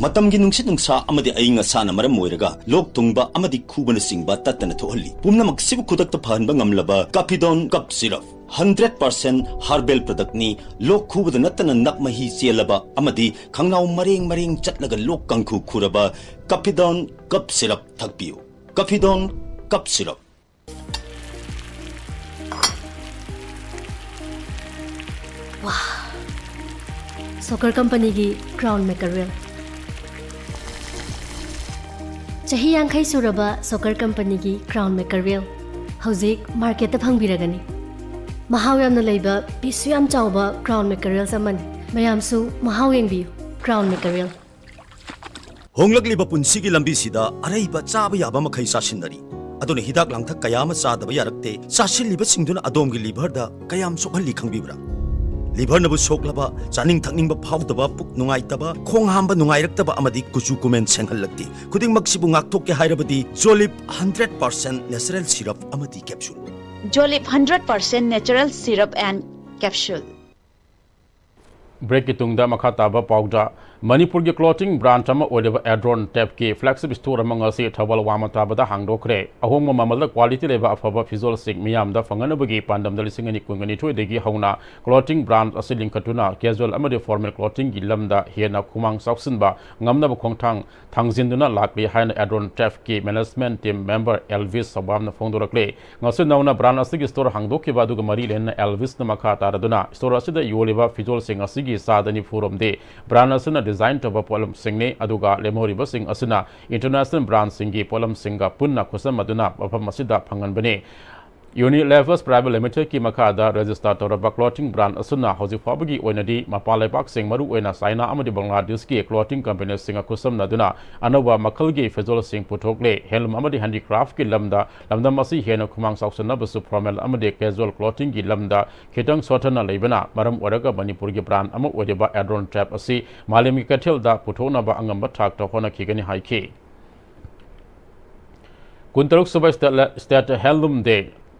ꯃꯇꯝꯒꯤ ꯅꯨꯡꯁꯤꯠ ꯅꯨꯡꯁꯥ ꯑꯃꯗꯤ ꯑꯏꯪ ꯑꯁꯥꯅ ꯃꯔꯝ ꯑꯣꯏꯔꯒ ꯂꯣꯛ ꯊꯨꯡꯕ ꯑꯃꯗꯤ ꯈꯨꯕꯅꯆꯤꯡꯕ ꯇꯠꯇꯅ ꯊꯣꯛꯍꯜꯂꯤ꯫ ꯄꯨꯝꯅꯃꯛꯁꯤꯕꯨ ꯈꯨꯗꯛꯇ ꯐꯍꯟꯕ ꯉꯝꯂꯕ Caphidone Cough Syrup, hundred percent herbal product ꯅꯤ꯫ ꯂꯣꯛ ꯈꯨꯕꯗ ꯅꯠꯇꯅ ꯅꯞ ꯃꯍꯤ ꯆꯦꯜꯂꯕ ꯑꯃꯗꯤ ꯈꯪꯅꯥꯎ ꯃꯔꯦꯡ ꯃꯔꯦꯡ ꯆꯠꯂꯒ ꯂꯣꯛ ꯀꯥꯡꯈꯨ ꯈꯨꯔꯕ Caphidone Cough Syrup ꯊꯛꯄꯤꯌꯨ꯫ Caphidone Cough Syrup꯫ Soccer ꯀꯝꯄꯅꯤꯒꯤ Crown Mackerel꯫ ꯆꯍꯤ ꯌꯥꯡꯈꯩ ꯁꯨꯔꯕ ꯁꯣꯀꯔ ꯀꯝꯄꯅꯤꯒꯤ Crown Mackerel ꯍꯧꯖꯤꯛ ꯃꯥꯔꯀꯦꯠꯇ ꯐꯪꯕꯤꯔꯒꯅꯤ꯫ ꯃꯍꯥꯎ ꯌꯥꯝꯅ ꯂꯩꯕ, ꯄꯤꯁꯁꯨ ꯌꯥꯝ ꯆꯥꯎꯕ Crown Mackerels ꯑꯃꯅꯤ꯫ ꯃꯌꯥꯝꯁꯨ ꯃꯍꯥꯎ ꯌꯦꯡꯕꯤꯌꯨ꯫ Crown Mackerel꯫ ꯍꯣꯡꯂꯛꯂꯤꯕ ꯄꯨꯟꯁꯤꯒꯤ ꯂꯝꯕꯤꯁꯤꯗ ꯑꯔꯩꯕ ꯆꯥꯕ ꯌꯥꯕ ꯃꯈꯩ ꯆꯥꯁꯤꯟꯅꯔꯤ꯫ ꯑꯗꯨꯅ ꯍꯤꯗꯥꯛ ꯂꯥꯡꯊꯛ ꯀꯌꯥ ꯑꯃ ꯆꯥꯗꯕ ꯌꯥꯔꯛꯇꯦ꯫ ꯆꯥꯁꯤꯜꯂꯤꯕꯁꯤꯡꯗꯨꯅ ꯑꯗꯣꯝꯒꯤ liver ꯗ ꯀꯌꯥꯝ ꯁꯣꯛꯍꯜꯂꯤ ꯈꯪꯕꯤꯕ꯭ꯔꯥ? ꯂꯤꯚꯔꯅꯕꯨ ꯁꯣꯛꯂꯕ, ꯆꯥꯅꯤꯡ ꯊꯛꯅꯤꯡꯕ ꯐꯥꯎꯗꯕ, ꯄꯨꯛ ꯅꯨꯡꯉꯥꯏꯇꯕ, ꯈꯣꯡ ꯍꯥꯝꯕ ꯅꯨꯡꯉꯥꯏꯔꯛꯇꯕ ꯑꯃꯗꯤ ꯀꯨꯆꯨ ꯀꯨꯃꯦꯟ ꯁꯦꯡꯍꯜꯂꯛꯇꯦ꯫ ꯈꯨꯗꯤꯡꯃꯛꯁꯤꯕꯨ ꯉꯥꯛꯊꯣꯛꯀꯦ ꯍꯥꯏꯔꯕꯗꯤ ꯖꯣꯂꯤꯞ ꯍꯟꯗ꯭ꯔꯦꯠ ꯄꯥꯔꯁꯦꯟ ꯅꯦꯆꯔꯦꯜ ꯁꯤꯔꯞ ꯑꯃꯗꯤ capsule. Jolip hundred percent natural syrup and capsule. ꯕ꯭ꯔꯦꯛꯀꯤ ꯇꯨꯡꯗ ꯃꯈꯥ ꯇꯥꯕ ꯄꯥꯎꯗ, ꯃꯅꯤꯄꯨꯔꯒꯤ ꯀ꯭ꯂꯣꯊꯤꯡ ꯕ꯭ꯔꯥꯟꯆ ꯑꯃ ꯑꯣꯏꯔꯤꯕ ꯑꯦꯗ꯭ꯔꯣꯟ ꯇꯦꯞꯀꯤ ꯐ꯭ꯂꯦꯒꯁꯤꯞ ꯁ꯭ꯇꯣꯔ ꯑꯃ ꯉꯁꯤ ꯊꯧꯕꯥꯜ ꯋꯥꯡꯃ ꯇꯥꯕꯗ ꯍꯥꯡꯗꯣꯛꯈ꯭ꯔꯦ꯫ ꯑꯍꯣꯡꯕ ꯃꯃꯜꯗ ꯀ꯭ꯋꯥꯂꯤꯇꯤ ꯂꯩꯕ ꯑꯐꯕ ꯐꯤꯖꯣꯜꯁꯤꯡ ꯃꯤꯌꯥꯝꯗ ꯐꯪꯍꯟꯅꯕꯒꯤ ꯄꯥꯟꯗꯝꯗ ꯂꯤꯁꯤꯡ ꯑꯅꯤ ꯀꯨꯟꯅꯤꯊꯣꯏꯗꯒꯤ ꯍꯧꯅ ꯀ꯭ꯂꯣꯊꯤꯡ ꯕ꯭ꯔꯥꯟꯆ ꯑꯁꯤ ꯂꯤꯡꯈꯠꯇꯨꯅ ꯀꯦꯖꯨꯋꯦꯜ ꯑꯃꯗꯤ ꯐꯣꯔꯃꯦꯜ ꯀ꯭ꯂꯣꯊꯤꯡꯒꯤ ꯂꯝꯗ ꯍꯦꯟꯅ ꯈꯨꯃꯥꯡ ꯆꯥꯎꯁꯤꯟꯕ ꯉꯝꯅꯕ ꯈꯣꯡꯊꯥꯡ ꯊꯥꯡꯖꯤꯟꯗꯨꯅ ꯂꯥꯛꯂꯤ ꯍꯥꯏꯅ ꯑꯦꯗ꯭ꯔꯣꯟ ꯇꯦꯞꯀꯤ ꯃꯦꯅꯦꯖꯃꯦꯟꯠ ꯇꯤꯝ ꯃꯦꯝꯕꯔ ꯑꯦꯜꯚꯤꯁ ꯁꯧꯕꯥꯝꯅ ꯐꯣꯡꯗꯣꯔꯛꯂꯤ꯫ ꯉꯁꯤ ꯅꯧꯅ ꯕ꯭ꯔꯥꯟ ꯑꯁꯤꯒꯤ ꯁ꯭ꯇꯣꯔ ꯍꯥꯡꯗꯣꯛꯈꯤꯕ ꯑꯗꯨꯒ ꯃꯔꯤ ꯂꯩꯅꯅ ꯑꯦꯜꯚꯤꯁꯅ ꯃꯈꯥ ꯇꯥꯔꯗꯨꯅ ꯁ꯭ꯇꯣꯔ ꯑꯁꯤꯗ ꯌꯣꯜꯂꯤꯕ ꯐꯤꯖꯣꯜꯁꯤꯡ ꯑꯁꯤꯒꯤ ꯆꯥꯗ ꯅꯤꯐꯨ ꯔꯣꯝꯗꯤ ꯕ꯭ꯔꯥꯟ ꯑꯁꯤꯅ ꯗꯤꯖꯥꯏꯟ ꯇꯧꯕ ꯄꯣꯠꯂꯝꯁꯤꯡꯅꯤ, ꯑꯗꯨꯒ ꯂꯦꯝꯍꯧꯔꯤꯕꯁꯤꯡ ꯑꯁꯤꯅ ꯏꯟꯇꯔꯅꯦꯁꯅꯦꯜ ꯕ꯭ꯔꯥꯟꯁꯤꯡꯒꯤ ꯄꯣꯠꯂꯝꯁꯤꯡꯒ ꯄꯨꯟꯅ ꯈꯨꯠꯁꯝꯅꯗꯨꯅ ꯃꯐꯝ ꯑꯁꯤꯗ ꯐꯪꯍꯟꯕꯅꯤ꯫ ꯌꯨꯅꯤꯂꯦꯚꯔꯁ ꯄ꯭ꯔꯥꯏꯚꯦꯠ ꯂꯤꯃꯤꯇꯦꯗꯀꯤ ꯃꯈꯥꯗ ꯔꯦꯖꯤꯁꯇꯥꯔ ꯇꯧꯔꯕ ꯀ꯭ꯂꯣꯊꯤꯡ ꯕ꯭ꯔꯥꯟ ꯑꯁꯤꯅ ꯍꯧꯖꯤꯛ ꯐꯥꯎꯕꯒꯤ ꯑꯣꯏꯅꯗꯤ ꯃꯄꯥꯟ ꯂꯩꯕꯥꯛꯁꯤꯡ, ꯃꯔꯨꯑꯣꯏꯅ ꯆꯥꯏꯅꯥ ꯑꯃꯗꯤ ꯕꯪꯒ꯭ꯂꯥꯗꯦꯁꯀꯤ ꯀ꯭ꯂꯣꯊꯤꯡ ꯀꯝꯄꯦꯅꯤꯁꯤꯡꯒ ꯈꯨꯠꯁꯝꯅꯗꯨꯅ ꯑꯅꯧꯕ ꯃꯈꯜꯒꯤ ꯐꯤꯖꯣꯜꯁꯤꯡ ꯄꯨꯊꯣꯛꯂꯦ꯫ ꯍꯦꯟꯂꯨꯝ ꯑꯃꯗꯤ ꯍꯦꯟꯗꯤꯀ꯭ꯔꯥꯐꯀꯤ ꯂꯝꯗ ꯂꯝꯗꯝ ꯑꯁꯤ ꯍꯦꯟꯅ ꯈꯨꯃꯥꯡ ꯆꯥꯎꯁꯤꯟꯅꯕꯁꯨ ꯐꯣꯔꯃꯦꯜ ꯑꯃꯗꯤ ꯀꯦꯖꯨꯋꯦꯜ ꯀ꯭ꯂꯣꯊꯤꯡꯒꯤ ꯂꯝꯗ ꯈꯤꯇꯪ ꯁꯣꯠꯊꯅ ꯂꯩꯕꯅ ꯃꯔꯝ ꯑꯣꯏꯔꯒ ꯃꯅꯤꯄꯨꯔꯒꯤ ꯕ꯭ꯔꯥꯟ ꯑꯃ ꯑꯣꯏꯔꯤꯕ ꯑꯦꯗ꯭ꯔꯣꯟ ꯇꯦꯞ ꯑꯁꯤ ꯃꯥꯂꯦꯝꯒꯤ ꯀꯩꯊꯦꯜꯗ ꯄꯨꯊꯣꯛꯅꯕ ꯑꯉꯝꯕ ꯊꯥꯛꯇ ꯍꯣꯠꯅꯈꯤꯒꯅꯤ ꯍꯥꯏꯈꯤ꯫ ꯀꯨꯟꯇꯔꯨꯛ ꯁꯨꯕ ꯁ꯭ꯇꯦꯠ ꯍꯦꯟꯂꯨꯝ ꯗꯦ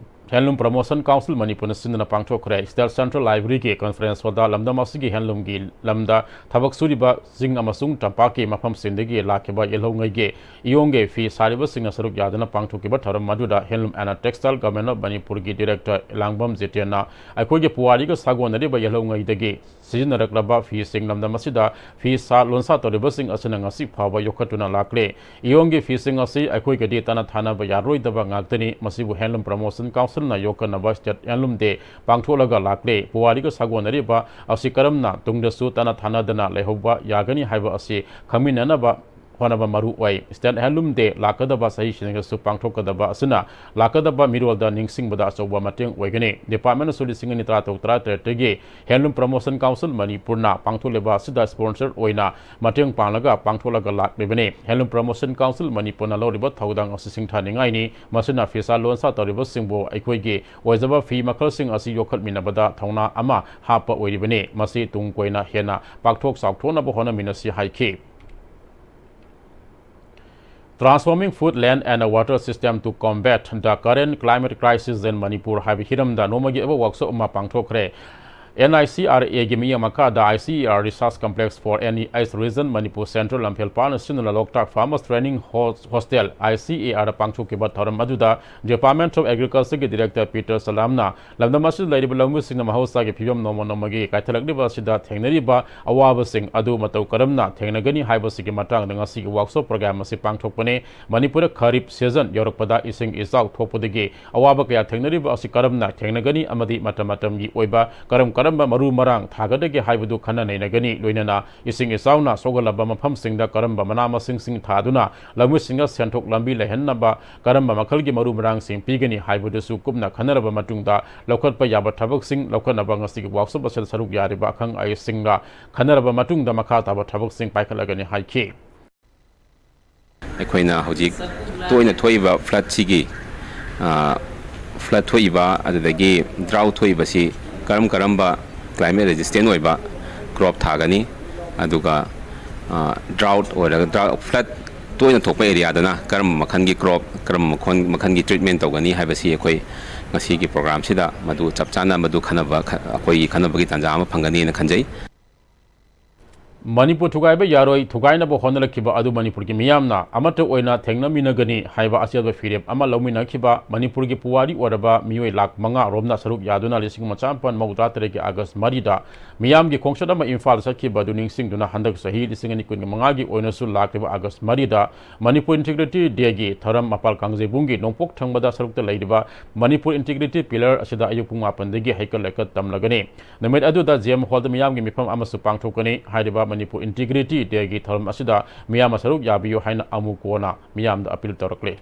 ꯍꯦꯟꯂꯨꯝ ꯄ꯭ꯔꯃꯣꯁꯟ ꯀꯥꯎꯟꯁꯤꯜ ꯃꯅꯤꯄꯨꯔꯅ ꯁꯤꯟꯗꯨꯅ ꯄꯥꯡꯊꯣꯛꯈ꯭ꯔꯦ꯫ ꯁ꯭ꯇꯦꯠ ꯁꯦꯟꯇ꯭ꯔꯦꯜ ꯂꯥꯏꯕ꯭ꯔꯦꯔꯤꯒꯤ ꯀꯟꯐꯔꯦꯟꯁ ꯍꯣꯜꯗ ꯂꯝꯗꯝ ꯑꯁꯤꯒꯤ ꯍꯦꯟꯂꯨꯝꯒꯤ ꯂꯝꯗ ꯊꯕꯛ ꯁꯨꯔꯤꯕ ꯆꯤꯡ ꯑꯃꯁꯨꯡ ꯇꯝꯄꯥꯛꯀꯤ ꯃꯐꯝꯁꯤꯡꯗꯒꯤ ꯂꯥꯛꯈꯤꯕ ꯌꯦꯜꯍꯧꯉꯩꯒꯤ ꯏꯌꯣꯡꯒꯤ ꯐꯤ ꯁꯥꯔꯤꯕꯁꯤꯡꯅ ꯁꯔꯨꯛ ꯌꯥꯗꯨꯅ ꯄꯥꯡꯊꯣꯛꯈꯤꯕ ꯊꯧꯔꯝ ꯑꯗꯨꯗ Handloom and Textile Government of ꯃꯅꯤꯄꯨꯔꯒꯤ ꯗꯤꯔꯦꯛꯇꯔ ꯏꯂꯥꯡꯕꯝ ꯖꯤꯇꯦꯟꯅ ꯑꯩꯈꯣꯏꯒꯤ ꯄꯨꯋꯥꯔꯤꯒ ꯁꯥꯒꯣꯟꯅꯔꯤꯕ ꯌꯦꯜꯍꯧꯉꯩꯗꯒꯤ ꯁꯤꯖꯤꯟꯅꯔꯛꯂꯕ ꯐꯤꯁꯤꯡ ꯂꯝꯗꯝ ꯑꯁꯤꯗ ꯐꯤ ꯁꯥ ꯂꯣꯟꯁꯥ ꯇꯧꯔꯤꯕꯁꯤꯡ ꯑꯁꯤꯅ ꯉꯁꯤ ꯐꯥꯎꯕ ꯌꯣꯛꯈꯠꯇꯨꯅ ꯂꯥꯛꯂꯤ꯫ ꯏꯌꯣꯡꯒꯤ ꯐꯤꯁꯤꯡ ꯑꯁꯤ ꯑꯩꯈꯣꯏꯒꯗꯤ ꯇꯠꯅ ꯊꯥꯅꯕ ꯌꯥꯔꯣꯏꯗꯕ ꯉꯥꯛꯇꯅꯤ꯫ ꯃꯁꯤꯕꯨ ꯍꯦꯟꯂꯨꯝ ꯄ꯭ꯔꯃꯣꯁꯟ ꯀꯥꯎꯟꯁꯤꯜꯅ ꯌꯣꯛꯈꯠꯅꯕ ꯁ꯭ꯇꯦꯠ ꯍꯦꯟꯂꯨꯝ ꯗꯦ ꯄꯥꯡꯊꯣꯛꯂꯒ ꯂꯥꯛꯂꯤ꯫ ꯄꯨꯋꯥꯔꯤꯒ ꯁꯥꯒꯣꯟꯅꯔꯤꯕ ꯑꯁꯤ ꯀꯔꯝꯅ ꯇꯨꯡꯗꯁꯨ ꯇꯠꯅ ꯊꯥꯅꯗꯅ ꯂꯩꯍꯧꯕ ꯌꯥꯒꯅꯤ ꯍꯥꯏꯕ ꯑꯁꯤ ꯈꯪꯃꯤꯟꯅꯅꯕ ꯍꯣꯠꯅꯕ ꯃꯔꯨ ꯑꯣꯏ꯫ State Handloom Day ꯂꯥꯛꯀꯗꯕ ꯆꯍꯤꯁꯤꯡꯗꯁꯨ ꯄꯥꯡꯊꯣꯛꯀꯗꯕ ꯑꯁꯤꯅ ꯂꯥꯛꯀꯗꯕ ꯃꯤꯔꯣꯜꯗ ꯅꯤꯡꯁꯤꯡꯕꯗ ꯑꯆꯧꯕ ꯃꯇꯦꯡ ꯑꯣꯏꯒꯅꯤ꯫ Department ꯁꯨ ꯂꯤꯁꯤꯡ ꯑꯅꯤ ꯇꯔꯥꯇꯔꯨꯛ ꯇꯔꯥꯇꯔꯦꯠꯇꯒꯤ Handloom Promotion Council ꯃꯅꯤꯄꯨꯔꯅ ꯄꯥꯡꯊꯣꯛꯂꯤꯕ ꯑꯁꯤꯗ sponsor ꯑꯣꯏꯅ ꯃꯇꯦꯡ ꯄꯥꯡꯂꯒ ꯄꯥꯡꯊꯣꯛꯂꯒ ꯂꯥꯛꯂꯤꯕꯅꯤ꯫ Handloom Promotion Council ꯃꯅꯤꯄꯨꯔꯅ ꯂꯧꯔꯤꯕ ꯊꯧꯗꯥꯡ ꯑꯁꯤ ꯁꯤꯡꯊꯥꯅꯤꯡꯉꯥꯏꯅꯤ꯫ ꯃꯁꯤꯅ ꯐꯤꯁꯥ ꯂꯣꯟꯁꯥ ꯇꯧꯔꯤꯕꯁꯤꯡꯕꯨ ꯑꯩꯈꯣꯏꯒꯤ ꯑꯣꯏꯖꯕ ꯐꯤ ꯃꯈꯜꯁꯤꯡ ꯑꯁꯤ ꯌꯣꯛꯈꯠꯃꯤꯟꯅꯕꯗ ꯊꯧꯅꯥ ꯑꯃ ꯍꯥꯞꯄ ꯑꯣꯏꯔꯤꯕꯅꯤ꯫ ꯃꯁꯤ ꯇꯨꯡ ꯀꯣꯏꯅ ꯍꯦꯟꯅ ꯄꯥꯛꯊꯣꯛ ꯆꯥꯎꯊꯣꯛꯅꯕ ꯍꯣꯠꯅꯃꯤꯟꯅꯁꯤ ꯍꯥꯏꯈꯤ꯫ Transforming Food, Land and Water System to Combat the Current Climate Crisis in Manipur ꯍꯥꯏꯕ ꯍꯤꯔꯝꯗ ꯅꯣꯡꯃꯒꯤ ꯑꯣꯏꯕ workshop ꯑꯃ ꯄꯥꯡꯊꯣꯛꯈ꯭ꯔꯦ꯫ N I C R A ꯒꯤ ꯃꯤꯠꯌꯦꯡ ꯃꯈꯥꯗ I C A R Research Complex for N E S Region Manipur Central ꯂꯝꯐꯦꯜꯄꯥꯛꯅ ꯁꯤꯟꯗꯨꯅ ꯂꯣꯛꯇꯥꯛ Farmers Training Hos-, Hostel, I C A R ꯗ ꯄꯥꯡꯊꯣꯛꯈꯤꯕ ꯊꯧꯔꯝ ꯑꯗꯨꯗ Department of Agriculture ꯒꯤ Director ꯄꯤꯇꯔ ꯁꯂꯥꯝꯅ ꯂꯝꯗꯝ ꯑꯁꯤꯗ ꯂꯩꯔꯤꯕ ꯂꯧꯃꯤꯁꯤꯡꯅ ꯃꯍꯧꯁꯥꯒꯤ ꯐꯤꯕꯝ ꯅꯣꯡꯃ ꯅꯣꯡꯃꯒꯤ ꯀꯥꯏꯊꯔꯛꯂꯤꯕ ꯑꯁꯤꯗ ꯊꯦꯡꯅꯔꯤꯕ ꯑꯋꯥꯕꯁꯤꯡ ꯑꯗꯨ ꯃꯇꯧ ꯀꯔꯝꯅ ꯊꯦꯡꯅꯒꯅꯤ ꯍꯥꯏꯕꯁꯤꯒꯤ ꯃꯇꯥꯡꯗ ꯉꯁꯤꯒꯤ workshop program ꯑꯁꯤ ꯄꯥꯡꯊꯣꯛꯄꯅꯤ꯫ ꯃꯅꯤꯄꯨꯔꯗ ꯈꯔꯤꯞ season ꯌꯧꯔꯛꯄꯗ ꯏꯁꯤꯡ ꯏꯆꯥꯎ ꯊꯣꯛꯄꯗꯒꯤ ꯑꯋꯥꯕ ꯀꯌꯥ ꯊꯦꯡꯅꯔꯤꯕ ꯑꯁꯤ ꯀꯔꯝꯅ ꯊꯦꯡꯅꯒꯅꯤ ꯑꯃꯗꯤ ꯃꯇꯝ ꯃꯇꯝꯒꯤ ꯑꯣꯏꯕ ꯀꯔꯝ ꯀꯔꯝꯕ ꯃꯔꯨ ꯃꯔꯥꯡ ꯊꯥꯒꯗꯒꯦ ꯍꯥꯏꯕꯗꯨ ꯈꯟꯅ ꯅꯩꯅꯒꯅꯤ꯫ ꯂꯣꯏꯅꯅ ꯏꯁꯤꯡ ꯏꯆꯥꯎꯅ ꯁꯣꯛꯍꯜꯂꯕ ꯃꯐꯝꯁꯤꯡꯗ ꯀꯔꯝꯕ ꯃꯅꯥ ꯃꯁꯤꯡꯁꯤꯡ ꯊꯥꯗꯨꯅ ꯂꯧꯃꯤꯁꯤꯡꯗ ꯁꯦꯟꯊꯣꯛ ꯂꯝꯕꯤ ꯂꯩꯍꯟꯅꯕ ꯀꯔꯝꯕ ꯃꯈꯜꯒꯤ ꯃꯔꯨ ꯃꯔꯥꯡꯁꯤꯡ ꯄꯤꯒꯅꯤ ꯍꯥꯏꯕꯗꯨꯁꯨ ꯀꯨꯞꯅ ꯈꯟꯅꯔꯕ ꯃꯇꯨꯡꯗ ꯂꯧꯈꯠꯄ ꯌꯥꯕ ꯊꯕꯛꯁꯤꯡ ꯂꯧꯈꯠꯅꯕ ꯉꯁꯤꯒꯤ workshop ꯑꯁꯤꯗ ꯁꯔꯨꯛ ꯌꯥꯔꯤꯕ ꯑꯈꯪ ꯑꯍꯩꯁꯤꯡꯒ ꯈꯟꯅꯔꯕ ꯃꯇꯨꯡꯗ ꯃꯈꯥ ꯇꯥꯕ ꯊꯕꯛꯁꯤꯡ ꯄꯥꯏꯈꯠꯂꯒꯅꯤ ꯍꯥꯏꯈꯤ꯫ ꯑꯩꯈꯣꯏꯅ ꯍꯧꯖꯤꯛ ꯇꯣꯏꯅ ꯊꯣꯛꯏꯕ flood ꯁꯤꯒꯤ, ꯑ, flood ꯊꯣꯛꯏꯕ ꯑꯗꯨꯗꯒꯤ drought ꯊꯣꯛꯏꯕꯁꯤ ꯀꯔꯝ ꯀꯔꯝꯕ climate resistant ꯑꯣꯏꯕ crop ꯊꯥꯒꯅꯤ, ꯑꯗꯨꯒ, ꯑ, drought ꯑꯣꯏꯔꯒ drought, flood ꯇꯣꯏꯅ ꯊꯣꯛꯄ area ꯗꯅ ꯀꯔꯝꯕ ꯃꯈꯜꯒꯤ crop, ꯀꯔꯝꯕ ꯃꯈꯜ, ꯃꯈꯜꯒꯤ treatment ꯇꯧꯒꯅꯤ ꯍꯥꯏꯕꯁꯤ ꯑꯩꯈꯣꯏ ꯉꯁꯤꯒꯤ program ꯁꯤꯗ ꯃꯗꯨ ꯆꯞ ꯆꯥꯅ ꯃꯗꯨ ꯈꯟꯅꯕ, ꯈ-, ꯑꯩꯈꯣꯏꯒꯤ ꯈꯟꯅꯕꯒꯤ ꯇꯥꯟꯖꯥ ꯑꯃ ꯐꯪꯒꯅꯤꯅ ꯈꯟꯖꯩ꯫ ꯃꯅꯤꯄꯨꯔ ꯊꯨꯒꯥꯏꯕ ꯌꯥꯔꯣꯏ, ꯊꯨꯒꯥꯏꯅꯕ ꯍꯣꯠꯅꯔꯛꯈꯤꯕ ꯑꯗꯨ ꯃꯅꯤꯄꯨꯔꯒꯤ ꯃꯤꯌꯥꯝꯅ ꯑꯃꯠꯇ ꯑꯣꯏꯅ ꯊꯦꯡꯅꯃꯤꯟꯅꯒꯅꯤ ꯍꯥꯏꯕ ꯑꯆꯦꯠꯄ ꯐꯤꯔꯦꯞ ꯑꯃ ꯂꯧꯃꯤꯟꯅꯈꯤꯕ ꯃꯅꯤꯄꯨꯔꯒꯤ ꯄꯨꯋꯥꯔꯤ ꯑꯣꯏꯔꯕ ꯃꯤꯑꯣꯏ ꯂꯥꯈ ꯃꯉꯥ ꯔꯣꯝꯅ ꯁꯔꯨꯛ ꯌꯥꯗꯨꯅ ꯂꯤꯁꯤꯡ ꯑꯃ ꯆꯥꯃꯥꯄꯟ ꯃꯧꯗ꯭ꯔꯥ ꯇꯔꯦꯠꯀꯤ ꯑꯥꯒꯁ ꯃꯔꯤꯗ ꯃꯤꯌꯥꯝꯒꯤ ꯈꯣꯡꯆꯠ ꯑꯃ ꯏꯝꯐꯥꯜ ꯆꯠꯈꯤꯕ ꯑꯗꯨ ꯅꯤꯡꯁꯤꯡꯗꯨꯅ ꯍꯟꯗꯛ ꯆꯍꯤ ꯂꯤꯁꯤꯡ ꯑꯅꯤ ꯀꯨꯟꯒꯤ ꯃꯉꯥꯒꯤ ꯑꯣꯏꯅꯁꯨ ꯂꯥꯛꯂꯤꯕ ꯑꯥꯒꯁ ꯃꯔꯤꯗ ꯃꯅꯤꯄꯨꯔ Integrity Day ꯒꯤ ꯊꯧꯔꯝ ꯃꯄꯥꯜ ꯀꯥꯡꯖꯩꯕꯨꯡꯒꯤ ꯅꯣꯡꯄꯣꯛ ꯊꯪꯕꯗ ꯁꯔꯨꯛꯇ ꯂꯩꯔꯤꯕ ꯃꯅꯤꯄꯨꯔ Integrity Pillar ꯑꯁꯤꯗ ꯑꯌꯨꯛ ꯄꯨꯡ ꯃꯥꯄꯟꯗꯒꯤ ꯍꯩꯀꯠ ꯂꯩꯀꯠ ꯇꯝꯂꯒꯅꯤ꯫ ꯅꯨꯃꯤꯠ ꯑꯗꯨꯗ J M Hall ꯗ ꯃꯤꯌꯥꯝꯒꯤ ꯃꯤꯐꯝ ꯑꯃꯁꯨ ꯄꯥꯡꯊꯣꯛꯀꯅꯤ꯫ ꯍꯥꯏꯔꯤꯕ ꯃꯅꯤꯄꯨꯔ ꯏꯟꯇꯤꯒ꯭ꯔꯤꯇꯤ ꯗꯦꯒꯤ ꯊꯧꯔꯝ ꯑꯁꯤꯗ ꯃꯤꯌꯥꯝꯅ ꯁꯔꯨꯛ ꯌꯥꯕꯤꯌꯨ ꯍꯥꯏꯅ ꯑꯃꯨꯛ ꯀꯣꯟꯅ ꯃꯤꯌꯥꯝꯗ ꯑꯄꯤꯜ ꯇꯧꯔꯛꯂꯤ꯫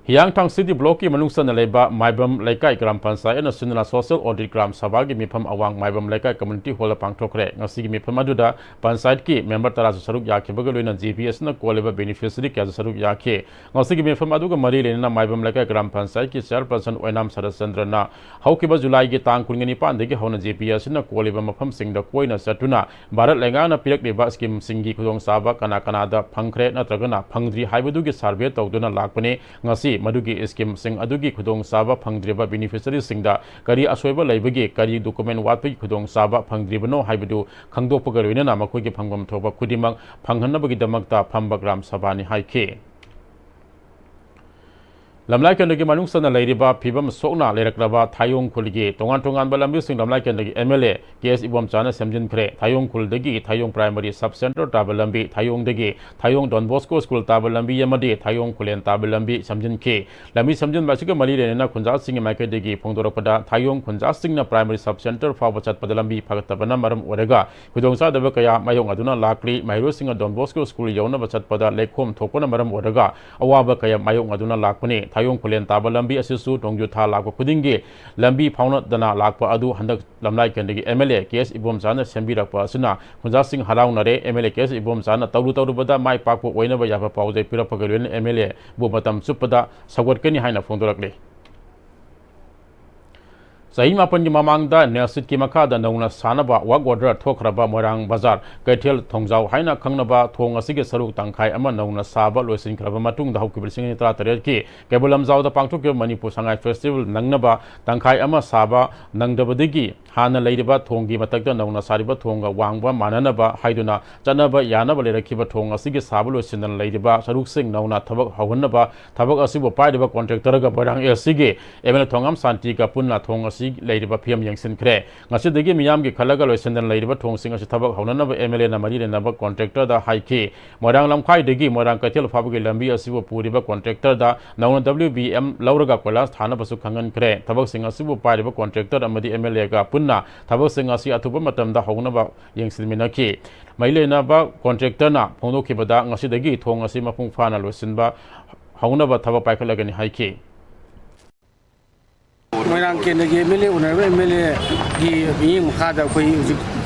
ꯍꯤꯌꯥꯡꯊꯥꯡ ꯁꯤꯇꯤ ꯕ꯭ꯂꯣꯛꯀꯤ ꯃꯅꯨꯡ ꯆꯟꯅ ꯂꯩꯕ ꯃꯥꯏꯕꯝ ꯂꯩꯀꯥꯏ ꯒ꯭ꯔꯥꯝ ꯄꯟꯆꯥꯌꯠꯅ ꯁꯤꯟꯗꯨꯅ ꯁꯣꯁꯤꯌꯦꯜ ꯑꯣꯗꯤꯠ ꯒ꯭ꯔꯥꯝ ꯁꯚꯥꯒꯤ ꯃꯤꯐꯝ ꯑꯋꯥꯡ ꯃꯥꯏꯕꯝ ꯂꯩꯀꯥꯏ ꯀꯝꯃ꯭ꯌꯨꯅꯤꯇꯤ ꯍꯣꯜꯗ ꯄꯥꯡꯊꯣꯛꯈ꯭ꯔꯦ꯫ ꯉꯁꯤꯒꯤ ꯃꯤꯐꯝ ꯑꯗꯨꯗ ꯄꯟꯆꯥꯌꯠꯀꯤ ꯃꯦꯝꯕꯔ ꯇꯔꯥꯁꯨ ꯁꯔꯨꯛ ꯌꯥꯈꯤꯕꯒ ꯂꯣꯏꯅ ꯖꯦ ꯄꯤ ꯑꯦꯁꯅ ꯀꯣꯜꯂꯤꯕ ꯕꯦꯅꯤꯐꯤꯁꯔꯤ ꯀꯌꯥꯁꯨ ꯁꯔꯨꯛ ꯌꯥꯈꯤ꯫ ꯉꯁꯤꯒꯤ ꯃꯤꯐꯝ ꯑꯗꯨꯒ ꯃꯔꯤ ꯂꯩꯅꯅ ꯃꯥꯏꯕꯝ ꯂꯩꯀꯥꯏ ꯒ꯭ꯔꯥꯝ ꯄꯟꯆꯥꯌꯠꯀꯤ ꯆꯦꯌꯔꯄꯔꯁꯟ ꯑꯣꯏꯅꯥꯝ ꯁꯔꯠꯆꯟꯗ꯭ꯔꯅ ꯍꯧꯈꯤꯕ ꯖꯨꯂꯥꯏꯒꯤ ꯇꯥꯡ ꯀꯨꯟꯒ ꯅꯤꯄꯥꯟꯗꯒꯤ ꯍꯧꯅ ꯖꯦ ꯄꯤ ꯑꯦꯁꯅ ꯀꯣꯜꯂꯤꯕ ꯃꯐꯝꯁꯤꯡꯗ ꯀꯣꯏꯅ ꯆꯠꯇꯨꯅ ꯚꯥꯔꯠ ꯂꯩꯉꯥꯛꯅ ꯄꯤꯔꯛꯂꯤꯕ ꯁ꯭ꯀꯤꯝꯁꯤꯡꯒꯤ ꯈꯨꯗꯣꯡꯆꯥꯕ ꯀꯅꯥ ꯀꯅꯥꯗ ꯐꯪꯈ꯭ꯔꯦ ꯅꯠꯇ꯭ꯔꯒꯅ ꯐꯪꯗ꯭ꯔꯤ ꯍꯥꯏꯕꯗꯨꯒꯤ ꯁꯔꯚꯦ ꯇꯧꯗꯨꯅ ꯂꯥꯛꯄꯅꯤ꯫ ꯉꯁꯤ ꯃꯗꯨꯒꯤ ꯁ꯭ꯀꯤꯝꯁꯤꯡ ꯑꯗꯨꯒꯤ ꯈꯨꯗꯣꯡꯆꯥꯕ ꯐꯪꯗ꯭ꯔꯤꯕ ꯕꯦꯅꯤꯐꯤꯁꯔꯤꯁꯤꯡꯗ ꯀꯔꯤ ꯑꯁꯣꯏꯕ ꯂꯩꯕꯒꯦ, ꯀꯔꯤ ꯗꯣꯀꯨꯃꯦꯟ ꯋꯥꯠꯄꯒꯤ ꯈꯨꯗꯣꯡꯆꯥꯕ ꯐꯪꯗ꯭ꯔꯤꯕꯅꯣ ꯍꯥꯏꯕꯗꯨ ꯈꯪꯗꯣꯛꯄꯒ ꯂꯣꯏꯅꯅ ꯃꯈꯣꯏꯒꯤ ꯐꯪꯐꯝ ꯊꯣꯛꯄ ꯈꯨꯗꯤꯡꯃꯛ ꯐꯪꯍꯟꯅꯕꯒꯤꯗꯃꯛꯇ ꯐꯝꯕ ꯒ꯭ꯔꯥꯝ ꯁꯚꯥꯅꯤ ꯍꯥꯏꯈꯤ꯫ ꯂꯝꯂꯥꯏ ꯀꯦꯟꯗ꯭ꯔꯒꯤ ꯃꯅꯨꯡ ꯆꯟꯅ ꯂꯩꯔꯤꯕ ꯐꯤꯕꯝ ꯁꯣꯛꯅ ꯂꯩꯔꯛꯂꯕ ꯊꯥꯌꯣꯡ ꯈꯨꯜꯒꯤ ꯇꯣꯉꯥꯟ ꯇꯣꯉꯥꯟꯕ ꯂꯝꯕꯤꯁꯤꯡ ꯂꯝꯂꯥꯏ ꯀꯦꯟꯗ꯭ꯔꯒꯤ M L A K S ꯏꯕꯣꯝꯆꯥꯅ ꯁꯦꯝꯖꯤꯟꯈ꯭ꯔꯦ꯫ ꯊꯥꯌꯣꯡ ꯈꯨꯜꯗꯒꯤ ꯊꯥꯌꯣꯡ ꯄ꯭ꯔꯥꯏꯃꯔꯤ ꯁꯕ ꯁꯦꯟꯇꯔ ꯇꯥꯕ ꯂꯝꯕꯤ, ꯊꯥꯌꯣꯡꯗꯒꯤ ꯊꯥꯌꯣꯡ ꯗꯣꯟ ꯕꯣꯁꯀꯣ ꯁ꯭ꯀꯨꯜ ꯇꯥꯕ ꯂꯝꯕꯤ ꯑꯃꯗꯤ ꯊꯥꯌꯣꯡ ꯈꯨꯂꯦꯟ ꯇꯥꯕ ꯂꯝꯕꯤ ꯁꯦꯝꯖꯤꯟꯈꯤ꯫ ꯂꯝꯕꯤ ꯁꯦꯝꯖꯤꯟꯕ ꯑꯁꯤꯒ ꯃꯔꯤ ꯂꯩꯅꯅ ꯈꯨꯟꯖꯥꯁꯤꯡꯒꯤ ꯃꯥꯏꯀꯩꯗꯒꯤ ꯐꯣꯡꯗꯣꯔꯛꯄꯗ, ꯊꯥꯌꯣꯡ ꯈꯨꯟꯖꯥꯁꯤꯡꯅ ꯄ꯭ꯔꯥꯏꯃꯔꯤ ꯁꯕ ꯁꯦꯟꯇꯔ ꯐꯥꯎꯕ ꯆꯠꯄꯗ ꯂꯝꯕꯤ ꯐꯒꯠꯇꯕꯅ ꯃꯔꯝ ꯑꯣꯏꯔꯒ ꯈꯨꯗꯣꯡꯆꯥꯗꯕ ꯀꯌꯥ ꯃꯥꯌꯣꯛꯅꯗꯨꯅ ꯂꯥꯛꯂꯤ꯫ ꯃꯍꯩꯔꯣꯏꯁꯤꯡꯅ ꯗꯣꯟ ꯕꯣꯁꯀꯣ ꯁ꯭ꯀꯨꯜ ꯌꯧꯅꯕ ꯆꯠꯄꯗ ꯂꯩꯈꯣꯝ ꯊꯣꯛꯄꯅ ꯃꯔꯝ ꯑꯣꯏꯔꯒ ꯑꯋꯥꯕ ꯀꯌꯥ ꯃꯥꯌꯣꯛꯅꯗꯨꯅ ꯂꯥꯛꯄꯅꯤ꯫ ꯊꯥꯌꯣꯡ ꯈꯨꯂꯦꯟ ꯇꯥꯕ ꯂꯝꯕꯤ ꯑꯁꯤꯁꯨ ꯅꯣꯡꯖꯨ ꯊꯥ ꯂꯥꯛꯄ ꯈꯨꯗꯤꯡꯒꯤ ꯂꯝꯕꯤ ꯐꯥꯎꯅꯗꯅ ꯂꯥꯛꯄ ꯑꯗꯨ ꯍꯟꯗꯛ ꯂꯝꯂꯥꯏ ꯀꯦꯟꯗ꯭ꯔꯒꯤ M L A K S ꯏꯕꯣꯝꯆꯥꯅ ꯁꯦꯝꯕꯤꯔꯛꯄ ꯑꯁꯤꯅ ꯈꯨꯟꯖꯥꯁꯤꯡ ꯍꯔꯥꯎꯅꯔꯦ꯫ M L A K S ꯏꯕꯣꯝꯆꯥꯅ ꯇꯧꯔꯨ ꯇꯧꯔꯨꯕꯗ ꯃꯥꯏ ꯄꯥꯛꯄ ꯑꯣꯏꯅꯕ ꯌꯥꯏꯐ ꯄꯥꯎꯖꯦꯜ ꯄꯤꯔꯛꯄꯒ ꯂꯣꯏꯅꯅ ꯑꯦꯝ ꯑꯦꯜ ꯑꯦꯕꯨ ꯃꯇꯝ ꯆꯨꯞꯄꯗ ꯁꯧꯒꯠꯀꯅꯤ ꯍꯥꯏꯅ ꯐꯣꯡꯗꯣꯔꯛꯂꯤ꯫ ꯆꯍꯤ ꯃꯥꯄꯟꯒꯤ ꯃꯃꯥꯡꯗ ꯅꯦꯜꯁꯤꯠꯀꯤ ꯃꯈꯥꯗ ꯅꯧꯅ ꯁꯥꯅꯕ ꯋꯥꯔꯛ ꯑꯣꯔꯗꯔ ꯊꯣꯛꯈ꯭ꯔꯕ ꯃꯣꯏꯔꯥꯡ ꯕꯖꯥꯔ ꯀꯩꯊꯦꯜ ꯊꯣꯡꯖꯥꯎ ꯍꯥꯏꯅ ꯈꯪꯅꯕ ꯊꯣꯡ ꯑꯁꯤꯒꯤ ꯁꯔꯨꯛ ꯇꯪꯈꯥꯏ ꯑꯃ ꯅꯧꯅ ꯁꯥꯕ ꯂꯣꯏꯁꯤꯟꯈ꯭ꯔꯕ ꯃꯇꯨꯡꯗ ꯍꯧꯈꯤꯕ ꯂꯤꯁꯤꯡ ꯑꯅꯤ ꯇꯔꯥꯇꯔꯦꯠꯀꯤ ꯀꯩꯕꯨꯜ ꯂꯝꯖꯥꯎꯗ ꯄꯥꯡꯊꯣꯛꯈꯤꯕ ꯃꯅꯤꯄꯨꯔ ꯁꯉꯥꯏ ꯐꯦꯁꯇꯤꯚꯦꯜ ꯅꯪꯅꯕ ꯇꯪꯈꯥꯏ ꯑꯃ ꯁꯥꯕ ꯅꯪꯗꯕꯗꯒꯤ ꯍꯥꯟꯅ ꯂꯩꯔꯤꯕ ꯊꯣꯡꯒꯤ ꯃꯊꯛꯇ ꯅꯧꯅ ꯁꯥꯔꯤꯕ ꯊꯣꯡꯒ ꯋꯥꯡꯕ ꯃꯥꯟꯅꯅꯕ ꯍꯥꯏꯗꯨꯅ ꯆꯠꯅꯕ ꯌꯥꯅꯕ ꯂꯩꯔꯛꯈꯤꯕ ꯊꯣꯡ ꯑꯁꯤꯒꯤ ꯁꯥꯕ ꯂꯣꯏꯁꯤꯟꯗꯅ ꯂꯩꯔꯤꯕ ꯁꯔꯨꯛꯁꯤꯡ ꯅꯧꯅ ꯊꯕꯛ ꯍꯧꯍꯟꯅꯕ ꯊꯕꯛ ꯑꯁꯤꯕꯨ ꯄꯥꯏꯔꯤꯕ ꯀꯣꯟꯇ꯭ꯔꯦꯛꯇꯔꯒ ꯃꯣꯏꯔꯥꯡ ꯑꯦ ꯑꯦꯁ ꯁꯤꯒꯤ ꯑꯦꯝ ꯑꯦꯜ ꯑꯦ ꯊꯣꯉꯥꯝ ꯁꯥꯟꯇꯤꯒ ꯄꯨꯟꯅ ꯊꯣꯡ ꯑꯁꯤ ꯂꯩꯔꯤꯕ ꯐꯤꯕꯝ ꯌꯦꯡꯁꯤꯟꯈ꯭ꯔꯦ꯫ ꯉꯁꯤꯗꯒꯤ ꯃꯤꯌꯥꯝꯒꯤ ꯈꯜꯂꯒ ꯂꯣꯏꯁꯤꯟꯗꯅ ꯂꯩꯔꯤꯕ ꯊꯣꯡꯁꯤꯡ ꯑꯁꯤ ꯊꯕꯛ ꯍꯧꯅꯅꯕ ꯑꯦꯝ ꯑꯦꯜ ꯑꯦꯅ ꯃꯔꯤ ꯂꯩꯅꯕ ꯀꯣꯟꯇ꯭ꯔꯦꯛꯇꯔꯗ ꯍꯥꯏꯈꯤ꯫ ꯃꯣꯏꯔꯥꯡ ꯂꯝꯈꯥꯏꯗꯒꯤ ꯃꯣꯏꯔꯥꯡ ꯀꯩꯊꯦꯜ ꯐꯥꯎꯕꯒꯤ ꯂꯝꯕꯤ ꯑꯁꯤꯕꯨ ꯄꯨꯔꯤꯕ ꯀꯣꯟꯇ꯭ꯔꯦꯛꯇꯔꯗ ꯅꯧꯅ ꯗꯕ꯭ꯂꯤꯌꯨ ꯕꯤ ꯑꯦꯝ ꯂꯧꯔꯒ ꯀꯣꯏꯂꯥꯁ ꯊꯥꯅꯕꯁꯨ ꯈꯪꯍꯟꯈ꯭ꯔꯦ꯫ ꯊꯕꯛꯁꯤꯡ ꯑꯁꯤꯕꯨ ꯄꯥꯏꯔꯤꯕ ꯀꯣꯟꯇ꯭ꯔꯦꯛꯇꯔ ꯑꯃꯗꯤ ꯑꯦꯝ ꯑꯦꯜ ꯑꯦꯒ ꯄꯨꯟꯅ ꯊꯕꯛꯁꯤꯡ ꯑꯁꯤ ꯑꯊꯨꯕ ꯃꯇꯝꯗ ꯍꯧꯅꯕ ꯌꯦꯡꯁꯤꯟꯃꯤꯟꯅꯈꯤ꯫ ꯃꯔꯤ ꯂꯩꯅꯕ ꯀꯣꯟꯇ꯭ꯔꯦꯛꯇꯔꯅ ꯐꯣꯡꯗꯣꯛꯈꯤꯕꯗ, ꯉꯁꯤꯗꯒꯤ ꯊꯣꯡ ꯑꯁꯤ ꯃꯄꯨꯡ ꯐꯥꯅ ꯂꯣꯏꯁꯤꯟꯕ ꯍꯧꯅꯕ ꯊꯕꯛ ꯄꯥꯏꯈꯠꯂꯒꯅꯤ ꯍꯥꯏꯈꯤ꯫ ꯃꯣꯏꯔꯥꯡ ꯀꯦꯟꯗ꯭ꯔꯒꯤ ꯑꯦꯝ ꯑꯦꯜ ꯑꯦ, ꯑꯣꯅꯔꯦꯕꯜ ꯑꯦꯝ ꯑꯦꯜ ꯑꯦꯒꯤ ꯃꯤꯠꯌꯦꯡ ꯃꯈꯥꯗ ꯑꯩꯈꯣꯏ ꯍꯧꯖꯤꯛ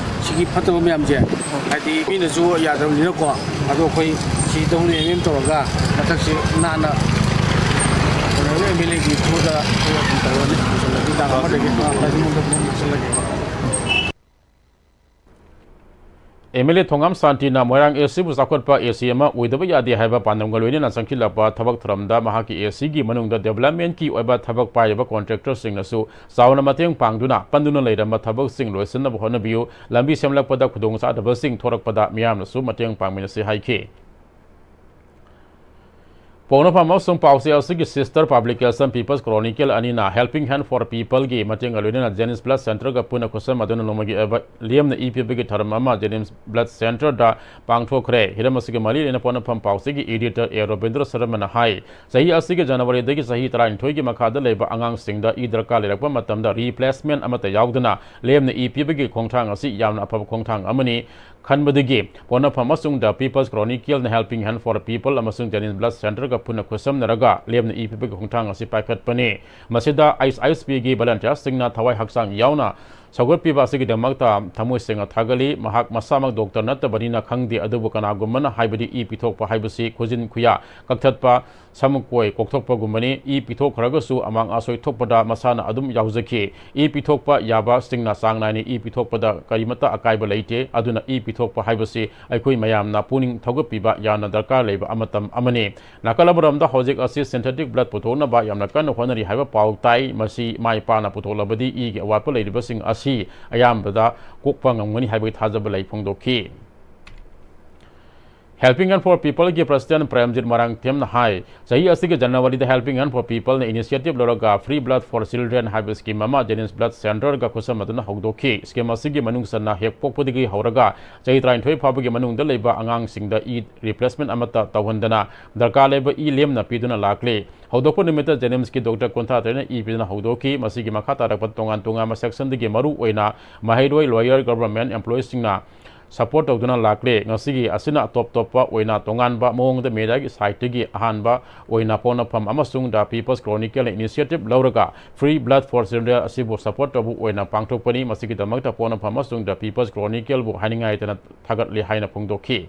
ꯁꯤꯒꯤ ꯐꯠꯇꯕ ꯃꯌꯥꯝꯁꯦ, ꯍꯥꯏꯗꯤ ꯃꯤꯅꯁꯨ ꯌꯥꯗꯕꯅꯤꯅꯀꯣ, ꯑꯗꯣ ꯑꯩꯈꯣꯏ ꯁꯤ ꯗꯕ꯭ꯂꯤꯌꯨ ꯑꯦꯝ ꯑꯦꯝ ꯇꯧꯔꯒ ꯃꯊꯛꯁꯤ ꯅꯥꯟꯅ ꯑꯣꯅꯔꯦꯕꯜ ꯑꯦꯝ ꯑꯦꯜ ꯑꯦꯒꯤ ꯊ꯭ꯔꯨꯗ ꯑꯩꯈꯣꯏ ꯑꯗꯨꯝ ꯇꯧꯔꯅꯤ꯫ ꯂꯣꯏꯁꯤꯜꯂꯒꯦ, ꯇꯥꯡ ꯑꯃꯗꯒꯤ ꯂꯣꯏꯁꯤꯜꯂꯒꯦꯕ꯫ ꯑꯦꯝ ꯑꯦꯜ ꯑꯦ ꯊꯣꯉꯥꯝ ꯁꯥꯟꯇꯤꯅ ꯃꯣꯏꯔꯥꯡ ꯑꯦ ꯁꯤꯕꯨ ꯆꯥꯎꯈꯠꯄ ꯑꯦ ꯁꯤ ꯑꯃ ꯑꯣꯏꯗꯕ ꯌꯥꯗꯦ ꯍꯥꯏꯕ ꯄꯥꯟꯗꯝꯒ ꯂꯣꯏꯅꯅ ꯆꯪꯁꯤꯜꯂꯛꯄ ꯊꯕꯛ ꯊꯧꯔꯝꯗ ꯃꯍꯥꯛꯀꯤ ꯑꯦ ꯁꯤꯒꯤ ꯃꯅꯨꯡꯗ ꯗꯤꯕꯦꯂꯞꯃꯦꯟꯠꯀꯤ ꯑꯣꯏꯕ ꯊꯕꯛ ꯄꯥꯏꯔꯤꯕ ꯀꯣꯟꯇ꯭ꯔꯦꯛꯇꯔꯁꯤꯡꯅꯁꯨ ꯆꯥꯎꯅ ꯃꯇꯦꯡ ꯄꯥꯡꯗꯨꯅ ꯄꯟꯗꯨꯅ ꯂꯩꯔꯝꯕ ꯊꯕꯛꯁꯤꯡ ꯂꯣꯏꯁꯤꯟꯅꯕ ꯍꯣꯠꯅꯕꯤꯌꯨ, ꯂꯝꯕꯤ ꯁꯦꯝꯂꯛꯄꯗ ꯈꯨꯗꯣꯡꯆꯥꯗꯕꯁꯤꯡ ꯊꯣꯔꯛꯄꯗ ꯃꯤꯌꯥꯝꯅꯁꯨ ꯃꯇꯦꯡ ꯄꯥꯡꯃꯤꯟꯅꯁꯤ ꯍꯥꯏꯈꯤ꯫ ꯄꯣꯛꯅꯐꯝ ꯑꯃꯁꯨꯡ ꯄꯥꯎꯆꯦ ꯑꯁꯤꯒꯤ sister publication People's Chronicle ꯑꯅꯤꯅ Helping Hand for Peopleꯒꯤ ꯃꯇꯦꯡꯒ ꯂꯣꯏꯅꯅ Janis Blood Centreꯒ ꯄꯨꯟꯅ ꯈꯨꯠꯁꯝꯅꯗꯨꯅ ꯅꯣꯡꯃꯒꯤ ꯑꯣꯏꯕ ꯂꯦꯝꯅ ꯏ ꯄꯤꯕꯒꯤ ꯊꯧꯔꯝ ꯑꯃ Janis Blood Centreꯗ ꯄꯥꯡꯊꯣꯛꯈ꯭ꯔꯦ꯫ ꯍꯤꯔꯝ ꯑꯁꯤꯒ ꯃꯔꯤ ꯂꯩꯅ ꯄꯣꯛꯅꯐꯝ ꯄꯥꯎꯆꯦꯒꯤ editor ꯑꯦ ꯔꯣꯕꯤꯟꯗ꯭ꯔ ꯁꯔꯃꯅ ꯍꯥꯏ, ꯆꯍꯤ ꯑꯁꯤꯒꯤ ꯖꯅꯋꯥꯔꯤꯗꯒꯤ ꯆꯍꯤ ꯇꯔꯥꯅꯤꯊꯣꯏꯒꯤ ꯃꯈꯥꯗ ꯂꯩꯕ ꯑꯉꯥꯡꯁꯤꯡꯗ ꯏ ꯗꯔꯀꯥꯔ ꯂꯩꯔꯛꯄ ꯃꯇꯝꯗ replacement ꯑꯃꯠꯇ ꯌꯥꯎꯗꯅ ꯂꯦꯝꯅ ꯏ ꯄꯤꯕꯒꯤ ꯈꯣꯡꯊꯥꯡ ꯑꯁꯤ ꯌꯥꯝꯅ ꯑꯐꯕ ꯈꯣꯡꯊꯥꯡ ꯑꯃꯅꯤ꯫ ꯈꯟꯕꯗꯒꯤ ꯄꯣꯛꯅꯐꯝ ꯑꯃꯁꯨꯡ The People's Chronicleꯅ Helping Hand for People ꯑꯃꯁꯨꯡ Janis Blood Centreꯒ ꯄꯨꯟꯅ ꯈꯨꯠꯁꯝꯅꯔꯒ ꯂꯦꯝꯅ ꯏ ꯄꯤꯕꯒꯤ ꯈꯣꯡꯊꯥꯡ ꯑꯁꯤ ꯄꯥꯏꯈꯠꯄꯅꯤ꯫ ꯃꯁꯤꯗ ꯑꯩꯆ ꯑꯥꯏ ꯑꯦꯁ ꯄꯤꯒꯤ volunteersꯁꯤꯡꯅ ꯊꯋꯥꯏ ꯍꯛꯆꯥꯡ ꯌꯥꯎꯅ ꯁꯧꯒꯠꯄꯤꯕ ꯑꯁꯤꯒꯤꯗꯃꯛꯇ ꯊꯃꯣꯏ ꯁꯦꯡꯅ ꯊꯥꯒꯠꯂꯤ꯫ ꯃꯍꯥꯛ ꯃꯁꯥꯃꯛ doctor ꯅꯠꯇꯕꯅꯤꯅ ꯈꯪꯗꯦ, ꯑꯗꯨꯕꯨ ꯀꯅꯥꯒꯨꯝꯕꯅ ꯍꯥꯏꯕꯗꯤ ꯏ ꯄꯤꯊꯣꯛꯄ ꯍꯥꯏꯕꯁꯤ ꯈꯨꯖꯤꯟ ꯈꯨꯌꯥ ꯀꯛꯊꯠꯄ, ꯁꯝ ꯀꯣꯏ ꯀꯣꯛꯊꯣꯛꯄꯒꯨꯝꯕꯅꯤ꯫ ꯏ ꯄꯤꯊꯣꯛꯈ꯭ꯔꯒꯁꯨ ꯑꯃꯥꯡ ꯑꯁꯣꯏ ꯊꯣꯛꯄꯗ ꯃꯁꯥꯅ ꯑꯗꯨꯝ ꯌꯥꯎꯖꯈꯤ꯫ ꯏ ꯄꯤꯊꯣꯛꯄ ꯌꯥꯕꯁꯤꯡꯅ ꯆꯥꯡ ꯅꯥꯏꯅ ꯏ ꯄꯤꯊꯣꯛꯄꯗ ꯀꯔꯤꯃꯠꯇ ꯑꯀꯥꯏꯕ ꯂꯩꯇꯦ꯫ ꯑꯗꯨꯅ ꯏ ꯄꯤꯊꯣꯛꯄ ꯍꯥꯏꯕꯁꯤ ꯑꯩꯈꯣꯏ ꯃꯌꯥꯝꯅ ꯄꯨꯛꯅꯤꯡ ꯊꯧꯒꯠꯄꯤꯕ ꯌꯥꯝꯅ ꯗꯔꯀꯥꯔ ꯂꯩꯕ ꯑꯃꯇꯝ ꯑꯃꯅꯤ꯫ ꯅꯥꯀꯜ ꯑꯃꯔꯣꯝꯗ ꯍꯧꯖꯤꯛ ꯑꯁꯤ synthetic blood ꯄꯨꯊꯣꯛꯅꯕ ꯌꯥꯝꯅ ꯀꯟꯅ ꯍꯣꯠꯅꯔꯤ ꯍꯥꯏꯕ ꯄꯥꯎ ꯇꯥꯏ꯫ ꯃꯁꯤ ꯃꯥꯏ ꯄꯥꯛꯅ ꯄꯨꯊꯣꯛꯂꯕꯗꯤ ꯏꯒꯤ ꯑꯋꯥꯠꯄ ꯂꯩꯔꯤꯕꯁꯤꯡ ꯑꯁꯤ ꯑꯌꯥꯝꯕꯗ ꯀꯣꯛꯄ ꯉꯝꯒꯅꯤ ꯍꯥꯏꯕꯒꯤ ꯊꯥꯖꯕ ꯂꯩ ꯐꯣꯡꯗꯣꯛꯈꯤ꯫ Helping Hand for People ꯒꯤ President ꯄ꯭ꯔꯦꯝꯖꯤꯠ ꯃꯔꯥꯡꯊꯦꯝꯅ ꯍꯥꯏ, ꯆꯍꯤ ꯑꯁꯤꯒꯤ ꯖꯅꯋꯥꯔꯤꯗ Helping Hand for People ꯅ initiative ꯂꯧꯔꯒ Free Blood for Children ꯍꯥꯏꯕ scheme ꯑꯃ JNIMS Blood Center ꯒ ꯈꯨꯠꯁꯝꯅꯗꯨꯅ ꯍꯧꯗꯣꯛꯈꯤ꯫ Scheme ꯑꯁꯤꯒꯤ ꯃꯅꯨꯡ ꯆꯟꯅ ꯍꯦꯛ ꯄꯣꯛꯄꯗꯒꯤ ꯍꯧꯔꯒ ꯆꯍꯤ ꯇꯔꯥꯅꯤꯊꯣꯏ ꯐꯥꯎꯕꯒꯤ ꯃꯅꯨꯡꯗ ꯂꯩꯕ ꯑꯉꯥꯡꯁꯤꯡꯗ ꯏ replacement ꯑꯃꯠꯇ ꯇꯧꯍꯟꯗꯅ ꯗꯔꯀꯥꯔ ꯂꯩꯕ ꯏ ꯂꯦꯝꯅ ꯄꯤꯗꯨꯅ ꯂꯥꯛꯂꯤ꯫ ꯍꯧꯗꯣꯛꯄ ꯅꯨꯃꯤꯠꯇ JNIMS ꯀꯤ doctor ꯀꯨꯟꯊ꯭ꯔꯥ ꯇꯔꯦꯠꯅ ꯏ ꯄꯤꯗꯨꯅ ꯍꯧꯗꯣꯛꯈꯤ꯫ ꯃꯁꯤꯒꯤ ꯃꯈꯥ ꯇꯥꯔꯛꯄ ꯇꯣꯉꯥꯟ ꯇꯣꯉꯥꯟꯕ section ꯗꯒꯤ ꯃꯔꯨ ꯑꯣꯏꯅ ꯃꯍꯩꯔꯣꯏ, lawyer, government employees ꯁꯤꯡꯅ support ꯇꯧꯗꯨꯅ ꯂꯥꯛꯂꯦ꯫ ꯉꯁꯤꯒꯤ ꯑꯁꯤꯅ ꯑꯇꯣꯞ ꯇꯣꯞꯄ ꯑꯣꯏꯅ ꯇꯣꯉꯥꯟꯕ ꯃꯑꯣꯡꯗ media ꯒꯤ side ꯇꯒꯤ ꯑꯍꯥꯟꯕ ꯑꯣꯏꯅ ꯄꯣꯛꯅꯐꯝ ꯑꯃꯁꯨꯡ The People's Chronicle ꯅ initiative ꯂꯧꯔꯒ Free Blood for Children ꯑꯁꯤꯕꯨ support ꯇꯧꯕ ꯑꯣꯏꯅ ꯄꯥꯡꯊꯣꯛꯄꯅꯤ꯫ ꯃꯁꯤꯒꯤꯗꯃꯛꯇ ꯄꯣꯛꯅꯐꯝ ꯑꯃꯁꯨꯡ The People's Chronicle ꯕꯨ ꯍꯥꯏꯅꯤꯡꯉꯥꯏ ꯂꯩꯇꯅ ꯊꯥꯒꯠꯂꯤ ꯍꯥꯏꯅ ꯐꯣꯡꯗꯣꯛꯈꯤ꯫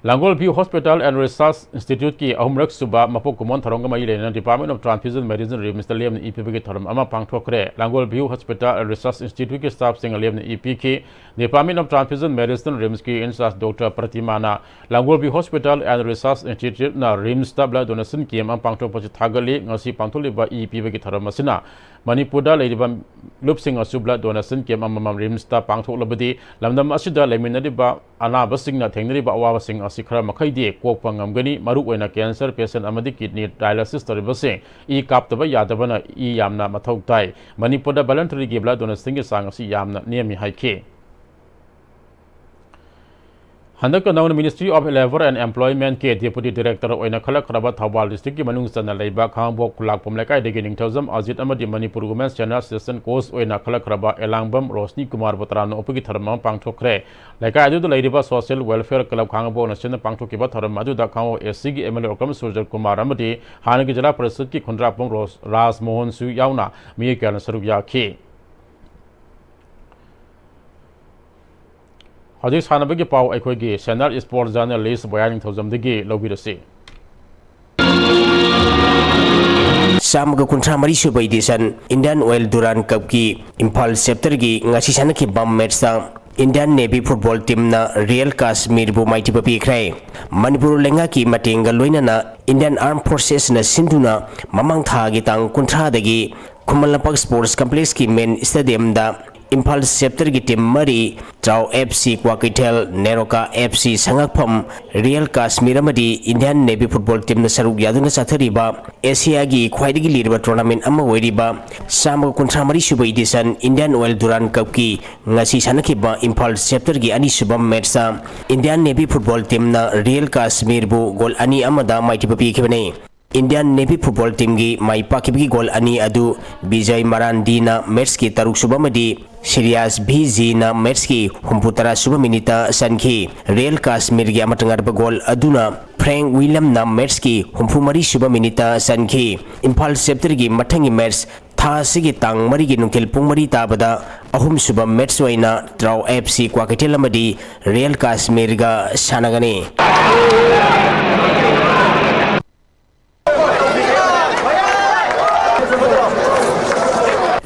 ꯂꯥꯡꯒꯣꯜ View Hospital and Research Institute ꯀꯤ ꯑꯍꯨꯝꯔꯛ ꯁꯨꯕ ꯃꯄꯣꯛ ꯀꯨꯝꯑꯣꯟ ꯊꯧꯔꯝꯒ ꯃꯔꯤ ꯂꯩꯅꯅ Department of Transfusion Medicine, RIMS ꯇ ꯂꯦꯝꯅ ꯏ ꯄꯤꯕꯒꯤ ꯊꯧꯔꯝ ꯑꯃ ꯄꯥꯡꯊꯣꯛꯈ꯭ꯔꯦ꯫ ꯂꯥꯡꯒꯣꯜ View Hospital and Research Institute ꯀꯤ staff ꯁꯤꯡꯅ ꯂꯦꯝꯅ ꯏ ꯄꯤꯈꯤ꯫ Department of Transfusion Medicine, RIMS ꯀꯤ in charge doctor ꯄ꯭ꯔꯇꯤꯃꯥꯅ Langol View Hospital and Research Institute ꯅ RIMS ꯇ blood donation camp ꯑꯃ ꯄꯥꯡꯊꯣꯛꯄꯁꯤ ꯊꯥꯒꯠꯂꯤ꯫ ꯉꯁꯤ ꯄꯥꯡꯊꯣꯛꯂꯤꯕ ꯏ ꯄꯤꯕꯒꯤ ꯊꯧꯔꯝ ꯑꯁꯤꯅ ꯃꯅꯤꯄꯨꯔꯗ ꯂꯩꯔꯤꯕ ꯂꯨꯞꯁꯤꯡ ꯑꯁꯨ blood donation camp ꯑꯃꯃꯝ RIMS ꯇ ꯄꯥꯡꯊꯣꯛꯂꯕꯗꯤ ꯂꯝꯗꯝ ꯑꯁꯤꯗ ꯂꯩꯃꯤꯟꯅꯔꯤꯕ ꯑꯅꯥꯕꯁꯤꯡꯅ ꯊꯦꯡꯅꯔꯤꯕ ꯑꯋꯥꯕꯁꯤꯡ ꯑꯁꯤ ꯈꯔ ꯃꯈꯩꯗꯤ ꯀꯣꯛꯄ ꯉꯝꯒꯅꯤ꯫ ꯃꯔꯨꯑꯣꯏꯅ cancer patient ꯑꯃꯗꯤ kidney dialysis ꯇꯧꯔꯤꯕꯁꯤꯡ ꯏ ꯀꯥꯞꯇꯕ ꯌꯥꯗꯕꯅ ꯏ ꯌꯥꯝꯅ ꯃꯊꯧ ꯇꯥꯏ꯫ ꯃꯅꯤꯄꯨꯔꯗ voluntary ꯒꯤ blood donation ꯒꯤ ꯆꯥꯡ ꯑꯁꯤ ꯌꯥꯝꯅ ꯅꯦꯝꯃꯤ ꯍꯥꯏꯈꯤ꯫ ꯍꯟꯗꯛꯇ ꯅꯧꯅ Ministry of Labour and Employment ꯀꯤ Deputy Director ꯑꯣꯏꯅ ꯈꯜꯂꯛꯈ꯭ꯔꯕ ꯊꯧꯕꯥꯜ district ꯀꯤ ꯃꯅꯨꯡ ꯆꯟꯅ ꯂꯩꯕ ꯈꯥꯉꯕꯣꯛ ꯈꯨꯂꯥꯛꯄꯝ ꯂꯩꯀꯥꯏꯗꯒꯤ ꯅꯤꯡꯊꯧꯖꯝ ꯑꯖꯤꯠ ꯑꯃꯗꯤ Manipur Women Senior Assistant Coach ꯑꯣꯏꯅ ꯈꯜꯂꯛꯈ꯭ꯔꯕ ꯑꯦꯂꯥꯡꯕꯝ ꯔꯣꯁꯅꯤ ꯀꯨꯃꯥꯔꯕꯨ ꯇꯔꯥꯝꯅ ꯑꯣꯛꯄꯒꯤ ꯊꯧꯔꯝ ꯑꯃ ꯄꯥꯡꯊꯣꯛꯈ꯭ꯔꯦ꯫ ꯂꯩꯀꯥꯏ ꯑꯗꯨꯗ ꯂꯩꯔꯤꯕ Social Welfare Club ꯈꯥꯉꯕꯣꯛꯅ ꯁꯤꯟꯅ ꯄꯥꯡꯊꯣꯛꯈꯤꯕ ꯊꯧꯔꯝ ꯑꯗꯨꯗ ꯈꯥꯉꯕꯣꯛ AC ꯒꯤ MLA ꯑꯣꯀ꯭ꯔꯝ ꯁꯨꯔꯖꯜ ꯀꯨꯃꯥꯔ ꯑꯃꯗꯤ ꯍꯥꯟꯅꯒꯤ ꯖꯤꯂꯥ ꯄꯔꯤꯁꯠꯀꯤ ꯈꯨꯟꯗ꯭ꯔꯥꯛꯄꯝ ꯔꯣꯁ-, ꯔꯥꯖ ꯃꯣꯍꯟꯁꯨ ꯌꯥꯎꯅ ꯃꯤꯑꯣꯏ ꯀꯌꯥꯅ ꯁꯔꯨꯛ ꯌꯥꯈꯤ꯫ ꯍꯧꯖꯤꯛ ꯁꯥꯟꯅꯕꯒꯤ ꯄꯥꯎ ꯑꯩꯈꯣꯏꯒꯤ senior sports journalist ꯕꯣꯌꯥ ꯅꯤꯡꯊꯧꯖꯝꯗꯒꯤ ꯂꯧꯕꯤꯔꯁꯤ꯫ ꯆꯥꯝꯃꯒ ꯀꯨꯟꯊ꯭ꯔꯥ ꯃꯔꯤ ꯁꯨꯕ edition Indian Oil Durand Cup ꯀꯤ ꯏꯝꯐꯥꯜ chapter ꯒꯤ ꯉꯁꯤ ꯁꯥꯟꯅꯈꯤꯕ match ꯇ Indian Navy football team ꯅ Real Kashmir ꯕꯨ ꯃꯥꯏꯊꯤꯕ ꯄꯤꯈ꯭ꯔꯦ꯫ ꯃꯅꯤꯄꯨꯔ ꯂꯩꯉꯥꯛꯀꯤ ꯃꯇꯦꯡꯒ ꯂꯣꯏꯅꯅ Indian Armed Forces ꯅ ꯁꯤꯟꯗꯨꯅ ꯃꯃꯥꯡ ꯊꯥꯒꯤ ꯇꯥꯡ ꯀꯨꯟꯊ꯭ꯔꯥꯗꯒꯤ ꯈꯨꯃꯟ ꯂꯝꯄꯥꯛ Sports Complex ꯀꯤ main stadium ꯗ ꯏꯝꯐꯥꯜ ꯆꯦꯞꯇꯔꯒꯤ ꯇꯤꯝ ꯃꯔꯤ, ꯇ꯭ꯔꯥꯎ F C Kwakeithel, NEROCA F C ꯁꯉꯥꯛꯐꯝ, real Kashmir ꯑꯃꯗꯤ ꯏꯟꯗꯤꯌꯥꯟ ꯅꯦꯚꯤ ꯐꯨꯠꯕꯣꯜ ꯇꯤꯝꯅ ꯁꯔꯨꯛ ꯌꯥꯗꯨꯅ ꯆꯠꯊꯔꯤꯕ ꯑꯦꯁꯤꯌꯥꯒꯤ ꯈ꯭ꯋꯥꯏꯗꯒꯤ ꯂꯤꯔꯕ ꯇꯣꯔꯅꯥꯃꯦꯟ ꯑꯃ ꯑꯣꯏꯔꯤꯕ ꯆꯥꯝꯃꯒ ꯀꯨꯟꯊ꯭ꯔꯥ ꯃꯔꯤ ꯁꯨꯕ ꯏꯗꯤꯁꯟ ꯏꯟꯗꯤꯌꯥꯟ ꯑꯣꯏꯜ ꯗꯨꯔꯥꯟ ꯀꯞꯀꯤ ꯉꯁꯤ ꯁꯥꯟꯅꯈꯤꯕ ꯏꯝꯐꯥꯜ ꯆꯦꯞꯇꯔꯒꯤ ꯑꯅꯤꯁꯨꯕ ꯃꯦꯠꯆꯇ ꯏꯟꯗꯤꯌꯥꯟ ꯅꯦꯚꯤ ꯐꯨꯠꯕꯣꯜ ꯇꯤꯝꯅ ꯔꯤꯌꯦꯜ ꯀꯥꯁꯃꯤꯔꯕꯨ ꯒꯣꯜ ꯑꯅꯤ ꯑꯃꯗ ꯃꯥꯏꯊꯤꯕ ꯄꯤꯈꯤꯕꯅꯤ꯫ ꯏꯟꯗꯤꯌꯥꯟ ꯅꯦꯚꯤ ꯐꯨꯠꯕꯣꯜ ꯇꯤꯝꯒꯤ ꯃꯥꯏ ꯄꯥꯛꯈꯤꯕꯒꯤ ꯒꯣꯜ ꯑꯅꯤ ꯑꯗꯨ ꯕꯤꯖꯌ ꯃꯔꯥꯟꯗꯤꯅ ꯃꯦꯠꯆꯀꯤ ꯇꯔꯨꯛꯁꯨꯕ ꯑꯃꯗꯤ ꯁꯤꯔꯤꯌꯥꯁ ꯚꯤ ꯖꯤꯅ ꯃꯦꯠꯆꯀꯤ ꯍꯨꯝꯐꯨꯇꯔꯥ ꯁꯨꯕ ꯃꯤꯅꯤꯠꯇ ꯆꯟꯈꯤ꯫ ꯔꯤꯌꯦꯜ ꯀꯥꯁꯃꯤꯔꯒꯤ ꯑꯃꯠꯇ ꯉꯥꯏꯔꯕ ꯒꯣꯜ ꯑꯗꯨꯅ ꯐ꯭ꯔꯦꯡ ꯋꯤꯂꯝꯅ ꯃꯦꯠꯆꯀꯤ ꯍꯨꯝꯐꯨ ꯃꯔꯤ ꯁꯨꯕ ꯃꯤꯅꯤꯠꯇ ꯆꯟꯈꯤ꯫ ꯏꯝꯐꯥꯜ ꯆꯦꯞꯇꯔꯒꯤ ꯃꯊꯪꯒꯤ ꯃꯦꯠꯆ ꯊꯥ ꯑꯁꯤꯒꯤ ꯇꯥꯡ ꯃꯔꯤꯒꯤ ꯅꯨꯡꯊꯤꯜ ꯄꯨꯡ ꯃꯔꯤ ꯇꯥꯕꯗ ꯑꯍꯨꯝꯁꯨꯕ ꯃꯦꯠꯆ ꯑꯣꯏꯅ ꯇ꯭ꯔꯥꯎ ꯑꯦꯐ ꯁꯤ ꯀ꯭ꯋꯥꯀꯩꯊꯦꯜ ꯑꯃꯗꯤ ꯔꯤꯌꯦꯜ ꯀꯥꯁꯃꯤꯔꯒ ꯁꯥꯟꯅꯒꯅꯤ꯫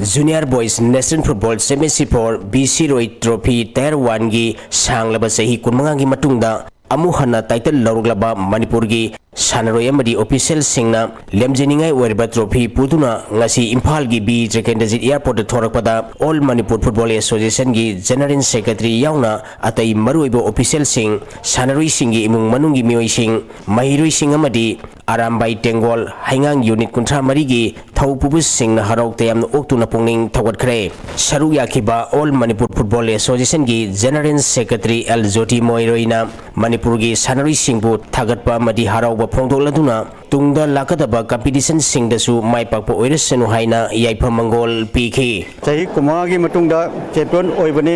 Junior Boys National Football Championship for B C Roy Trophy Tier one ꯒꯤ ꯁꯥꯡꯂꯕ ꯆꯍꯤ ꯀꯨꯟꯃꯉꯥꯒꯤ ꯃꯇꯨꯡꯗ ꯑꯃꯨꯛ ꯍꯟꯅ ꯇꯥꯏꯇꯜ ꯂꯧꯔꯛꯂꯕ ꯃꯅꯤꯄꯨꯔꯒꯤ ꯁꯥꯟꯅꯔꯣꯏ ꯑꯃꯗꯤ ꯑꯣꯐꯤꯁꯤꯌꯦꯜꯁꯤꯡꯅ ꯂꯦꯝꯖꯅꯤꯡꯉꯥꯏ ꯑꯣꯏꯔꯕ ꯇ꯭ꯔꯣꯐꯤ ꯄꯨꯗꯨꯅ ꯉꯁꯤ ꯏꯝꯐꯥꯜꯒꯤ ꯕꯤ ꯇ꯭ꯔꯤꯀꯦꯟꯗ꯭ꯔꯖꯤꯠ ꯑꯦꯌꯔꯄꯣꯔꯠꯇ ꯊꯣꯔꯛꯄꯗ All Manipur Football Association ꯒꯤ ꯖꯦꯅꯔꯦꯜ ꯁꯦꯀ꯭ꯔꯦꯇꯔꯤ ꯌꯥꯎꯅ ꯑꯇꯩ ꯃꯔꯨꯑꯣꯏꯕ ꯑꯣꯐꯤꯁꯤꯌꯦꯜꯁꯤꯡ, ꯁꯥꯟꯅꯔꯣꯏꯁꯤꯡꯒꯤ ꯏꯃꯨꯡ ꯃꯅꯨꯡꯒꯤ ꯃꯤꯑꯣꯏꯁꯤꯡ, ꯃꯍꯩꯔꯣꯏꯁꯤꯡ ꯑꯃꯗꯤ ꯑꯔꯥꯝꯕꯥꯏ ꯇꯦꯡꯒꯣꯜ ꯍꯩꯉꯥꯡ ꯌꯨꯅꯤꯠ ꯀꯨꯟꯊ꯭ꯔꯥ ꯃꯔꯤꯒꯤ ꯊꯧ ꯄꯨꯕꯁꯤꯡꯅ ꯍꯔꯥꯎ ꯇꯌꯥꯝꯅ ꯑꯣꯛꯇꯨꯅ ꯄꯨꯛꯅꯤꯡ ꯊꯧꯒꯠꯈ꯭ꯔꯦ꯫ ꯁꯔꯨꯛ ꯌꯥꯈꯤꯕ All Manipur Football Association ꯒꯤ ꯖꯦꯅꯔꯦꯜ ꯁꯦꯀ꯭ꯔꯦꯇꯔꯤ ꯑꯦꯜ ꯖꯣꯇꯤ ꯃꯣꯏꯔꯣꯏꯅ ꯃꯅꯤꯄꯨꯔꯒꯤ ꯁꯥꯟꯅꯔꯣꯏꯁꯤꯡꯕꯨ ꯊꯥꯒꯠꯄ ꯑꯃꯗꯤ ꯍꯔꯥꯎꯕ ꯐꯣꯡꯗꯣꯛꯂꯗꯨꯅ ꯇꯨꯡꯗ ꯂꯥꯛꯀꯗꯕ ꯀꯝꯄꯤꯇꯤꯁꯟꯁꯤꯡꯗꯁꯨ ꯃꯥꯏ ꯄꯥꯛꯄ ꯑꯣꯏꯔꯁꯅꯨ ꯍꯥꯏꯅ ꯌꯥꯏꯐ ꯃꯪꯒꯣꯜ ꯄꯤꯈꯤ꯫ ꯆꯍꯤ ꯀꯨꯟꯃꯉꯥꯒꯤ ꯃꯇꯨꯡꯗ ꯆꯦꯝꯄꯤꯌꯟ ꯑꯣꯏꯕꯅꯤ꯫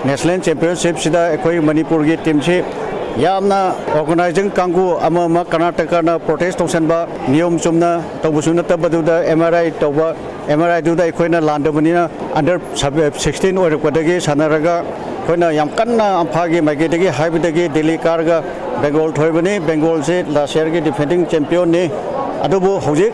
ꯅꯦꯁꯅꯦꯜ ꯆꯦꯝꯄꯤꯌꯟꯁꯤꯞꯁꯤꯗ ꯑꯩꯈꯣꯏ ꯃꯅꯤꯄꯨꯔꯒꯤ ꯇꯤꯝꯁꯤ ꯌꯥꯝꯅ ꯑꯣꯔꯒꯅꯥꯏꯖꯤꯡ ꯀꯥꯡꯕꯨ ꯑꯃ ꯑꯃ ꯀꯔꯅꯥꯇꯀꯅ ꯄ꯭ꯔꯣꯇꯦꯁ ꯇꯧꯁꯟꯕ, ꯅꯤꯌꯣꯝ ꯆꯨꯝꯅ ꯇꯧꯕꯁꯨ ꯅꯠꯇꯕꯗꯨꯗ ꯑꯦꯝ ꯑꯥꯔ ꯑꯥꯏ ꯇꯧꯕ, ꯑꯦꯝ ꯑꯥꯔ ꯑꯥꯏꯗꯨꯗ ꯑꯩꯈꯣꯏꯅ ꯂꯥꯟꯗꯕꯅꯤꯅ ꯑꯟꯗꯔ ꯁꯤꯛꯁꯇꯤꯟ ꯑꯣꯏꯔꯛꯄꯗꯒꯤ ꯁꯥꯟꯅꯔꯒ ꯑꯩꯈꯣꯏꯅ ꯌꯥꯝ ꯀꯟꯅ ꯑꯝꯐꯥꯒꯤ ꯃꯥꯏꯀꯩꯗꯒꯤ ꯍꯥꯏꯕꯗꯒꯤ ꯗꯦꯜꯂꯤ ꯀꯥꯔꯒ ꯕꯦꯡꯒꯣꯜ ꯊꯣꯏꯕꯅꯤ꯫ ꯕꯦꯡꯒꯣꯜꯁꯤ ꯂꯥꯁ ꯌꯔꯒꯤ ꯗꯤꯐꯦꯟꯗꯤꯡ ꯆꯦꯝꯄꯤꯌꯟꯅꯤ꯫ ꯑꯗꯨꯕꯨ ꯍꯧꯖꯤꯛ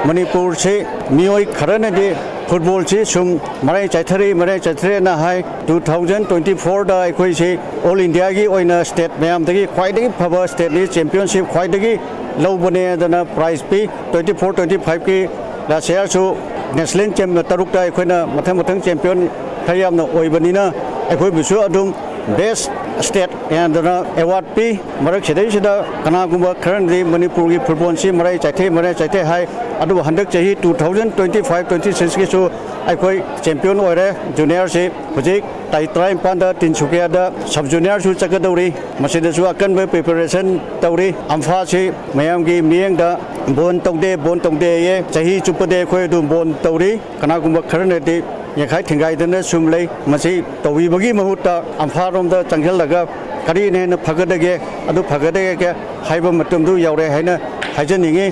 ꯃꯅꯤꯄꯨꯔꯁꯤ ꯃꯤꯑꯣꯏ ꯈꯔꯅꯗꯤ ꯐꯨꯠꯕꯣꯜꯁꯤ ꯁꯨꯝ ꯃꯔꯥꯏ ꯆꯥꯏꯊꯔꯛꯏ, ꯃꯔꯥꯏ ꯆꯥꯏꯊꯔꯛꯑꯦꯅ ꯍꯥꯏ꯫ ꯇꯨ ꯊꯥꯎꯖꯟ ꯇ꯭ꯋꯦꯟꯇꯤ ꯐꯣꯔꯗ ꯑꯩꯈꯣꯏꯁꯤ ꯑꯣꯜ ꯏꯟꯗꯤꯌꯥꯒꯤ ꯑꯣꯏꯅ ꯁ꯭ꯇꯦꯠ ꯃꯌꯥꯝꯗꯒꯤ ꯈ꯭ꯋꯥꯏꯗꯒꯤ ꯐꯕ ꯁ꯭ꯇꯦꯠꯅꯤ, ꯆꯦꯝꯄꯤꯌꯟꯁꯤꯞ ꯈ꯭ꯋꯥꯏꯗꯒꯤ ꯂꯧꯕꯅꯦ ꯑꯗꯨꯅ ꯄ꯭ꯔꯥꯏꯖ ꯄꯤ꯫ ꯇ꯭ꯋꯦꯟꯇꯤ ꯐꯣꯔ ꯇ꯭ꯋꯦꯟꯇꯤ ꯐꯥꯏꯚꯀꯤ ꯂꯥꯁ ꯌꯔꯁꯨ ꯅꯦꯁꯅꯦꯜ ꯆꯦꯝ-, ꯇꯔꯨꯛꯇ ꯑꯩꯈꯣꯏꯅ ꯃꯊꯪ ꯃꯊꯪ ꯆꯦꯝꯄꯤꯌꯟ ꯈꯔ ꯌꯥꯝꯅ ꯑꯣꯏꯕꯅꯤꯅ ꯑꯩꯈꯣꯏꯕꯨꯁꯨ ꯑꯗꯨꯝ best state ꯍꯥꯏꯗꯅ award ꯄꯤ꯫ ꯃꯔꯛꯁꯤꯗꯩꯁꯤꯗ ꯀꯅꯥꯒꯨꯝꯕ ꯈꯔꯅꯗꯤ ꯃꯅꯤꯄꯨꯔꯒꯤ ꯐꯨꯠꯕꯣꯜꯁꯤ ꯃꯔꯩ ꯆꯥꯏꯊꯩ, ꯃꯔꯩ ꯆꯥꯏꯊꯩ ꯍꯥꯏ꯫ ꯑꯗꯨꯕꯨ ꯍꯟꯗꯛ ꯆꯍꯤ two thousand twenty five twenty sixꯀꯤꯁꯨ ꯑꯩꯈꯣꯏ champion ꯑꯣꯏꯔꯦ꯫ Juniorꯁꯤ ꯍꯧꯖꯤꯛ ꯇꯥꯔꯤꯛ ꯇꯔꯥꯅꯤꯄꯥꯟꯗ ꯇꯤꯟꯁꯨꯀꯤꯌꯥꯗ sub juniorꯁꯨ ꯆꯠꯀꯗꯧꯔꯤ꯫ ꯃꯁꯤꯗꯁꯨ ꯑꯀꯟꯕ preparation ꯇꯧꯔꯤ꯫ ꯑꯝꯐꯥꯁꯤ ꯃꯌꯥꯝꯒꯤ ꯃꯤꯠꯌꯦꯡꯗ ꯕꯣꯟ ꯇꯧꯗꯦ, ꯕꯣꯟ ꯇꯧꯗꯦꯌꯦ꯫ ꯆꯍꯤ ꯆꯨꯞꯄꯗꯤ ꯑꯩꯈꯣꯏ ꯑꯗꯨꯝ ꯕꯣꯟ ꯇꯧꯔꯤ꯫ ꯀꯅꯥꯒꯨꯝꯕ ꯈꯔꯅꯗꯤ ꯌꯦꯡꯈꯥꯏ ꯊꯤꯡꯒꯥꯏꯗꯅ ꯁꯨꯝ ꯂꯩ꯫ ꯃꯁꯤ ꯇꯧꯕꯤꯕꯒꯤ ꯃꯍꯨꯠꯇ ꯑꯝꯐꯥꯔꯣꯝꯗ ꯆꯪꯁꯤꯜꯂꯒ ꯀꯔꯤꯅ ꯍꯦꯟꯅ ꯐꯒꯗꯒꯦ, ꯑꯗꯨ ꯐꯒꯗꯒꯦ ꯍꯥꯏꯕ ꯃꯇꯝꯗꯨ ꯌꯧꯔꯦ ꯍꯥꯏꯅ ꯍꯥꯏꯖꯅꯤꯡꯉꯤ꯫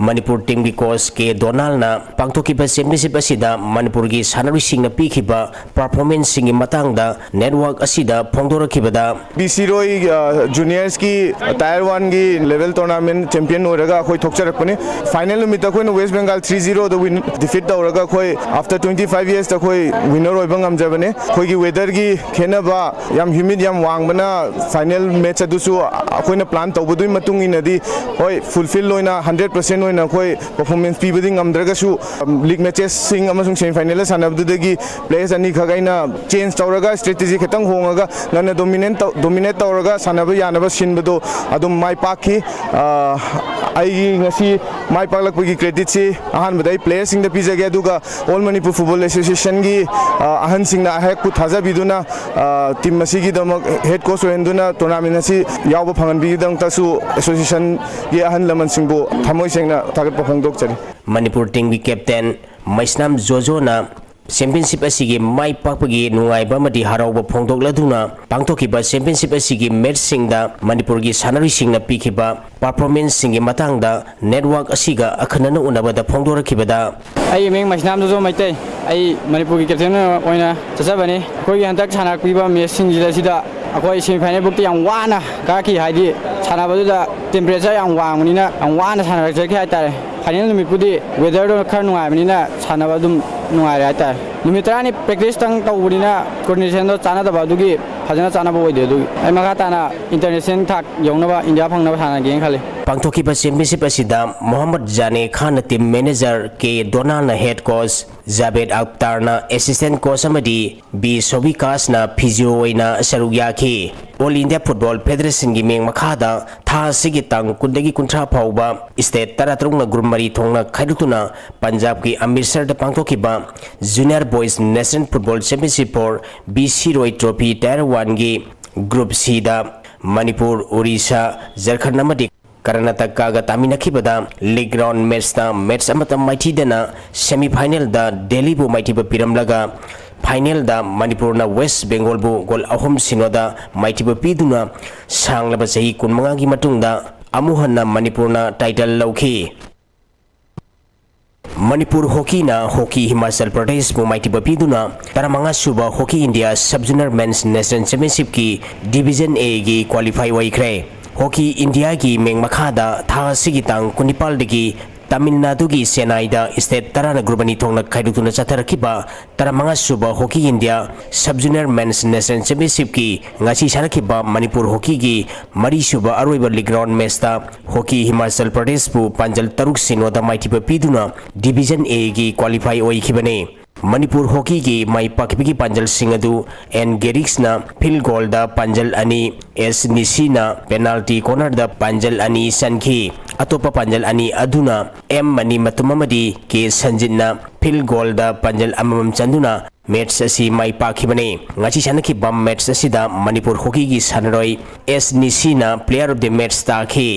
ꯃꯅꯤꯄꯨꯔ teamꯒꯤ coach ꯀꯦ ꯗꯣꯅꯥꯜꯅ ꯄꯥꯡꯊꯣꯛꯈꯤꯕ championship ꯑꯁꯤꯗ ꯃꯅꯤꯄꯨꯔꯒꯤ ꯁꯥꯟꯅꯔꯣꯏꯁꯤꯡꯅ ꯄꯤꯈꯤꯕ performanceꯁꯤꯡꯒꯤ ꯃꯇꯥꯡꯗ network ꯑꯁꯤꯗ ꯐꯣꯡꯗꯣꯔꯛꯈꯤꯕꯗ, ꯕꯤ ꯁꯤ ꯔꯣꯏ, ꯑ, juniors ꯀꯤ tier one ꯒꯤ level tournament champion ꯑꯣꯏꯔꯒ ꯑꯩꯈꯣꯏ ꯊꯣꯛꯆꯔꯛꯄꯅꯤ꯫ Final ꯅꯨꯃꯤꯠꯇ ꯑꯩꯈꯣꯏꯅ West Bengal three zero ꯗ win, defeat ꯇꯧꯔꯒ ꯑꯩꯈꯣꯏ after twenty five years ꯇ ꯑꯩꯈꯣꯏ winner ꯑꯣꯏꯕ ꯉꯝꯖꯕꯅꯦ꯫ ꯑꯩꯈꯣꯏꯒꯤ weather ꯒꯤ ꯈꯦꯠꯅꯕ, ꯌꯥꯝ humid, ꯌꯥꯝ ꯋꯥꯡꯕꯅ final match ꯑꯗꯨꯁꯨ ꯑꯩꯈꯣꯏꯅ plan ꯇꯧꯕꯗꯨꯒꯤ ꯃꯇꯨꯡ ꯏꯟꯅꯗꯤ, ꯍꯣꯏ, fulfill ꯑꯣꯏꯅ hundred percent ꯑꯣꯏꯅ ꯑꯩꯈꯣꯏ performance ꯄꯤꯕꯗꯤ ꯉꯝꯗ꯭ꯔꯒꯁꯨ, league matches ꯁꯤꯡ ꯑꯃꯁꯨꯡ semi final ꯗ ꯁꯥꯟꯅꯕꯗꯨꯗꯒꯤ players ꯑꯅꯤꯈꯛ ꯑꯩꯅ change ꯇꯧꯔꯒ strategy ꯈꯤꯇꯪ ꯍꯣꯡꯉꯒ ꯉꯟꯅ dominate ꯇꯧ-, dominate ꯇꯧꯔꯒ ꯁꯥꯟꯅꯕ ꯌꯥꯅꯕ ꯁꯤꯟꯕꯗꯣ ꯑꯗꯨꯝ ꯃꯥꯏ ꯄꯥꯛꯈꯤ꯫ ꯑ, ꯑꯩꯒꯤ ꯉꯁꯤ ꯃꯥꯏ ꯄꯥꯛꯂꯛꯄꯒꯤ credit ꯁꯤ ꯑꯍꯥꯟꯕꯗ ꯑꯩ player ꯁꯤꯡꯗ ꯄꯤꯖꯒꯦ, ꯑꯗꯨꯒ All Manipur Football Association ꯒꯤ, ꯑ, ꯑꯍꯟꯁꯤꯡꯅ ꯑꯩꯍꯥꯛꯄꯨ ꯊꯥꯖꯕꯤꯗꯨꯅ, ꯑ, team ꯑꯁꯤꯒꯤꯗꯃꯛ head coach ꯑꯣꯏꯍꯟꯗꯨꯅ tournament ꯑꯁꯤ ꯌꯥꯎꯕ ꯐꯪꯍꯟꯕꯒꯤꯗꯃꯛꯇꯁꯨ association ꯒꯤ ꯑꯍꯜ ꯂꯃꯟꯁꯤꯡꯕꯨ ꯊꯃꯣꯏ ꯁꯦꯡꯅ ꯊꯥꯒꯠꯄ ꯐꯣꯡꯗꯣꯛꯆꯔꯤ꯫ ꯃꯅꯤꯄꯨꯔ teamꯒꯤ captain ꯃꯩꯁꯅꯥꯝ ꯖꯣꯖꯣꯅ championship ꯑꯁꯤꯒꯤ ꯃꯥꯏ ꯄꯥꯛꯄꯒꯤ ꯅꯨꯡꯉꯥꯏꯕ ꯑꯃꯗꯤ ꯍꯔꯥꯎꯕ ꯐꯣꯡꯗꯣꯛꯂꯗꯨꯅ ꯄꯥꯡꯊꯣꯛꯈꯤꯕ championship ꯑꯁꯤꯒꯤ matchꯁꯤꯡꯗ ꯃꯅꯤꯄꯨꯔꯒꯤ ꯁꯥꯟꯅꯔꯣꯏꯁꯤꯡꯅ ꯄꯤꯈꯤꯕ performanceꯁꯤꯡꯒꯤ ꯃꯇꯥꯡꯗ network ꯑꯁꯤꯒ ꯑꯈꯟꯅꯅ ꯎꯅꯕꯗ ꯐꯣꯡꯗꯣꯔꯛꯈꯤꯕꯗ, ꯑꯩꯒꯤ ꯃꯤꯡ ꯃꯩꯁꯅꯥꯝ ꯖꯣꯖꯣ ꯃꯩꯇꯩ꯫ ꯑꯩ ꯃꯅꯤꯄꯨꯔꯒꯤ captain ꯑꯣꯏꯅ ꯆꯠꯆꯕꯅꯤ꯫ ꯑꯩꯈꯣꯏꯒꯤ ꯍꯟꯗꯛ ꯁꯥꯟꯅꯔꯛꯄꯤꯕ matchꯁꯤꯡꯁꯤꯗ ꯁꯤꯗ ꯑꯩꯈꯣꯏ semi final ꯐꯥꯎꯗꯤ ꯌꯥꯝ ꯋꯥꯅ ꯀꯥꯈꯤ, ꯍꯥꯏꯗꯤ ꯁꯥꯟꯅꯕꯗꯨꯗ temperature ꯌꯥꯝ ꯋꯥꯡꯕꯅꯤꯅ ꯌꯥꯝ ꯋꯥꯅ ꯁꯥꯟꯅꯔꯛꯆꯈꯤ ꯍꯥꯏꯇꯥꯔꯦ꯫ Final ꯅꯨꯃꯤꯠꯄꯨꯗꯤ weatherꯗꯣ ꯈꯔ ꯅꯨꯡꯉꯥꯏꯕꯅꯤꯅ ꯁꯥꯟꯅꯕ ꯑꯗꯨꯝ ꯅꯨꯡꯉꯥꯏꯔꯦ ꯍꯥꯏꯇꯥꯔꯦ꯫ ꯅꯨꯃꯤꯠ ꯇꯔꯥꯅꯤ practice ꯇꯪ ꯇꯧꯕꯅꯤꯅ coordinationꯗꯣ ꯆꯥꯟꯅꯗꯕ, ꯑꯗꯨꯒꯤ ꯐꯖꯅ ꯆꯥꯟꯅꯕ ꯑꯣꯏꯗꯦ꯫ ꯑꯗꯨꯒꯤ ꯑꯩ ꯃꯈꯥ ꯇꯥꯅ international ꯊꯥꯛ ꯌꯧꯅꯕ, India ꯐꯪꯅꯕ ꯁꯥꯟꯅꯒꯦꯅ ꯈꯜꯂꯤ꯫ ꯄꯥꯡꯊꯣꯛꯈꯤꯕ ꯆꯦꯝꯄꯤꯌꯟꯁꯤꯞ ꯑꯁꯤꯗ ꯃꯣꯍꯝꯃꯗ ꯖꯥꯅꯦ ꯈꯥꯟꯅ ꯇꯤꯝ ꯃꯦꯅꯦꯖꯔ, ꯀꯦ ꯗꯣꯅꯥꯜꯅ head coach, Javed ꯑꯈꯇꯥꯔꯅ assistant coach ꯑꯃꯗꯤ ꯕꯤ ꯁꯣꯕꯤꯀꯥꯁꯅ ꯐꯤꯖꯤꯑꯣ ꯑꯣꯏꯅ ꯁꯔꯨꯛ ꯌꯥꯈꯤ꯫ ꯑꯣꯜ ꯏꯟꯗꯤꯌꯥ ꯐꯨꯠꯕꯣꯜ ꯐꯦꯗꯔꯦꯁꯟꯒꯤ ꯃꯤꯠꯌꯦꯡ ꯃꯈꯥꯗ ꯊꯥ ꯑꯁꯤꯒꯤ ꯇꯥꯡ ꯀꯨꯟꯗꯒꯤ ꯀꯨꯟꯊ꯭ꯔꯥ ꯐꯥꯎꯕ ꯁ꯭ꯇꯦꯠ ꯇꯔꯥꯇꯔꯨꯛꯅ ꯒ꯭ꯔꯨꯞ ꯃꯔꯤ ꯊꯣꯛꯅ ꯈꯥꯏꯗꯣꯛꯇꯨꯅ ꯄꯟꯖꯥꯕꯀꯤ ꯑꯃ꯭ꯔꯤꯠꯁꯔꯗ ꯄꯥꯡꯊꯣꯛꯈꯤꯕ junior voice national football championship four B ꯁꯤꯔꯣꯏ ꯇ꯭ꯔꯣꯐꯤ ꯇꯥꯌꯔ ꯋꯥꯟꯒꯤ ꯒ꯭ꯔꯨꯞ ꯁꯤꯗ ꯃꯅꯤꯄꯨꯔ, ꯑꯣꯔꯤꯁꯥ, ꯖꯔꯈꯟ ꯑꯃꯗꯤ ꯀꯔꯅꯥꯇꯀꯥꯒ ꯇꯥꯃꯤꯟꯅꯈꯤꯕꯗ ꯂꯤꯒ ꯔꯥꯎꯟ ꯃꯦꯠꯁꯇ ꯃꯦꯠꯁ ꯑꯃꯠꯇ ꯃꯥꯏꯊꯤꯗꯅ ꯁꯦꯃꯤ ꯐꯥꯏꯅꯦꯜꯗ ꯗꯦꯜꯂꯤꯕꯨ ꯃꯥꯏꯊꯤꯕ ꯄꯤꯔꯝꯂꯒ ꯐꯥꯏꯅꯦꯜꯗ ꯃꯅꯤꯄꯨꯔꯅ ꯋꯦꯁ ꯕꯦꯡꯒꯣꯜꯕꯨ ꯒꯣꯜ ꯑꯍꯨꯝ ꯁꯤꯅꯣꯗ ꯃꯥꯏꯊꯤꯕ ꯄꯤꯗꯨꯅ ꯁꯥꯡꯂꯕ ꯆꯍꯤ ꯀꯨꯟꯃꯉꯥꯒꯤ ꯃꯇꯨꯡꯗ ꯑꯃꯨꯛ ꯍꯟꯅ ꯃꯅꯤꯄꯨꯔꯅ ꯇꯥꯏꯇꯜ ꯂꯧꯈꯤ꯫ ꯃꯅꯤꯄꯨꯔ ꯍꯣꯀꯤꯅ ꯍꯣꯀꯤ ꯍꯤꯃꯥꯆꯜ ꯄ꯭ꯔꯗꯦꯁꯄꯨ ꯃꯥꯏꯊꯤꯕ ꯄꯤꯗꯨꯅ ꯇꯔꯥꯃꯉꯥ ꯁꯨꯕ hockey India sub junior men's national ꯆꯦꯝꯄꯤꯌꯟꯁꯤꯞꯀꯤ ꯗꯤꯕꯤꯖꯟ ꯑꯦꯒꯤ ꯀ꯭ꯋꯥꯂꯤꯐꯥꯏ ꯑꯣꯏꯈ꯭ꯔꯦ꯫ ꯍꯣꯀꯤ ꯏꯟꯗꯤꯌꯥꯒꯤ ꯃꯤꯠꯌꯦꯡ ꯃꯈꯥꯗ ꯊꯥ ꯑꯁꯤꯒꯤ ꯇꯥꯡ ꯀꯨꯟꯅꯤꯄꯥꯜꯗꯒꯤ ꯇꯥꯃꯤꯜ ꯅꯥꯗꯨꯒꯤ ꯆꯦꯟꯅꯥꯏꯗ ꯁ꯭ꯇꯦꯠ ꯇꯔꯥꯅ ꯒ꯭ꯔꯨꯞ ꯑꯅꯤ ꯊꯣꯛꯅ ꯈꯥꯏꯗꯣꯛꯇꯨꯅ ꯆꯠꯊꯔꯛꯈꯤꯕ ꯇꯔꯥꯃꯉꯥ ꯁꯨꯕ hockey India sub junior men's national ꯆꯦꯝꯄꯤꯌꯟꯁꯤꯞꯀꯤ ꯉꯁꯤ ꯁꯥꯟꯅꯈꯤꯕ ꯃꯅꯤꯄꯨꯔ ꯍꯣꯀꯤꯒꯤ ꯃꯔꯤꯁꯨꯕ ꯑꯔꯣꯏꯕ ꯂꯤꯒ ꯔꯥꯎꯟ ꯃꯦꯠꯁꯇ ꯍꯣꯀꯤ ꯍꯤꯃꯥꯆꯜ ꯄ꯭ꯔꯗꯦꯁꯄꯨ ꯄꯥꯟꯖꯜ ꯇꯔꯨꯛ ꯁꯤꯅꯣꯗ ꯃꯥꯏꯊꯤꯕ ꯄꯤꯗꯨꯅ ꯗꯤꯕꯤꯖꯟ ꯑꯦꯒꯤ ꯀ꯭ꯋꯥꯂꯤꯐꯥꯏ ꯑꯣꯏꯈꯤꯕꯅꯤ꯫ ꯃꯅꯤꯄꯨꯔ ꯍꯣꯀꯤꯒꯤ ꯃꯥꯏ ꯄꯥꯛꯈꯤꯕꯒꯤ ꯄꯥꯟꯖꯜꯁꯤꯡ ꯑꯗꯨ ꯑꯦꯟ ꯒꯦꯔꯤꯛꯁꯅ ꯐꯤꯜ ꯒꯣꯜꯗ ꯄꯥꯟꯖꯜ ꯑꯅꯤ, ꯑꯦꯁ ꯅꯤꯁꯤꯅ ꯄꯦꯅꯥꯜꯇꯤ ꯀꯣꯔꯅꯔꯗ ꯄꯥꯟꯖꯜ ꯑꯅꯤ ꯆꯟꯈꯤ꯫ ꯑꯇꯣꯞꯄ ꯄꯥꯟꯖꯜ ꯑꯅꯤ ꯑꯗꯨꯅ ꯑꯦꯝ ꯃꯅꯤ ꯃꯇꯨꯝ ꯑꯃꯗꯤ ꯀꯦ ꯁꯟꯖꯤꯠꯅ ꯐꯤꯜ ꯒꯣꯜꯗ ꯄꯥꯟꯖꯜ ꯑꯃꯃꯝ ꯆꯟꯗꯨꯅ ꯃꯦꯠꯁ ꯑꯁꯤ ꯃꯥꯏ ꯄꯥꯛꯈꯤꯕꯅꯤ꯫ ꯉꯁꯤ ꯁꯥꯟꯅꯈꯤꯕ ꯃꯦꯠꯁ ꯑꯁꯤꯗ ꯃꯅꯤꯄꯨꯔ ꯍꯣꯀꯤꯒꯤ ꯁꯥꯟꯅꯔꯣꯏ ꯑꯦꯁ ꯅꯤꯁꯤꯅ ꯄ꯭ꯂꯦꯌꯔ ꯑꯣꯐ ꯗꯤ ꯃꯦꯠꯁ ꯇꯥꯈꯤ꯫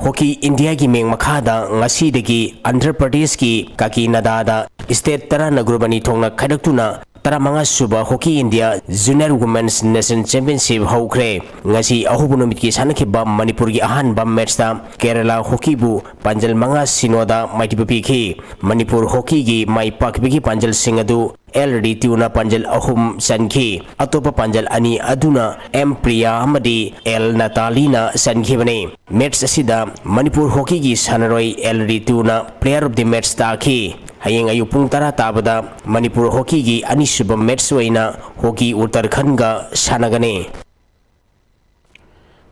ꯍꯣꯀꯤ ꯏꯟꯗꯤꯌꯥꯒꯤ ꯃꯤꯠꯌꯦꯡ ꯃꯈꯥꯗ ꯉꯁꯤꯗꯒꯤ ꯑꯟꯙ꯭ꯔ ꯄ꯭ꯔꯗꯦꯁꯀꯤ ꯀꯥꯀꯤꯅꯥꯗꯥꯗ ꯁ꯭ꯇꯦꯠ ꯇꯔꯥꯅ ꯒ꯭ꯔꯨꯞ ꯑꯅꯤ ꯊꯣꯛꯅ ꯈꯥꯏꯗꯣꯛꯇꯨꯅ ꯇꯔꯥꯃꯉꯥ ꯁꯨꯕ hockey India junior women's national championship ꯍꯧꯈ꯭ꯔꯦ꯫ ꯉꯁꯤ ꯑꯍꯧꯕ ꯅꯨꯃꯤꯠꯀꯤ ꯁꯥꯟꯅꯈꯤꯕ ꯃꯅꯤꯄꯨꯔꯒꯤ ꯑꯍꯥꯟꯕ ꯃꯦꯠꯁꯇ ꯀꯦꯔꯂꯥ ꯍꯣꯀꯤꯕꯨ ꯄꯥꯟꯖꯜ ꯃꯉꯥ ꯁꯤꯅꯣꯗ ꯃꯥꯏꯊꯤꯕ ꯄꯤꯈꯤ꯫ ꯃꯅꯤꯄꯨꯔ ꯍꯣꯀꯤꯒꯤ ꯃꯥꯏ ꯄꯥꯛꯈꯤꯕꯒꯤ ꯄꯥꯟꯖꯜꯁꯤꯡ ꯑꯗꯨ ꯑꯦꯜ ꯔꯤꯇꯨꯅ ꯄꯥꯟꯖꯜ ꯑꯍꯨꯝ ꯆꯟꯈꯤ꯫ ꯑꯇꯣꯞꯄ ꯄꯥꯟꯖꯜ ꯑꯅꯤ ꯑꯗꯨꯅ ꯑꯦꯝ ꯄ꯭ꯔꯤꯌꯥ ꯑꯃꯗꯤ ꯑꯦꯜ ꯅꯇꯥꯂꯤꯅ ꯆꯟꯈꯤꯕꯅꯤ꯫ ꯃꯦꯠꯁ ꯑꯁꯤꯗ ꯃꯅꯤꯄꯨꯔ ꯍꯣꯀꯤꯒꯤ ꯁꯥꯟꯅꯔꯣꯏ ꯑꯦꯜ ꯔꯤꯇꯨꯅ ꯄ꯭ꯂꯦꯌꯔ ꯑꯣꯐ ꯗꯤ ꯃꯦꯠꯁ ꯇꯥꯈꯤ꯫ ꯍꯌꯦꯡ ꯑꯌꯨꯛ ꯄꯨꯡ ꯇꯔꯥ ꯇꯥꯕꯗ ꯃꯅꯤꯄꯨꯔ ꯍꯣꯀꯤꯒꯤ ꯑꯅꯤꯁꯨꯕ ꯃꯦꯠꯁ ꯑꯣꯏꯅ ꯍꯣꯀꯤ ꯎꯠꯇꯔꯈꯟꯒ ꯁꯥꯟꯅꯒꯅꯤ꯫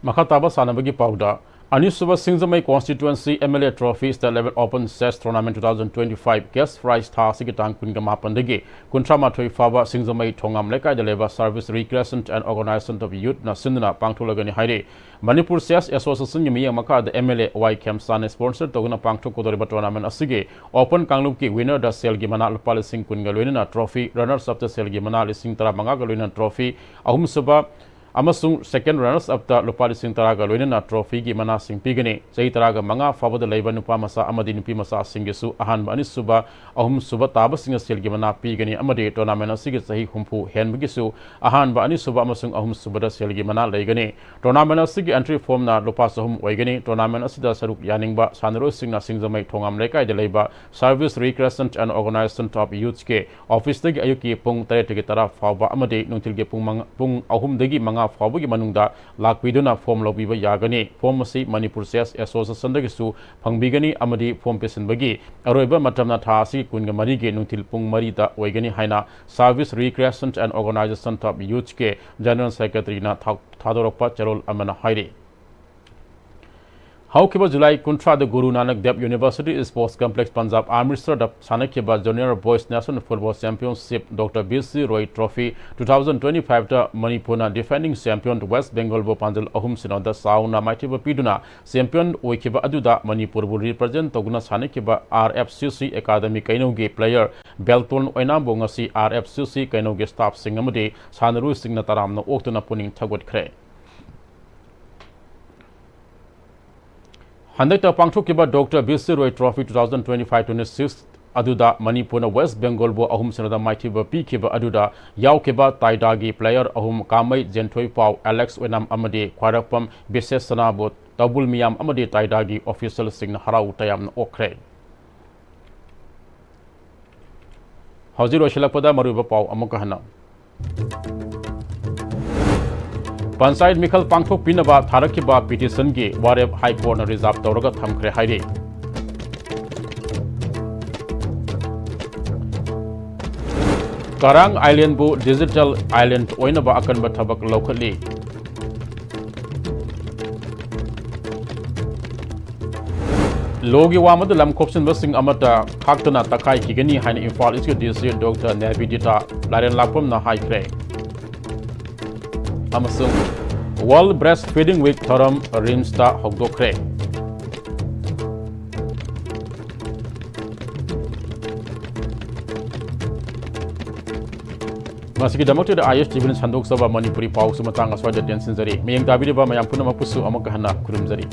ꯃꯈꯥ ꯇꯥꯕ ꯁꯥꯟꯅꯕꯒꯤ ꯄꯥꯎꯗ, ꯑꯅꯤꯁꯨꯕ ꯁꯤꯡꯖꯃꯩ Constituency M L A Trophy State Level Open Chess Tournament two thousand twenty-five cash prize ꯊꯥ ꯑꯁꯤꯒꯤ ꯇꯥꯡ ꯀꯨꯟꯒ ꯃꯥꯄꯟꯗꯒꯤ ꯀꯨꯟꯊ꯭ꯔꯥ ꯃꯥꯊꯣꯏ ꯐꯥꯎꯕ ꯁꯤꯡꯖꯃꯩ ꯊꯣꯉꯥꯝ ꯂꯩꯀꯥꯏꯗ ꯂꯩꯕ Service Recreation and Organization of Youth ꯅ ꯁꯤꯟꯗꯨꯅ ꯄꯥꯡꯊꯣꯛꯂꯒꯅꯤ ꯍꯥꯏꯔꯤ꯫ ꯃꯅꯤꯄꯨꯔ Chess Association ꯒꯤ ꯃꯤꯠꯌꯦꯡ ꯃꯈꯥꯗ M L A Y ꯈꯦꯝꯆꯥꯟꯅ sponsor ꯇꯧꯗꯨꯅ ꯄꯥꯡꯊꯣꯛꯀꯗꯧꯔꯤꯕ tournament ꯑꯁꯤꯒꯤ open ꯀꯥꯡꯂꯨꯞꯀꯤ winner ꯗ ꯁꯦꯜꯒꯤ ꯃꯅꯥ ꯂꯨꯄꯥ ꯂꯤꯁꯤꯡ ꯀꯨꯟꯒ ꯂꯣꯏꯅꯅ trophy, runners up ꯇ ꯁꯦꯜꯒꯤ ꯃꯅꯥ ꯂꯤꯁꯤꯡ ꯇꯔꯥꯃꯉꯥꯒ ꯂꯣꯏꯅꯅ trophy, ꯑꯍꯨꯝꯁꯨꯕ ꯑꯃꯁꯨꯡ second runners up ꯇ ꯂꯨꯄꯥ ꯂꯤꯁꯤꯡ ꯇꯔꯥꯒ ꯂꯣꯏꯅꯅ trophy ꯒꯤ ꯃꯅꯥꯁꯤꯡ ꯄꯤꯒꯅꯤ꯫ ꯆꯍꯤ ꯇꯔꯥꯒ ꯃꯉꯥ ꯐꯥꯎꯕꯗ ꯂꯩꯕ ꯅꯨꯄꯥ ꯃꯆꯥ ꯑꯃꯗꯤ ꯅꯨꯄꯤ ꯃꯆꯥꯁꯤꯡꯒꯤꯁꯨ ꯑꯍꯥꯟꯕ, ꯑꯅꯤꯁꯨꯕ, ꯑꯍꯨꯝꯁꯨꯕ ꯇꯥꯕꯁꯤꯡꯅ ꯁꯦꯜꯒꯤ ꯃꯅꯥ ꯄꯤꯒꯅꯤ ꯑꯃꯗꯤ tournament ꯑꯁꯤꯒꯤ ꯆꯍꯤ ꯍꯨꯝꯐꯨ ꯍꯦꯟꯕꯒꯤꯁꯨ ꯑꯍꯥꯟꯕ, ꯑꯅꯤꯁꯨꯕ ꯑꯃꯁꯨꯡ ꯑꯍꯨꯝꯁꯨꯕꯗ ꯁꯦꯜꯒꯤ ꯃꯅꯥ ꯂꯩꯒꯅꯤ꯫ Tournament ꯑꯁꯤꯒꯤ entry form ꯅ ꯂꯨꯄꯥ ꯆꯍꯨꯝ ꯑꯣꯏꯒꯅꯤ꯫ Tournament ꯑꯁꯤꯗ ꯁꯔꯨꯛ ꯌꯥꯅꯤꯡꯕ ꯁꯥꯟꯅꯔꯣꯏꯁꯤꯡꯅ ꯁꯤꯡꯖꯃꯩ ꯊꯣꯉꯥꯝ ꯂꯩꯀꯥꯏꯗ ꯂꯩꯕ Service Recreation and Organization of Youth ꯀꯤ office ꯇꯒꯤ ꯑꯌꯨꯛꯀꯤ ꯄꯨꯡ ꯇꯔꯦꯠꯇꯒꯤ ꯇꯔꯥ ꯐꯥꯎꯕ ꯑꯃꯗꯤ ꯅꯨꯡꯊꯤꯜꯒꯤ ꯄꯨꯡ ꯃꯉꯥ, ꯄꯨꯡ ꯑꯍꯨꯝꯗꯒꯤ ꯃꯉꯥ ꯐꯥꯎꯕꯒꯤ ꯃꯅꯨꯡꯗ ꯂꯥꯛꯄꯤꯗꯨꯅ form ꯂꯧꯕꯤꯕ ꯌꯥꯒꯅꯤ꯫ Form ꯑꯁꯤ ꯃꯅꯤꯄꯨꯔ Chess Association ꯗꯒꯤꯁꯨ ꯐꯪꯕꯤꯒꯅꯤ ꯑꯃꯗꯤ form ꯄꯤꯁꯤꯟꯕꯒꯤ ꯑꯔꯣꯏꯕ ꯃꯇꯝꯅ ꯊꯥ ꯑꯁꯤꯒꯤ ꯀꯨꯟꯒ ꯃꯔꯤꯒꯤ ꯅꯨꯡꯊꯤꯜ ꯄꯨꯡ ꯃꯔꯤꯗ ꯑꯣꯏꯒꯅꯤ ꯍꯥꯏꯅ Service Recreation and Organization of Youth ꯀꯤ General Secretary ꯅ ꯊꯥ-, ꯊꯥꯗꯣꯔꯛꯄ ꯆꯦꯔꯣꯜ ꯑꯃꯅ ꯍꯥꯏꯔꯤ꯫ ꯍꯧꯈꯤꯕ ꯖꯨꯂꯥꯏ ꯀꯨꯟꯊ꯭ꯔꯥꯗ Guru Nanak Dev University Sports Complex, Punjab ꯑꯃ꯭ꯔꯤꯠꯁꯔꯗ ꯁꯥꯟꯅꯈꯤꯕ Junior Boys National Football Championship, Doctor B C Roy Trophy two thousand twenty-five ꯇ ꯃꯅꯤꯄꯨꯔꯅ defending champion West Bengal ꯕꯨ ꯄꯥꯟꯖꯜ ꯑꯍꯨꯝ ꯁꯤꯅꯣꯗ ꯆꯥꯎꯅ ꯃꯥꯏꯊꯤꯕ ꯄꯤꯗꯨꯅ champion ꯑꯣꯏꯈꯤꯕ ꯑꯗꯨꯗ ꯃꯅꯤꯄꯨꯔꯕꯨ represent ꯇꯧꯗꯨꯅ ꯁꯥꯟꯅꯈꯤꯕ R F C C Academy ꯀꯩꯅꯧꯒꯤ player ꯕꯦꯜꯇꯣꯟ ꯑꯣꯏꯅꯥꯝꯕꯨ ꯉꯁꯤ R F C C ꯀꯩꯅꯧꯒꯤ staff ꯁꯤꯡ ꯑꯃꯗꯤ ꯁꯥꯟꯅꯔꯣꯏꯁꯤꯡꯅ ꯇꯔꯥꯝꯅ ꯑꯣꯛꯇꯨꯅ ꯄꯨꯛꯅꯤꯡ ꯊꯧꯒꯠꯈ꯭ꯔꯦ꯫ ꯍꯟꯗꯛꯇ ꯄꯥꯡꯊꯣꯛꯈꯤꯕ Doctor B C Roy Trophy two thousand twenty-five twenty-six ꯑꯗꯨꯗ ꯃꯅꯤꯄꯨꯔꯅ West Bengal ꯕꯨ ꯑꯍꯨꯝ ꯁꯤꯅꯣꯗ ꯃꯥꯏꯊꯤꯕ ꯄꯤꯈꯤꯕ ꯑꯗꯨꯗ ꯌꯥꯎꯈꯤꯕ ꯇꯥꯏꯗꯥꯒꯤ player ꯑꯍꯨꯝ, ꯀꯥꯃꯩ ꯖꯦꯟꯊꯣꯏꯄꯥꯎ, ꯑꯦꯂꯦꯛꯁ ꯑꯣꯏꯅꯥꯝ ꯑꯃꯗꯤ ꯈ꯭ꯋꯥꯏꯔꯥꯛꯄꯝ ꯕꯤꯁꯦꯁ ꯁꯅꯥꯕꯨ ꯇꯧꯕꯨꯜ ꯃꯤꯌꯥꯝ ꯑꯃꯗꯤ ꯇꯥꯏꯗꯥꯒꯤ official ꯁꯤꯡꯅ ꯍꯔꯥꯎ ꯇꯌꯥꯝꯅ ꯑꯣꯛꯈ꯭ꯔꯦ꯫ ꯍꯧꯖꯤꯛ ꯂꯣꯏꯁꯤꯜꯂꯛꯄꯗ ꯃꯔꯨꯑꯣꯏꯕ ꯄꯥꯎ ꯑꯃꯨꯛꯀ ꯍꯟꯅ꯫ ꯄꯟꯆꯥꯌꯠ ꯃꯤꯈꯜ ꯄꯥꯡꯊꯣꯛꯄꯤꯅꯕ ꯊꯥꯔꯛꯈꯤꯕ petition ꯒꯤ ꯋꯥꯔꯦꯞ High Court ꯅ reserve ꯇꯧꯔꯒ ꯊꯝꯈ꯭ꯔꯦ ꯍꯥꯏꯔꯤ꯫ ꯀꯔꯥꯡ Island ꯕꯨ digital island ꯑꯣꯏꯅꯕ ꯑꯀꯟꯕ ꯊꯕꯛ ꯂꯧꯈꯠꯂꯤ꯫ ꯂꯣꯒꯤ ꯋꯥꯃꯗ ꯂꯝ ꯈꯣꯞꯆꯤꯟꯕꯁꯤꯡ ꯑꯃꯠꯇ ꯈꯥꯛꯇꯅ ꯇꯛꯈꯥꯏꯈꯤꯒꯅꯤ ꯍꯥꯏꯅ ꯏꯝꯐꯥꯜ ꯏꯁꯀꯤ ꯗꯤ ꯁꯤ ꯗꯣꯛꯇꯔ ꯅꯦꯕꯤꯗꯤꯇꯥ ꯂꯥꯏꯔꯦꯟꯂꯥꯛꯄꯝꯅ ꯍꯥꯏꯈ꯭ꯔꯦ꯫ ꯑꯃꯁꯨꯡ World Breastfeeding Week ꯊꯧꯔꯝ ꯔꯤꯝꯁꯇ ꯍꯧꯗꯣꯛꯈ꯭ꯔꯦ꯫ ꯃꯁꯤꯒꯤꯗꯃꯛꯇ ꯑꯥꯏ ꯑꯦꯁ ꯇꯤ ꯚꯤꯅ ꯁꯟꯗꯣꯛꯆꯕ ꯃꯅꯤꯄꯨꯔꯤ ꯄꯥꯎꯁꯨ ꯃꯇꯥꯡ ꯑꯁ꯭ꯋꯥꯏꯗ ꯇꯦꯟꯁꯤꯟꯖꯔꯤ꯫ ꯃꯤꯠꯌꯦꯡ ꯇꯥꯕꯤꯔꯤꯕ ꯃꯌꯥꯝ ꯄꯨꯝꯅꯃꯛꯄꯨꯁꯨ ꯑꯃꯨꯛꯀ ꯍꯟꯅ ꯈꯨꯔꯨꯝꯖꯔꯤ꯫